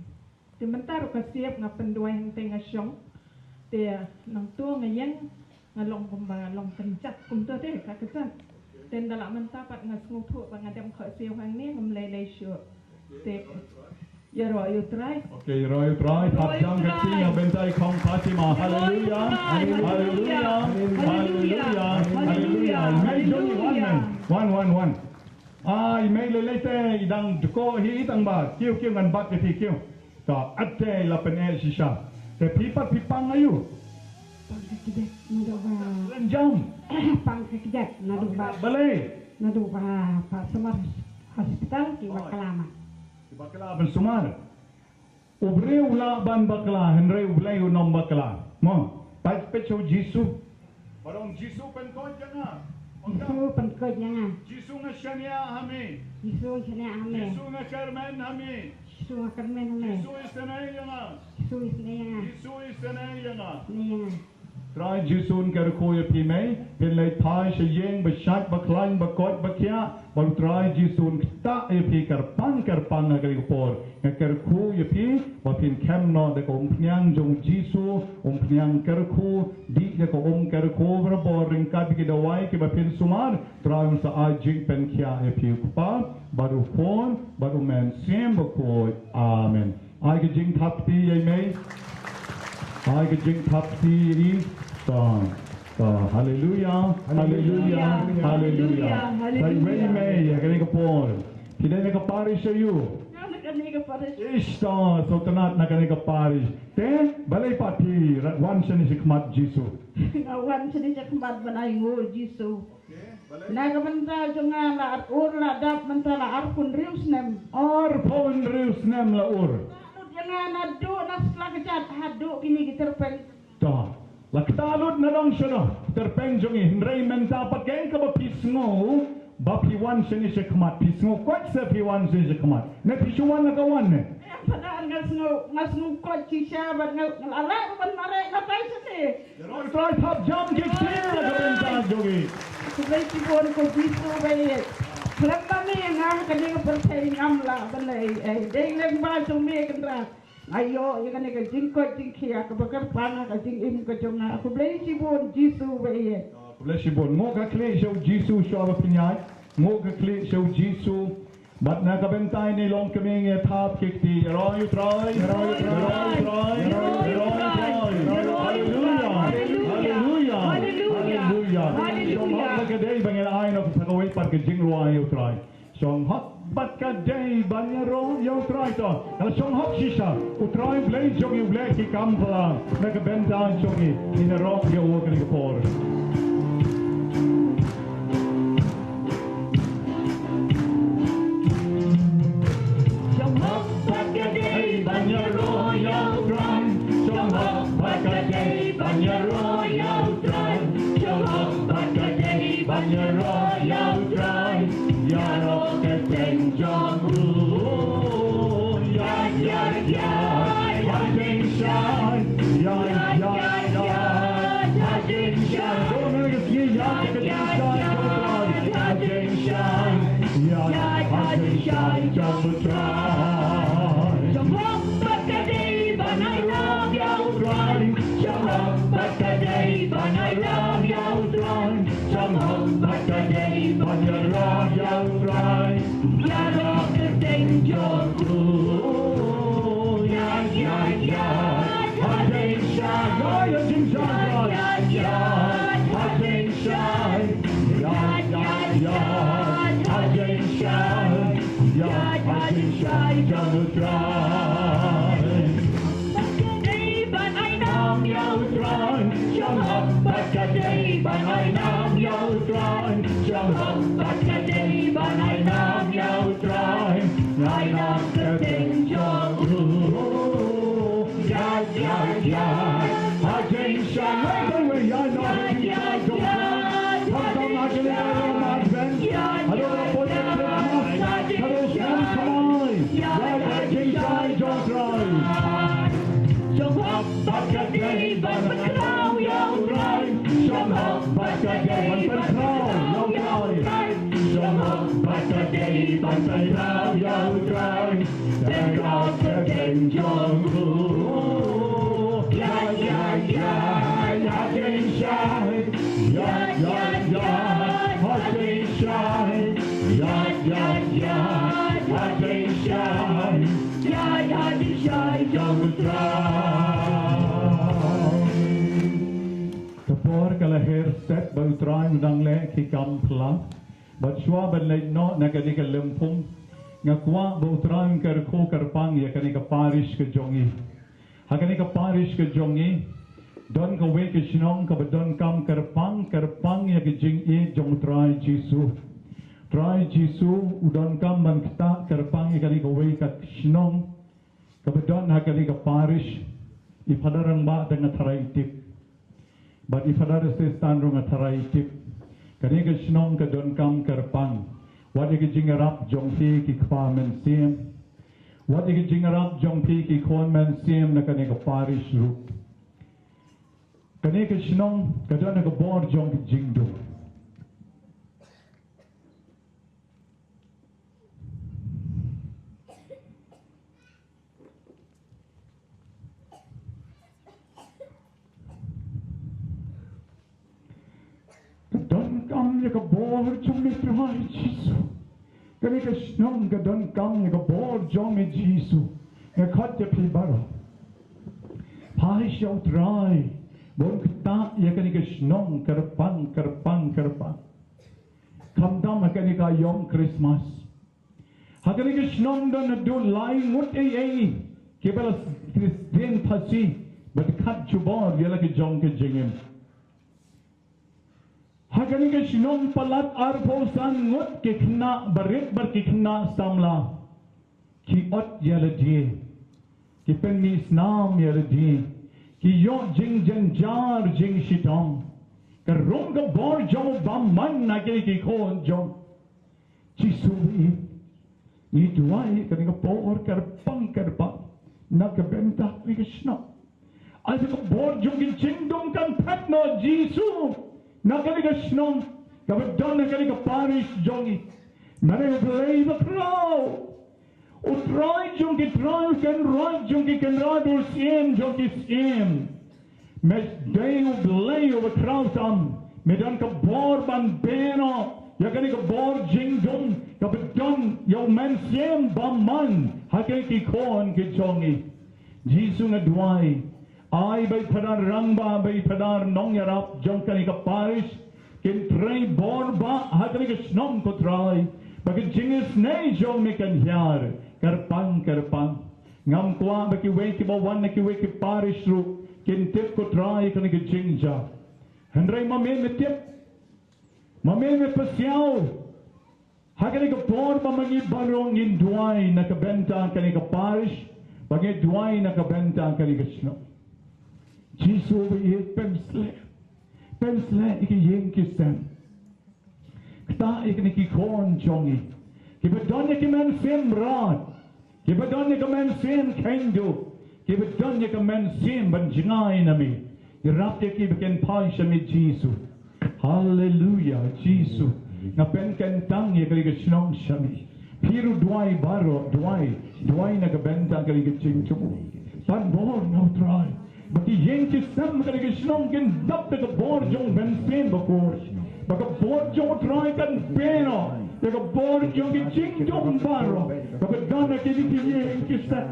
Te mynta ruh ka siep, nga pynduwai hangtei nga shong. Te nangto nga ïeng, nga long kumba long kynjat kumto te ka kjat. Te ynda la mynta pat nga sngewthuh ba nga dem khohsiew hangne, ngam lei lei shuh. Te ïaroh ïa u Trai. Okay, ïaroh ïa u Trai. Pat jam ka kti na bynta i Kong Fatima. Haleluya. Haleluya. Haleluya. Haleluya. Mei jong ngi, wan mei. Wan, wan, wan. Ai mei, lei lei te i dang dkoh hi, i dang ba. Kiew, kiew, ngan bat ïa phi, kiew. To, ate la pyneh shisha. Te phi pat phi pang aïu? Pang ka kjat naduh ba. Ren jam. Pang ka kjat naduh ba. Balei? Naduh ba, ba sumar hospital ki bakla ma. Ki bakla ban sumar. U briew u lah ban bakla, hynrei U Blei un ym bakla. Mo, peit, peit sha u Jisu. Ba ong, Jisu, pynkoit ïa nga. Jisu, pynkoit ïa nga. Jisu, nga shaniah ha me. Jisu, nga shaniah ha me. Jisu, nga kyrmen ha me. Jisu, nga kyrmen ha me. Jisu, isynei ïa nga. Jisu, isynei ïa nga. Jisu, isynei ïa nga. Isynei ïa nga. Trai Jisu un kyrkhu ïa phi mei, phin leit phai sha ïing ba shait ba khlaiñ ba koit ba khiah, ba u Trai Jisu un ktah ïa phi kyrpang kyrpang ha kane ka por. Nga kyrkhu ïa phi ba phin khem noh da ka umphniang jong u Jisu, umphniang kyrkhu, dih da ka um kyrkhu barabor ryngkat bad ki dawai kiba phin sumar. Trai un sa ai jingpynkhiah ïa phi, u Kpa bad u Khun bad u Mynsiem Bakhuid. Amen. Ai ka jingthap kti ïa i mei. Ai ka jingthap kti ïa i. To, to, haleluya, haleluya, haleluya. Sa iwei i mei ha kane ka por. Phi dei na ka parish aïu? Nga na kane ka parish. Ish, to, Sngewtynnat na kane ka parish. Te balei pat phi wan shane shakhmat Jisu? Nga wan shane shakhmat ban ai nguh Jisu. Na ka bynta jong nga la ur la dap mynta la arphew hynriew snem. Arphew hynriew snem la ur. Lut ïa nga naduh na sla kjat haduh kine ki tyrpeng. To, la ktah lut na dong shano tyrpeng jong ngi, hynrei mynta pat kein kaba phi sngew ba phi wan shane shakhmat, phi sngew koit se phi wan shane shakhmat. Ne phi shu wan la ka wan ne? Nga sngew, nga sngew koit shisha bad nga, nga la lah ban mareh na tai shane. Ïaroh ïa U Trai, thap jam ki ktien na ka bynta jong ngi. Khublei shibun ko Jisu ba ïeit. Khlem ma me nga ha kane ka pyrthei ngam lah ban leh ei ei. Dei lyngba jong me Kynrad nga ïoh ïa kane ka jingkoit jingkhiah kaba kyrpang ha ka jingim ka jong nga. Khublei shibun Jisu ba ïeit. Khublei shibun. Nguh ka khlieh sha U Jisu shuwa ba pynïaid. Nguh ka khlieh sha U Jisu. Bad na ka bynta ine i longkmie ngi thap ki kti, ïaroh ïa U Trai, ïaroh ïa U Trai, ïaroh ïa U Trai, ïaroh ïa U Trai. Haleluia, haleluia, haleluia. Shong hok bad ka dei ba ngin ai noh sa kawei pat ka jingrwai ïa U Trai. Shong hok bad ka dei ban ïaroh ïa U Trai to. Ka la shong hok shisha. U Trai Blei jong ngi u leh ki kam phylla na ka bynta jong ngi. Ngin ïaroh ïa u ha kane ka por. Shong hok bad ka dei ban ïaroh ïa U Trai. Shong hok bad ka dei ban ïaroh ïa U Trai. Shong hok bad ka dei ban ïaroh ïa U Trai. Ïaroh kyrteng jong u. Ïaid, ïaid, ïaid ha jingshai. Ïaid, ïaid, ïaid ha jingshai. Shong hok bad ka dei ban ïaroh ïa U Trai. Ïaid ha jingshai. Ïaid ha jingshai jong U Trai. Shong hok bad ka dei ban ïaroh ïa U Trai. Shong hok bad ka dei ban ïaroh ïa U Trai. Shong hok bad ka dei ban ïaroh ïa U Trai. Ïaroh kyrteng jong u. Ïaid, ïaid, ïaid ha jingshai. Ïaid ha jingshai. Ïaid ha jingshai. Ïaid, ïaid, ïaid ha jingshai. Ïaid ha jingshai jong U Trai. Bad ka dei ban ai nam ïa U Trai. Shong hok bad ka dei ban ai nam ïa U Trai. Shong hok bad ka dei ban ai nam ïa U Trai. Ai nam kyrteng jong u. Ïaid, ïaid, ïaid ha jingshai. Ïaid, ïaid, ïaid ha jingshai jong U Trai. Khamtam ha kane ka ïing Advent. Haduh ba poi ka Christmas. Haduh snem thymmai. Ïaid ha jingshai jong U Trai. Shong hok bad ka dei ban pynkhraw ïa U Trai. Shong hok bad ka dei ban pynkhraw ïa U Trai. Shong hok bad ka dei ban pynkhraw ïa U Trai. Pynkhraw kyrteng jong u. Ïaid, ïaid, ïaid ha jingshai. Ïaid, ïaid, ïaid ha jingshai. Ïaid, ïaid, ïaid ha jingshai. Ïaid ha jingshai jong U Trai. Ka por ka la her stet ba U Trai u dang leh ki kam phylla. Bad shuwa ban leit noh na kane ka lympung, nga kwah ba U Trai un kyrkhu kyrpang ïa kane ka parish ka jong ngi. Ha kane ka parish ka jong ngi don kawei ka shnong kaba donkam kyrpang, kyrpang ïa ka jingïeit jong U Trai Jisu. U Trai Jisu u donkam ban ktah kyrpang ïa kane kawei ka shnong kaba don ha kane ka parish. I Phadar Rangbah te nga tharai tip. Bad i Phadar Assistant ruh nga tharai tip. Kane ka shnong ka donkam kyrpang. Wat ïa ka jingïarap jong phi ki kpa mynsiem. Wat ïa ka jingïarap jong phi ki khun mynsiem na kane ka parish ruh. Kane ka shnong ka don ha ka bor jong ka jingdum. Ka donkam ïa ka bor jong me Trai Jisu. Kane ka shnong ka donkam ïa ka bor jong me Jisu. Nga khot ïa phi baroh. Phai sha U Trai. Ba un ktah ïa kane ka shnong kyrpang, kyrpang, kyrpang. Khamtam ha kane ka ïom Christmas. Ha kane ka shnong don haduh lai ngut ei ei kiba la Khristan phasi bad khat jubor ïa la ka jong ka jingim. Ha kane ka shnong palat arphew san ngut ki khynnah barit bad ki khynnah samla ki ot ïa lade. Ki pynmih snam ïa lade. Ki ïoh jingjynjar jingshitom. Ka rung ka bor jong u bymman na ki ki khun jong Jisu. Ngi duwai kane ka por kyrpang kyrpang. Na ka bynta kane ka shnong. Ai ba ka bor jong ki jingdum kan phet noh Jisu. Na kane ka shnong. Kaba don na kane ka parish jong ngi. Mane U Blei ba khraw. U Trai jong ki trai, u Kynrad jong ki kynrad, u Syiem jong ki syiem. Me dei U Blei uba khraw tam. Me don ka bor ban beh noh ïa kane ka bor jingdum kaba don ïa u Mynsiem Bakhuid ha kine ki khun ki jong ngi. Jisu nga duwai. Ai ba i Phadar Rangbah, ba i Phadar nongïarap jong kane ka parish kin trei bor bha ha kane ka shnong ko Trai. Ba ka jingisynei jong me kan hiar kyrpang kyrpang. Ngam kwah ba kiwei kiba wan na kiwei ki parish ruh kin tip ko Trai kane ka jingjia. Hynrei ma me me tip, ma me me pasiaw. Ha kane ka por ba ma ngi baroh ngin duwai na ka bynta kane ka parish, ba ngi duwai na ka bynta kane ka shnong. Jisu ba ïeit, pynsleh, pynsleh ïa ki ïing ki sem. Kata ïa kine ki khun jong ngi kiba don ïa ki mynsiem mrad, kiba don ïa ka mynsiem kheiñ duh, kiba don ïa ka mynsiem ban jngai na me. Ïarap ïa ki ba kin phai sha me Jisu. Haleluya Jisu. Nga pynkyntang ïa kane ka shnong sha me. Phi ruh duwai baroh, duwai, duwai na ka bynta kane ka jingthmu. Ban bor na U Trai. Ba ki ïing ki sem kane ka shnong kin dap da ka bor jong u Mynsiem Bakhuid. Ba ka bor jong U Trai kan beh noh ïa ka bor jong ki jingdum baroh kaba don ha kine ki ïing ki sem.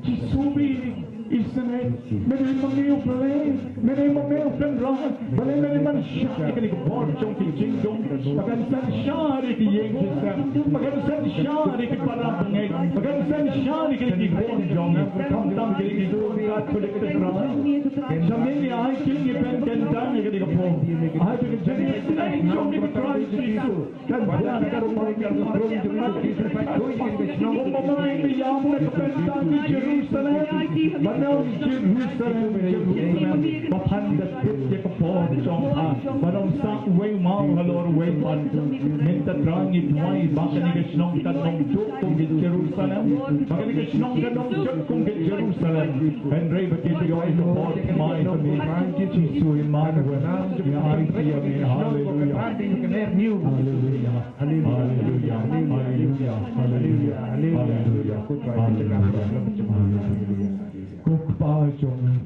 Jisu ba ïeit, isynei, me dei ma me U Blei, me dei ma me U Kynrad. Balei me dei ban shah ïa kane ka bor jong ki jingdum? Ba kan synshar ïa ki ïing ki sem, ba kan synshar ïa ki para bangeit, ba kan synshar ïa kine ki khun jong ngi, khamtam kine ki khun Katholik, Trai. Sha me ngi ai jingïaid, pynkyntang ïa kane ka por. Ai ba ka jingïaid jong me, Trai Jisu, kan hiar, kan rung, kan rung, kan rung. Kumba ma ngi ïam na ka bynta ka Jerusalem, ba nong Jerusalem, Jerusalem ba phan da tip ïa ka por jong pha, ba nong sah uwei u maw halor uwei u pan. Mynta Trai ngi duwai ba kane ka shnong kan long duh kum ka Jerusalem, ba kane ka shnong kan long jot kum ka Jerusalem. Hynrei ba ki ïoh ïa ka bor thymmai ka me, Jisu Immanuel, ngi ai ïa me. Haleluya. Haleluya. Haleluya. Haleluya. Haleluya. Haleluya. Haleluya. Ko Kpa jong ngi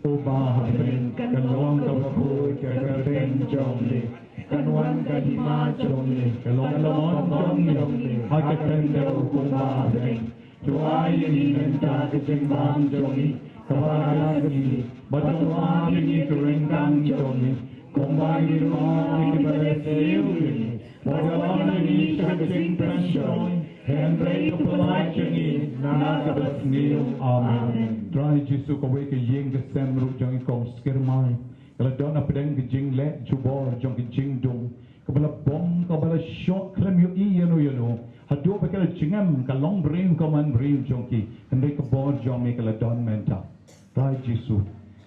uba ha bneng, kan long kaba khuid ka kyrteng jong me. Kan wan ka hima jong me. Kan long ka mon jong me ha ka khyndew kumba ha bneng. To ai ïa ngi mynta ka jingbam jong ngi kaba ha khmih, bad to map ïa ngi ka ryngkang jong ngi, kumba ngi map ïa kiba leh sniew ïa ngi. Wat la wan ïa ngi sha ka jingpynshoi, hynrei to pyllait ïa ngi na kaba sniew. Amen. Trai Jisu, kawei ka ïing ka sem ruh jong ngi Kong Skirmai ka la don hapdeng ka jingleh jubor jong ka jingdum, kaba la bom, kaba la shoh khlem ïohi ïano ïano, haduh ba ka la jngem, ka long briew ka man briew jong ki, hynrei ka bor jong me ka la don mynta. Trai Jisu,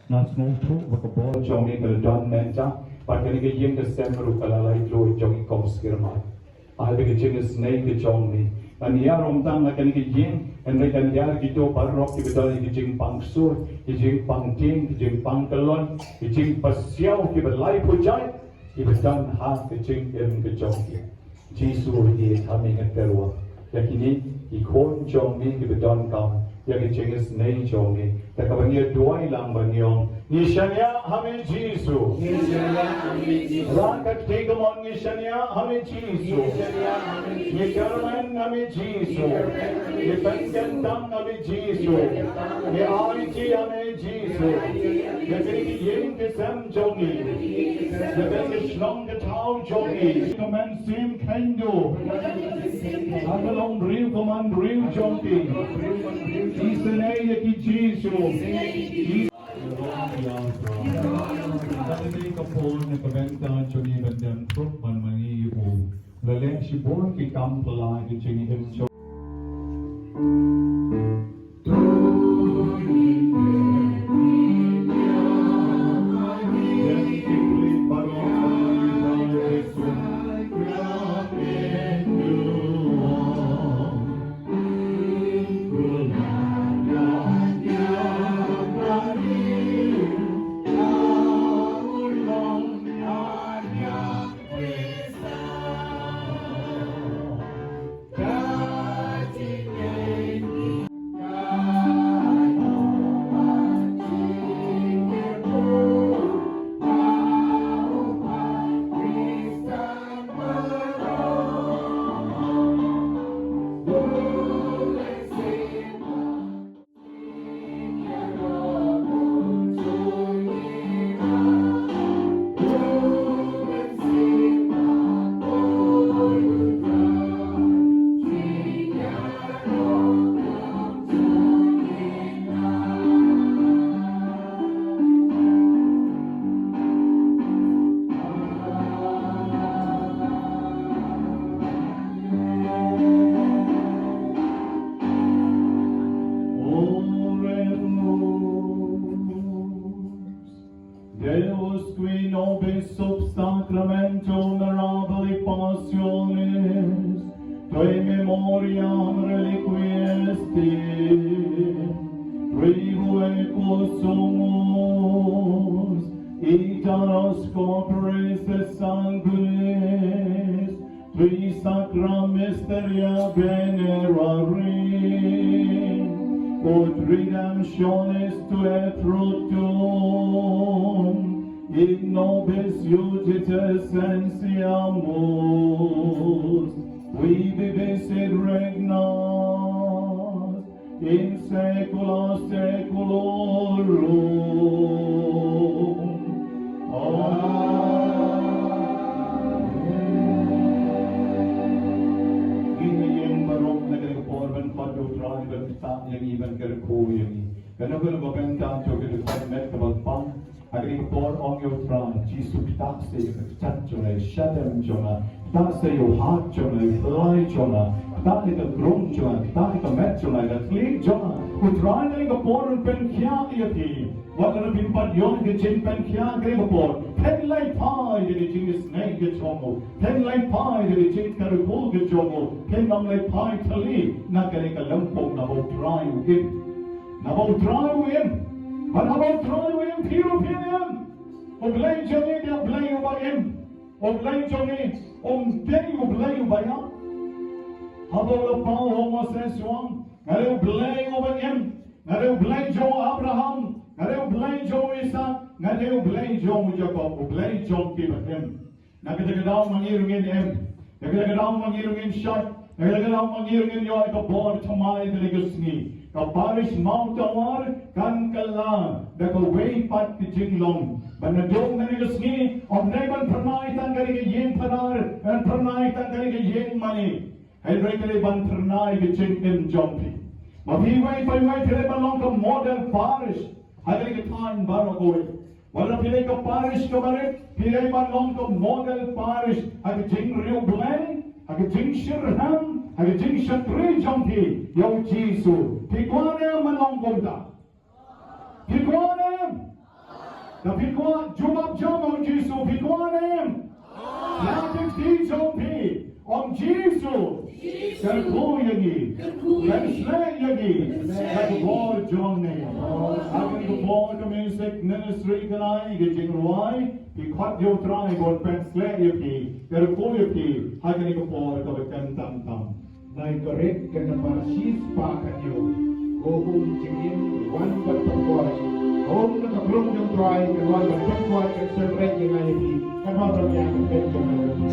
nga sngewthuh ba ka bor jong me ka la don mynta, bad kane ka ïing ka sem ruh ka la lait lut jong i Kong Skirmai. Ai ba ka jingisynei ka jong me kan hiar ym tang na kane ka ïing, hynrei kan hiar kito baroh kiba don ïa ka jingpang ksuid, ka jingpang tieng, ka jingpang kyllon, ka jingpasiaw, kiba lai pyrshah, kiba don ha ka jingim ka jong ki. Jisu, ha me nga tyrwa ïa kine ki khun jong me kiba donkam ïa ka jingisynei jong me. Te kaba ngi duwai lang ban ong, ngi shaniah ha me Jisu. Ngi shaniah ha me Jisu. Rah katei ka mon, ngi shaniah ha me Jisu. Ngi shaniah ha me Jisu. Ngi kyrmen ha me Jisu. Ngi kyrmen ha me Jisu. Ngi pynkyntang ha me Jisu. Ngi aiti ha me Jisu. Ïa kine ki ïing ki sem jong ngi. Ïa kane ka shnong ka thaw jong ngi. Ka mynsiem kheiñ duh. Ka long briew ka man briew jong ki. Isynei ïa ki Jisu. Ka dei ka por na ka bynta jong ngi ban dem khrup ban mane ïa u. La leh shibun ki kam phylla ki jingim jong Sacramento mirabili pasionis, tu in memoriam reliquisti, tribuequo sumus, iteros corporis et sanguinis, qui sacra mysteria venerarim, ut redemptionis tuae fructum, in nobis iudice sentiamus, qui vivis et regnas in saecula saeculorum. Amen. Ngi ïeng baroh na kane ka por ban khot ïa U Trai ban ktah ïa ngi, ban kyrkhu ïa ngi. Kano kano ba pyndonkam, to kyrkhu, met kaba pang. Ha kane ka por ong ïa U Trai Jisu, ktah sa ïa ka kjat jong nga, ïa u shadem jong nga, ktah sa ïa u hat jong nga, ïa u blai jong nga, ktah ïa ka krung jong nga, ktah ïa ka met jong nga, ïa ka khlieh jong nga. U Trai, ha kane ka por ngi pynkhiah ïa phi. Wat la phin pat ïoh ka jingpynkhiah ha kane ka por, phin leit phai da ka jingisynei ka jong u, phin leit phai da ka jingkyrkhu ka jong u, phin ym leit phai thylli na kane ka lympung, naba U Trai u im. Naba U Trai u im. Bad haba U Trai u im, phi ruh phin im. U Blei jong ngi u dei U Blei uba im. U Blei jong ngi um dei U Blei uba ïap. Haba u la paw ha u Moses, u ong, nga dei U Blei uba im. Nga dei U Blei jong u Abraham. Nga dei U Blei jong u Isak. Nga dei U Blei jong u Jakob. U Blei jong kiba im. Na kata ka daw ma ngi ruh ngin im. Na kata ka daw ma ngi ruh ngin shait. Na kata ka daw ma ngi ruh ngin ïoh ïa ka bor thymmai kane ka sngi. Ka parish Mawtawar kan kylla da kawei pat ka jinglong. Bad naduh kane ka sngi, ym dei ban phyrnai tang kane ka ïing phadar, ban phyrnai tang kane ka ïing mane. Hynrei ka dei ban phyrnai ka jingim jong phi. Ma phi iwei pa iwei phi dei ban long ka model parish ha kane ka thaiñ baroh kawei. Wat la phi dei ka parish kaba rit, phi dei ban long ka model parish ha ka jingriewblei, ha ka jingshitrhem, ha ka jingshakri jong phi ïa U Jisu. Phi kwah ne em ban long kumta? Phi kwah ne em? Da phi kwah, jubab jam ha U Jisu, phi kwah ne em? Ïa ki kti jong phi, ong Jisu, kyrkhu ïa ngi, pynshlei ïa ngi da ka bor jong me. Ha kane ka por ka music ministry kan ai ka jingrwai, phi khot ïa U Trai ban pynshlei ïa phi, kyrkhu ïa phi ha kane ka por kaba kyntam tam. Nai Korint ka nambar shispah ka hynñiew. Ko um jingim wan ban pynkoit. Ko um na ka briew jong U Trai kan wan ban pynkoit, kan syreit ïa nga ïa phi. Kan wan ban ïa kan pynkoit ïa nga ïa phi.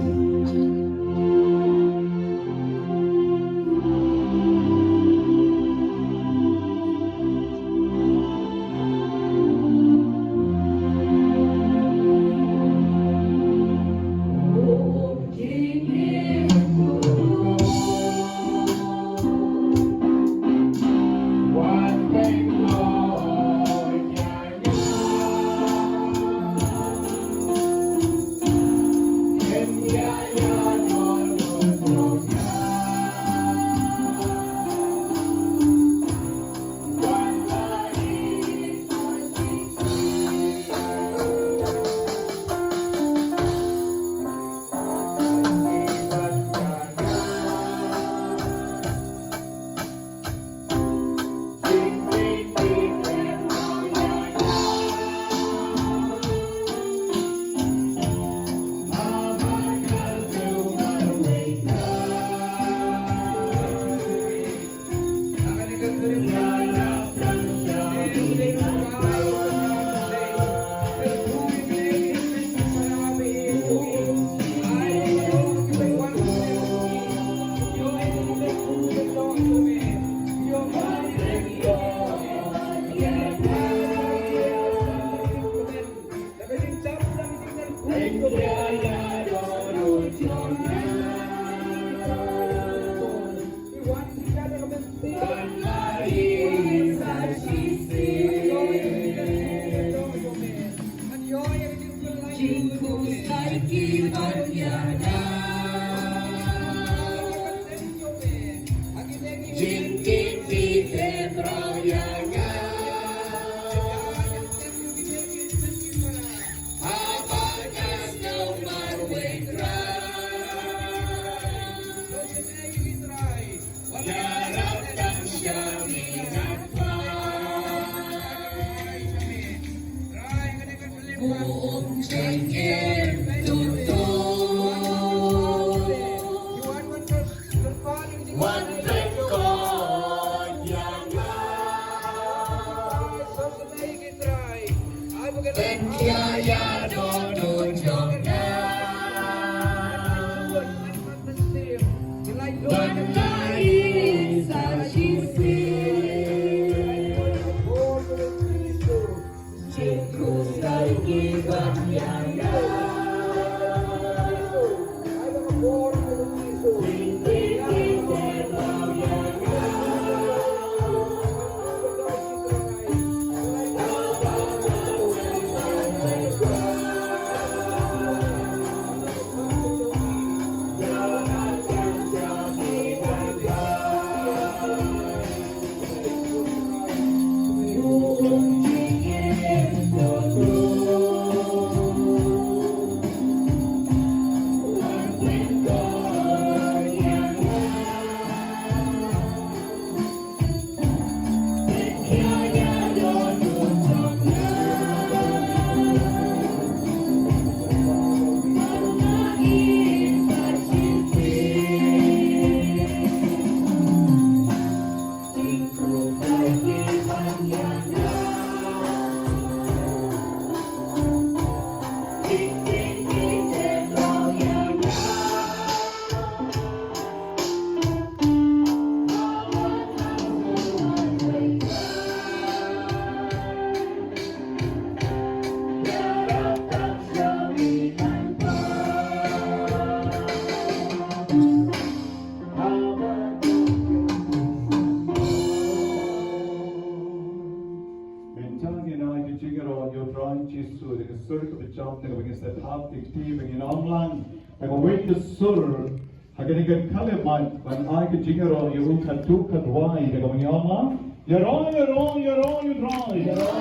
Jam na kaba ngin sa thap ïa ka kti ba ngin ong lang da kawei ka sur ha kane ka khyllipmat ban ai ka jingïaroh ïa u khatduh khatwai, da kaba ngin ong lang: Ïaroh, ïaroh, ïaroh ïa U Trai. Ïaroh,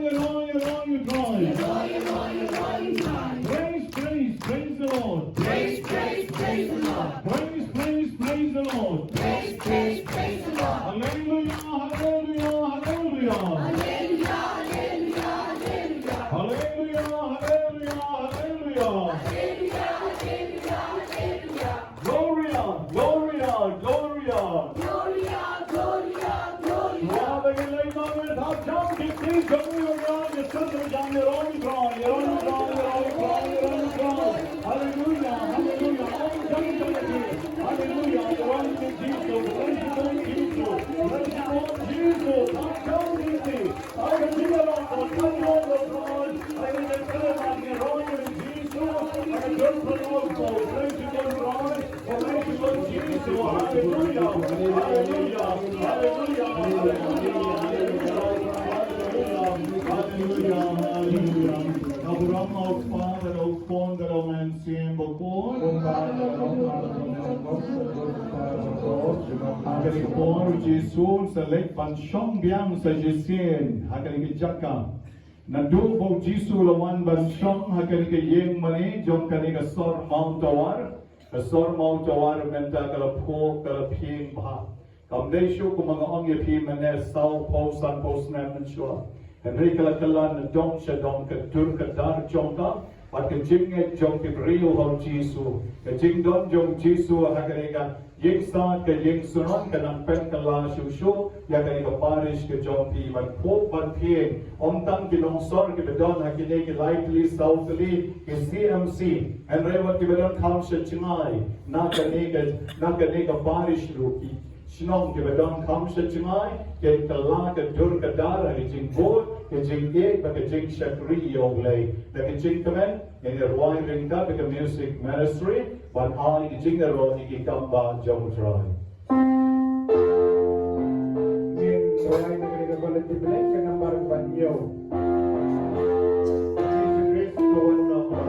ïaroh, ïaroh ïa U Trai. Praise, praise, praise the Lord. Praise, praise, praise the Lord. Praise, praise, praise the Lord. Praise, praise, praise the Lord. Hallelujah, hallelujah, hallelujah. Hallelujah, hallelujah, hallelujah. Hallelujah, hallelujah, hallelujah. Hallelujah, hallelujah, hallelujah. Gloria, Gloria, Gloria. Gloria, Gloria, Gloria. Hallelujah, hallelujah, hallelujah. Hallelujah, hallelujah. Hallelujah, Lord Jesus. Praise the Lord Jesus. Praise the Lord Jesus. Hallelujah. Ka burom ha U Kpa bad ha U Khun bad ha U Mynsiem Bakhuid. Ha kane ka por U Jisu un sa leit ban shong biang sa shisien ha kane ka jaka. Naduh ba U Jisu u la wan ban shong ha kane ka ïing mane jong kane ka sor Mawtawar, ka sor Mawtawar mynta ka la phuh, ka la phieng bha. Kam dei shuh kumba nga ong ïa phi mynne, saw phew san phew snem mynshuwa. Hynrei ka la kylla na dong sha dong ka dur ka dar jong ka, bad ka jingngeit jong ki briew ha U Jisu. Ka jingdon jong U Jisu ha kane ka ïing sad, ka ïing synod, ka nang pynkylla shuh shuh ïa kane ka parish ka jong phi, ban phuh ban phieng. Ym tang ki nongsor kiba don ha kine ki lai tylli saw tylli ki C M C, hynrei wat kiba don kham sha jngai na kane ka, na kane ka parish ruh, ki shnong kiba don kham sha jngai, kin kylla ka dur ka dar ha ka jingbud, ka jingïeit bad ka jingshakri ïa U Blei. Da ka jingkmen ngin ïa rwai ryngkat da ka music ministry ban ai ka jingïaroh ïa ki kam ba jong U Trai. Ngin rwai na ka ri ka Valley Triplet ka nambar ba hynñiew. Amazing Grace, ka wan na ka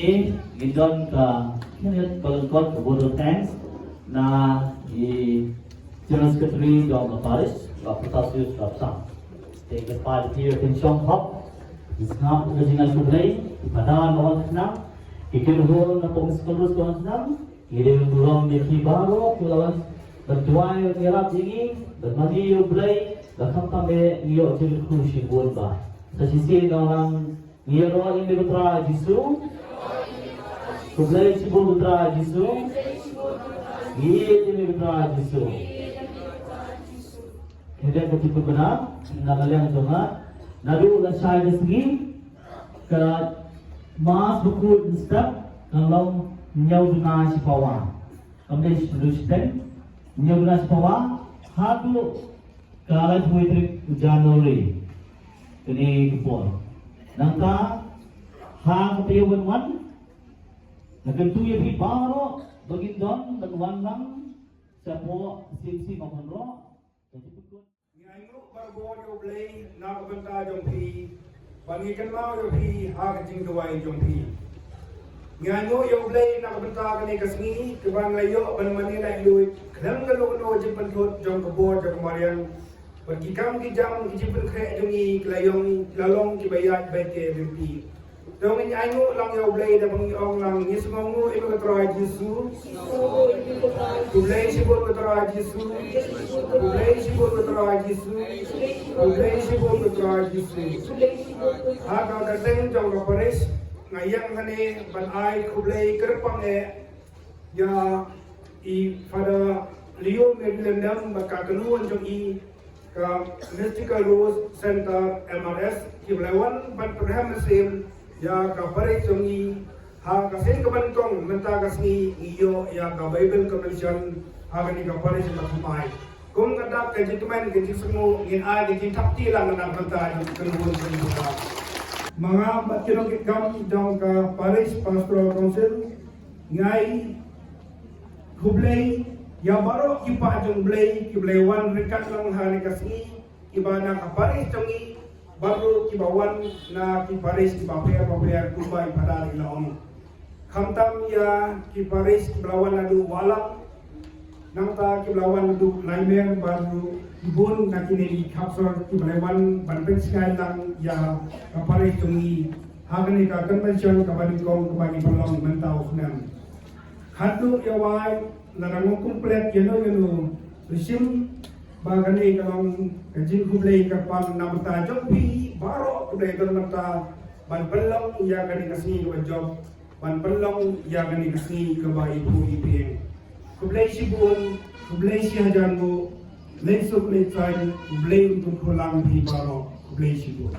Ngin don ka kynhun palyngkot ka vote of thanks na i General Secretary jong ka parish, Bah Protasius Rapsang. Te ka pyrthei ka shong hok, sngap ka jingai khublei, pada na wan khnang, ki kynhun na pong school rus wan khnang, ki dei burom ïa ki baroh ki la wan ban duwai ïarap ïa ngi, ban mane ïa U Blei, ba khamtam eh ngi ïoh jingkyrkhu shibun bha. Sa shisien nga ong lang, ngi ïaroh ïa me ko Trai Jisu. Khublei shibun ko Trai Jisu. Ngi ïeit ïa me ko Trai Jisu. Hynrei ka jingpynbna na ka liang jong nga, naduh la shai ka sngi, ka Mass bakhuid mynstep ka long hynñiew duna shi pawa. Kam dei shi duna shiteng, hynñiew duna shi pawa haduh ka laiphew tarik u January. Kane ka por. Nangta ha ka taïew ban wan, nga kyntu ïa phi baroh ba ngin don ban wan lang shapoh C M C Mawkynroh. Ka jingpynkut. Ngi ainguh barabor ïa U Blei na ka bynta jong phi, ba ngi kynmaw ïa phi ha ka jingduwai jong phi. Ngi ainguh ïa U Blei na ka bynta kane ka sngi kaba ngi la ïoh ban mane laitluid khlem kano kano ka jingpynthut jong ka bor jong ka mariang. Bad ki kam ki jam ki jingpynkhreh jong ngi ki la ïong, ki la long kiba ïaid beit rympei. Te ngin ainguh lang ïa U Blei da ba ngi ong lang, ngi sngewnguh ïa me ko Trai Jisu. Khublei shibun ko Trai Jisu. Khublei shibun ko Trai Jisu. Khublei shibun ko Trai Jisu. Ha ka kyrteng jong ka parish, nga ïeng hangne ban ai khublei kyrpang eh ïa i Father Leo Mary Lyngdoh bad ka kynhun jong i ka Mystical Rose Center M R S, kiba la wan ban pynrhem mynsiem ïa ka parish jong i. Ha ka sien kaba nyngkong mynta ka sngi ngi ïoh ïa ka Bible Convention ha kane ka parish Bathymmai. Kum ka dak ka jingkmen ka jingsngew, ngin ai ka jingthap kti lang na ka bynta jong ka kynhun jong i. Ma nga bad ki nongkitkam jong ka Parish Pastoral Council, ngi ai khublei ïa baroh ki paid jong U Blei kiba la wan ryngkat lang ha kane ka sngi, kiba na ka parish jong ngi bad ruh kiba wan na ki parish kiba pher bapher kumba i Father i la ong. Khamtam ïa ki parish kiba la wan naduh Wahlang, nangta kiba la wan naduh Laimer bad ruh bun na kine ki khapsor kiba la wan ban pynshai lang ïa ka parish jong ngi ha kane ka convention kaba nyngkong kaba ngi pynlong mynta u snem. Haduh ïa wai, lada ngam kum plet ïa no ïa no, to shim ba kane ka long ka jingkhublei kyrpang na bynta jong phi baroh kiba la don mynta ban pynlong ïa kane ka sngi kaba jop, ban pynlong ïa kane ka sngi kaba iphuh iphieng. Khublei shibun, khublei shihajar nguh, leit suk leit saiñ, U Blei un kyrkhu lang phi baroh, khublei shibun.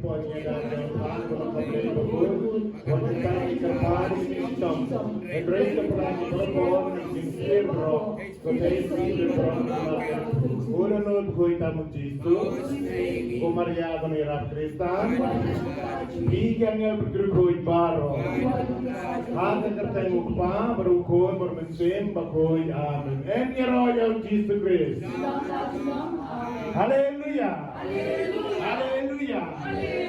Ko Maria ko Nirap Kristan, bi ki angel bad ki riewkhuid baroh. Ha ka kyrteng u Kpa bad u Khun bad u Mynsiem Bakhuid. Amen. Em ïaroh ïa u Jisu Khrist. Haleluya. Haleluya.